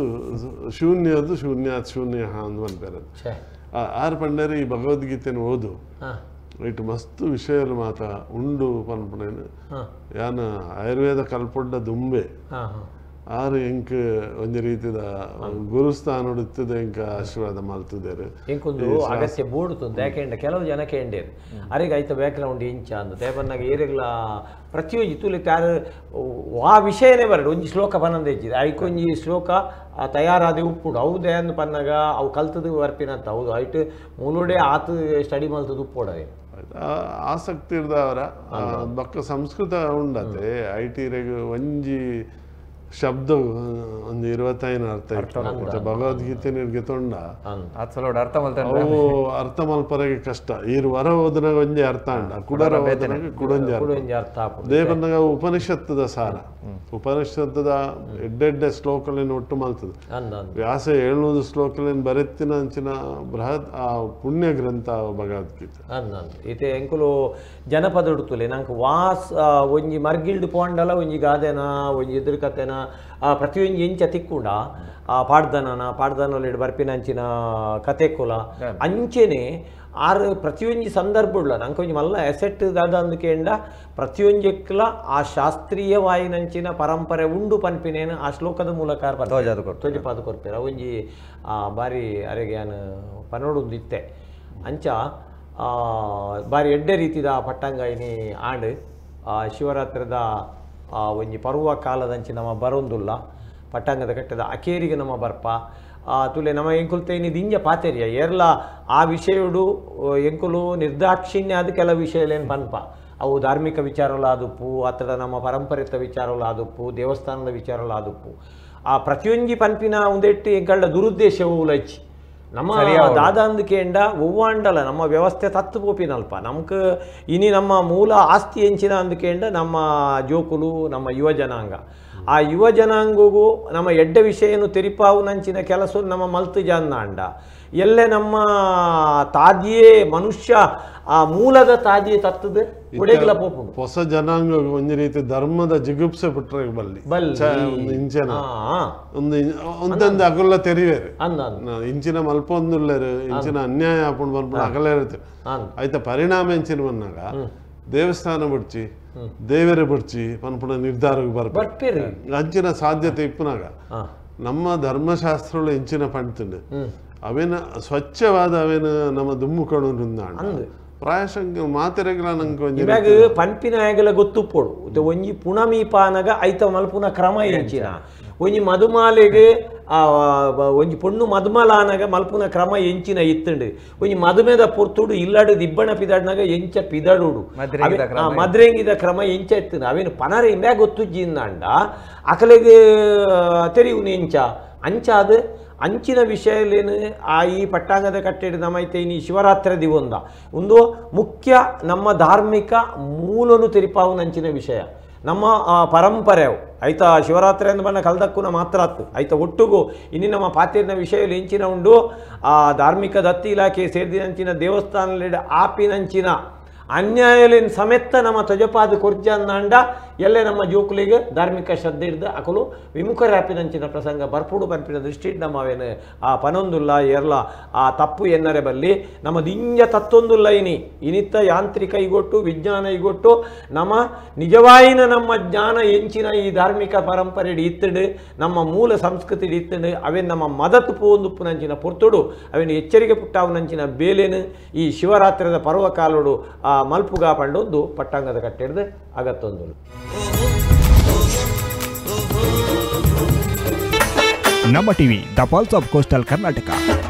ಶೂನ್ಯದು ಶೂನ್ಯ ಶೂನ್ಯ ಅಂದ್ ಬಂದ್ಬೇರದು ಆರು ಪಂಡೇರು ಈ ಭಗವದ್ಗೀತೆನ ಓದು ಇಟ್ಟು ಮಸ್ತ್ ವಿಷಯలు ಮಾತ ಉಂಡು ಪನ್ಪುನೇನು ಯಾನ ಆಯುರ್ವೇದ ಕಲ್ಪೊಡ್ಡ ದುಂಬೆ ಆರು ಎಂಕ್ ಒಂಜಿ ರೀತಿದ ಗುರುಸ್ಥಾನ ಇತ್ತದ ಎಂಕ ಆಶೀರ್ವಾದ ಮಲ್ತದೇರು ಎಂಕೊಂದು ಅಗತ್ಯ ಬೋಡುತ್ತಂದು ಯಾಕೆಂಡ ಕೆಲವು ಜನ ಕೇಂಡೇರು ಅರೆಗೆ ಐತ ಬ್ಯಾಕ್ಗ್ರೌಂಡ್ ಇಂಚ ಅಂದ ದೇಪನ್ನಾಗ ಏರೆಗ್ಲ ಪ್ರತಿಯೊಂಜಿ ತೂಲೆ ತಾರು ಆ ವಿಷಯನೇ ಬರಡು ಒಂಜಿ ಶ್ಲೋಕ ಪನ್ನೊಂದು ಹೆಚ್ಚಿದೆ ಐಕೊಂಜಿ ಶ್ಲೋಕ ತಯಾರಾದ ಉಪ್ಪುಡು ಅವು ಅಂದ್ ಪನ್ನಾಗ ಅವು ಕಲ್ತದ ಬರ್ಪಿನಂತ ಹೌದು ಐಟ್ ಮೂಲೋಡೆ ಆತು ಸ್ಟಡಿ ಮಲ್ತದ ಉಪ್ಪೋಡವೆ ಆಸಕ್ತಿ ಇರ್ದವರ ಬೊಕ್ಕ ಸಂಸ್ಕೃತ ಉಂಡತೆ I T ರೆಗ್ ಒಂಜಿ ಶಬ್ದ ಒಂದು 25 ಅರ್ಥ ಇತ್ತು ಭಗವದ್ಗೀತೆ ನೀರಿಗೆ ತೊಂಡ ಅವು ಅರ್ಥ ಮಲ್ಪರೆಗೆ ಕಷ್ಟ ಈರು ವರ ಓದನಾಗ ಒಂಜಿ ಅರ್ಥ ಅಂಡ ಕುಡರ ಓದನಾಗ ಕುಡೊಂಜಿ ಅರ್ಥ ದೇವನಾಗ ಉಪನಿಷತ್ತದ ಸಾರ ಉಪನಿಷತ್ತದ ಎಡ್ಡೆಡ್ಡೆ ಶ್ಲೋಕಲೇನು ಒಟ್ಟು ಮಲ್ತದ ವ್ಯಾಸ 700 ಶ್ಲೋಕಲೇನು ಬರೆತ್ತಿನ ಅಂಚಿನ ಬೃಹತ್ ಆ ಪುಣ್ಯ ಗ್ರಂಥ ಭಗವದ್ಗೀತೆ ಇತ್ತೆ ಎಂಕುಲು ಜನಪದ ಉಡುತ್ತಲೆ ನಂಗೆ ವಾಸ್ ಒಂಜಿ ಮರ್ಗಿಲ್ಡ್ ಪೋಂಡಲ ಒಂಜಿ ಗಾದೆನ ಒಂಜಿ ಎದುರು ಕತೆನ ಪ್ರತಿಯೊಂಜಿ ಎಂಚ ತಿಕ್ಕುಂಡ ಆ ಪಾಡ್ದನ ಪಾಡ್ದನಲ್ಲಿ ಬರ್ಪಿನ ಅಂಚಿನ ಕತೆ ಕುಲ ಅಂಚೆನೆ ಆರು ಪ್ರತಿಯೊಂಜಿ ಸಂದರ್ಭ ನಂಗೆ ಒಂಜಿ ಮಲ್ಲ ಎಸೆಟ್ ದಾದ ಅಂದಕೇಂಡ ಪ್ರತಿಯೊಂಜಕ್ಲ ಆ ಶಾಸ್ತ್ರೀಯ ವಾಯಿನಂಚಿನ ಪರಂಪರೆ ಉಂಡು ಪನ್ಪಿನೇನು ಆ ಶ್ಲೋಕದ ಮೂಲಕ ತೋಜಪಾದ ಕೊರ್ಪೇರು ಅವೊಂಜಿ ಬಾರಿ ಅರೆಗೆ ಯಾನು ಪನೋಡೊಂದು ಇತ್ತೆ ಅಂಚ ಬಾರಿ ಎಡ್ಡೆ ರೀತಿದ ಪಟ್ಟಂಗಾಯಿನಿ ಆಂಡ್ ಶಿವರಾತ್ರಿದ ಒಂಜಿ ಪರ್ವ ಕಾಲದಂಚಿ ನಮ್ಮ ಬರೋಂದುಲ್ಲ ಪಟ್ಟಂಗದ ಕಟ್ಟದ ಅಕೇರಿಗೆ ನಮ್ಮ ಬರ್ಪ ತುಲೆ ನಮ್ಮ ಎಂಕುಲು ದಿಂಜ ಪಾತೆರಿಯ ಏರ್ಲ ಆ ವಿಷಯಡು ಎಂಕುಲು ನಿರ್ದಾಕ್ಷಿಣ್ಯ ಅದು ಕೆಲವು ವಿಷಯಲೇನು ಪನ್ಪ ಅವು ಧಾರ್ಮಿಕ ವಿಚಾರಲಾದುಪ್ಪು ಅತ್ತಡ ನಮ್ಮ ಪರಂಪರೆತ ವಿಚಾರಲಾದುಪ್ಪು ದೇವಸ್ಥಾನದ ವಿಚಾರಲಾದುಪ್ಪು ಆ ಪ್ರತಿಯೊಂಜಿ ಪನ್ಪಿನ ಒಂದೆಟ್ಟು ಎಂಕಲ್ಡ ದುರುದ್ದೇಶ ಉಲಚ್ಚಿ ನಮ್ಮ ದಾದಾಂದಕೇಂಡ ಒವ್ವಾಂಡಲ ನಮ್ಮ ವ್ಯವಸ್ಥೆ ತತ್ತು ಪೋಪಿನಲ್ಪ ನಮ್ಗೆ ಇನಿ ನಮ್ಮ ಮೂಲ ಆಸ್ತಿ ಎಂಚಿನ ಅಂದಕೇಂಡ ನಮ್ಮ ಜೋಕುಲು ನಮ್ಮ ಯುವ ಜನಾಂಗ ಆ ಯುವ ಜನಾಂಗಗೂ ನಮ್ಮ ಎಡ್ಡೆ ವಿಷಯನು ತೆರಿಪಾವು ನಂಚಿನ ಕೆಲಸ ನಮ್ಮ ಮಲ್ತು ಜನಾಂಡ ಎಲ್ಲೆ ನಮ್ಮ ತಾದಿಯೇ ಮನುಷ್ಯ ಆ ಮೂಲದ ತಾದಿಯೇ ತತ್ತದ ಒಡೆಗಲ ಪೋಪುಂಡು ಹೊಸ ಜನಾಂಗ ಒಂಜಿ ರೀತಿ ಧರ್ಮದ ಜಿಗುಪ್ಸೆ ಪುಟ್ರೆ ಬಲ್ಲಿ ಬಲ್ಲಿ ಇಂಚಿನ ಒಂದು ಒಂದೊಂದು ಅಗುಲ್ಲ ತೆರಿವೇರು ಇಂಚಿನ ಮಲ್ಪೊಂದುಲ್ಲೇರು ಇಂಚಿನ ಅನ್ಯಾಯ ಆಪುಂಡು ಬರ್ಪುಂಡು ಅಗಲ ಇರುತ್ತೆ ಆಯ್ತಾ ಪರಿಣಾಮ ಎಂಚಿನ ಬಂದಾಗ ದೇವಸ್ಥಾನ ಬಿಡ್ಚಿ ದೇವರೇ ಬಿಡ್ಚಿ ಪನ್ಪುಣ ನಿರ್ಧಾರಕ್ಕೆ ಬರ್ಪೇರು ಅಂಚಿನ ಸಾಧ್ಯತೆ ಇಪ್ಪುನಾಗ ನಮ್ಮ ಧರ್ಮಶಾಸ್ತ್ರಗಳು ಇಂಚಿನ ಪಂಡ್ತುಂಡು ಅವೇನ ಸ್ವಚ್ಛವಾದ ಅವೇನ ನಮ್ಮ ದುಮ್ಮು ಕಣು ಪ್ರಾಯಶಃ ಮಾತೆರೆಗ್ಲ ನಂಗೆ ಒಂಜಿ ಇವಾಗ ಪನ್ಪಿನ ಆಗಲ ಗೊತ್ತುಪ್ಪೋಡು ಒಂಜಿ ಪುಣಮೀಪಾನಗ ಐತ ಮಲ್ಪುನ ಕ್ರಮ ಎಂಚಿನ ಒಂಜಿ ಮಧುಮಾಲೆಗೆ ಒಂಜಿ ಪೊಣ್ಣು ಮಧುಮಲಾನಗ ಮಲ್ಪುನ ಕ್ರಮ ಎಂಚಿನ ಇತ್ತುಂಡು ಒಂಜಿ ಮದುಮೆದ ಪೊರ್ತುಡು ಇಲ್ಲಾಡು ದಿಬ್ಬಣ ಪಿದಾಡ್ನಾಗ ಎಂಚ ಪಿದಡುಡು ಮದ್ರೆಂಗಿದ ಕ್ರಮ ಎಂಚ ಇತ್ತುಂಡು ಅವೇನು ಪನರೆ ಇಂಬ್ಯಾ ಗೊತ್ತುಜ್ಜಿಂದಾಂಡ ಅಕಲೆಗೆ ತೆರಿಯುನು ಎಂಚ ಅಂಚಾದ ಅಂಚಿನ ವಿಷಯಲೇನು ಆ ಈ ಪಟ್ಟಾಂಗದ ಕಟ್ಟೆಡ್ ನಮೈತೆ ಇನಿ ಶಿವರಾತ್ರಿ ದಿವೊಂದ ಒಂದು ಮುಖ್ಯ ನಮ್ಮ ಧಾರ್ಮಿಕ ಮೂಲನು ತೆರಿಪಾವುನ ಅಂಚಿನ ವಿಷಯ ನಮ್ಮ ಪರಂಪರೆ ಆಯ್ತಾ ಶಿವರಾತ್ರಿ ಅಂದ ಬಣ್ಣ ಕಲ್ದಕ್ಕುನ ಮಾತ್ರ ಆತು ಆಯ್ತಾ ಒಟ್ಟುಗು ಇನ್ನು ನಮ್ಮ ಪಾತೇರಿನ ವಿಷಯದಲ್ಲಿ ಎಂಚಿನ ಉಂಡು ಆ ಧಾರ್ಮಿಕ ದತ್ತಿ ಇಲಾಖೆ ಸೇರಿದಿನಂಚಿನ ದೇವಸ್ಥಾನದಲ್ಲಿ ಆಪಿನಂಚಿನ ಅನ್ಯಾಯಲಿನ ಸಮೇತ ನಮ್ಮ ತಜಪಾದ ಕೊರ್ಜಾಂಡ ಎಲ್ಲೆ ನಮ್ಮ ಜೋಕುಲಿಗೆ ಧಾರ್ಮಿಕ ಶ್ರದ್ಧೆ ಹಿಡ್ದು ಅಕಲು ವಿಮುಖರಾಪಿನಂಚಿನ ಪ್ರಸಂಗ ಬರ್ಪುಡು ಪನ್ಪಿನ ದೃಷ್ಟಿ ನಮ್ಮ ಅವೇನು ಆ ಪನೊಂದುಲ್ಲ ಎರ್ಲ ಆ ತಪ್ಪು ಎನ್ನರೆ ಬಲ್ಲಿ ನಮ್ಮ ದಿಂಜ ತತ್ತೊಂದುಲ್ಲ ಇನಿ ಇನಿತ್ತ ಯಾಂತ್ರಿಕ ಇಗೊಟ್ಟು ವಿಜ್ಞಾನ ಇಗೊಟ್ಟು ನಮ್ಮ ನಿಜವಾಯಿನ ನಮ್ಮ ಜ್ಞಾನ ಎಂಚಿನ ಈ ಧಾರ್ಮಿಕ ಪರಂಪರೆ ಇತ್ತಡು ನಮ್ಮ ಮೂಲ ಸಂಸ್ಕೃತಿ ಇತ್ತಡು ಅವೇನು ನಮ್ಮ ಮದತು ಪೋಂದುಪ್ಪುನಂಚಿನ ಪೊರ್ತುಡು ಅವೇನು ಎಚ್ಚರಿಕೆ ಪುಟ್ಟಾವನಂಚಿನ ಬೇಲೇನು ಈ ಶಿವರಾತ್ರಿದ ಪರ್ವಕಾಲೋಡು ಆ ಮಲ್ಪುಗ ಪಂಡೊಂದು ಪಟ್ಟಾಂಗದ ಕಟ್ಟೆಡ್ದು ಅಗತ್ತೊಂದು. Namma TV, the pulse of coastal Karnataka.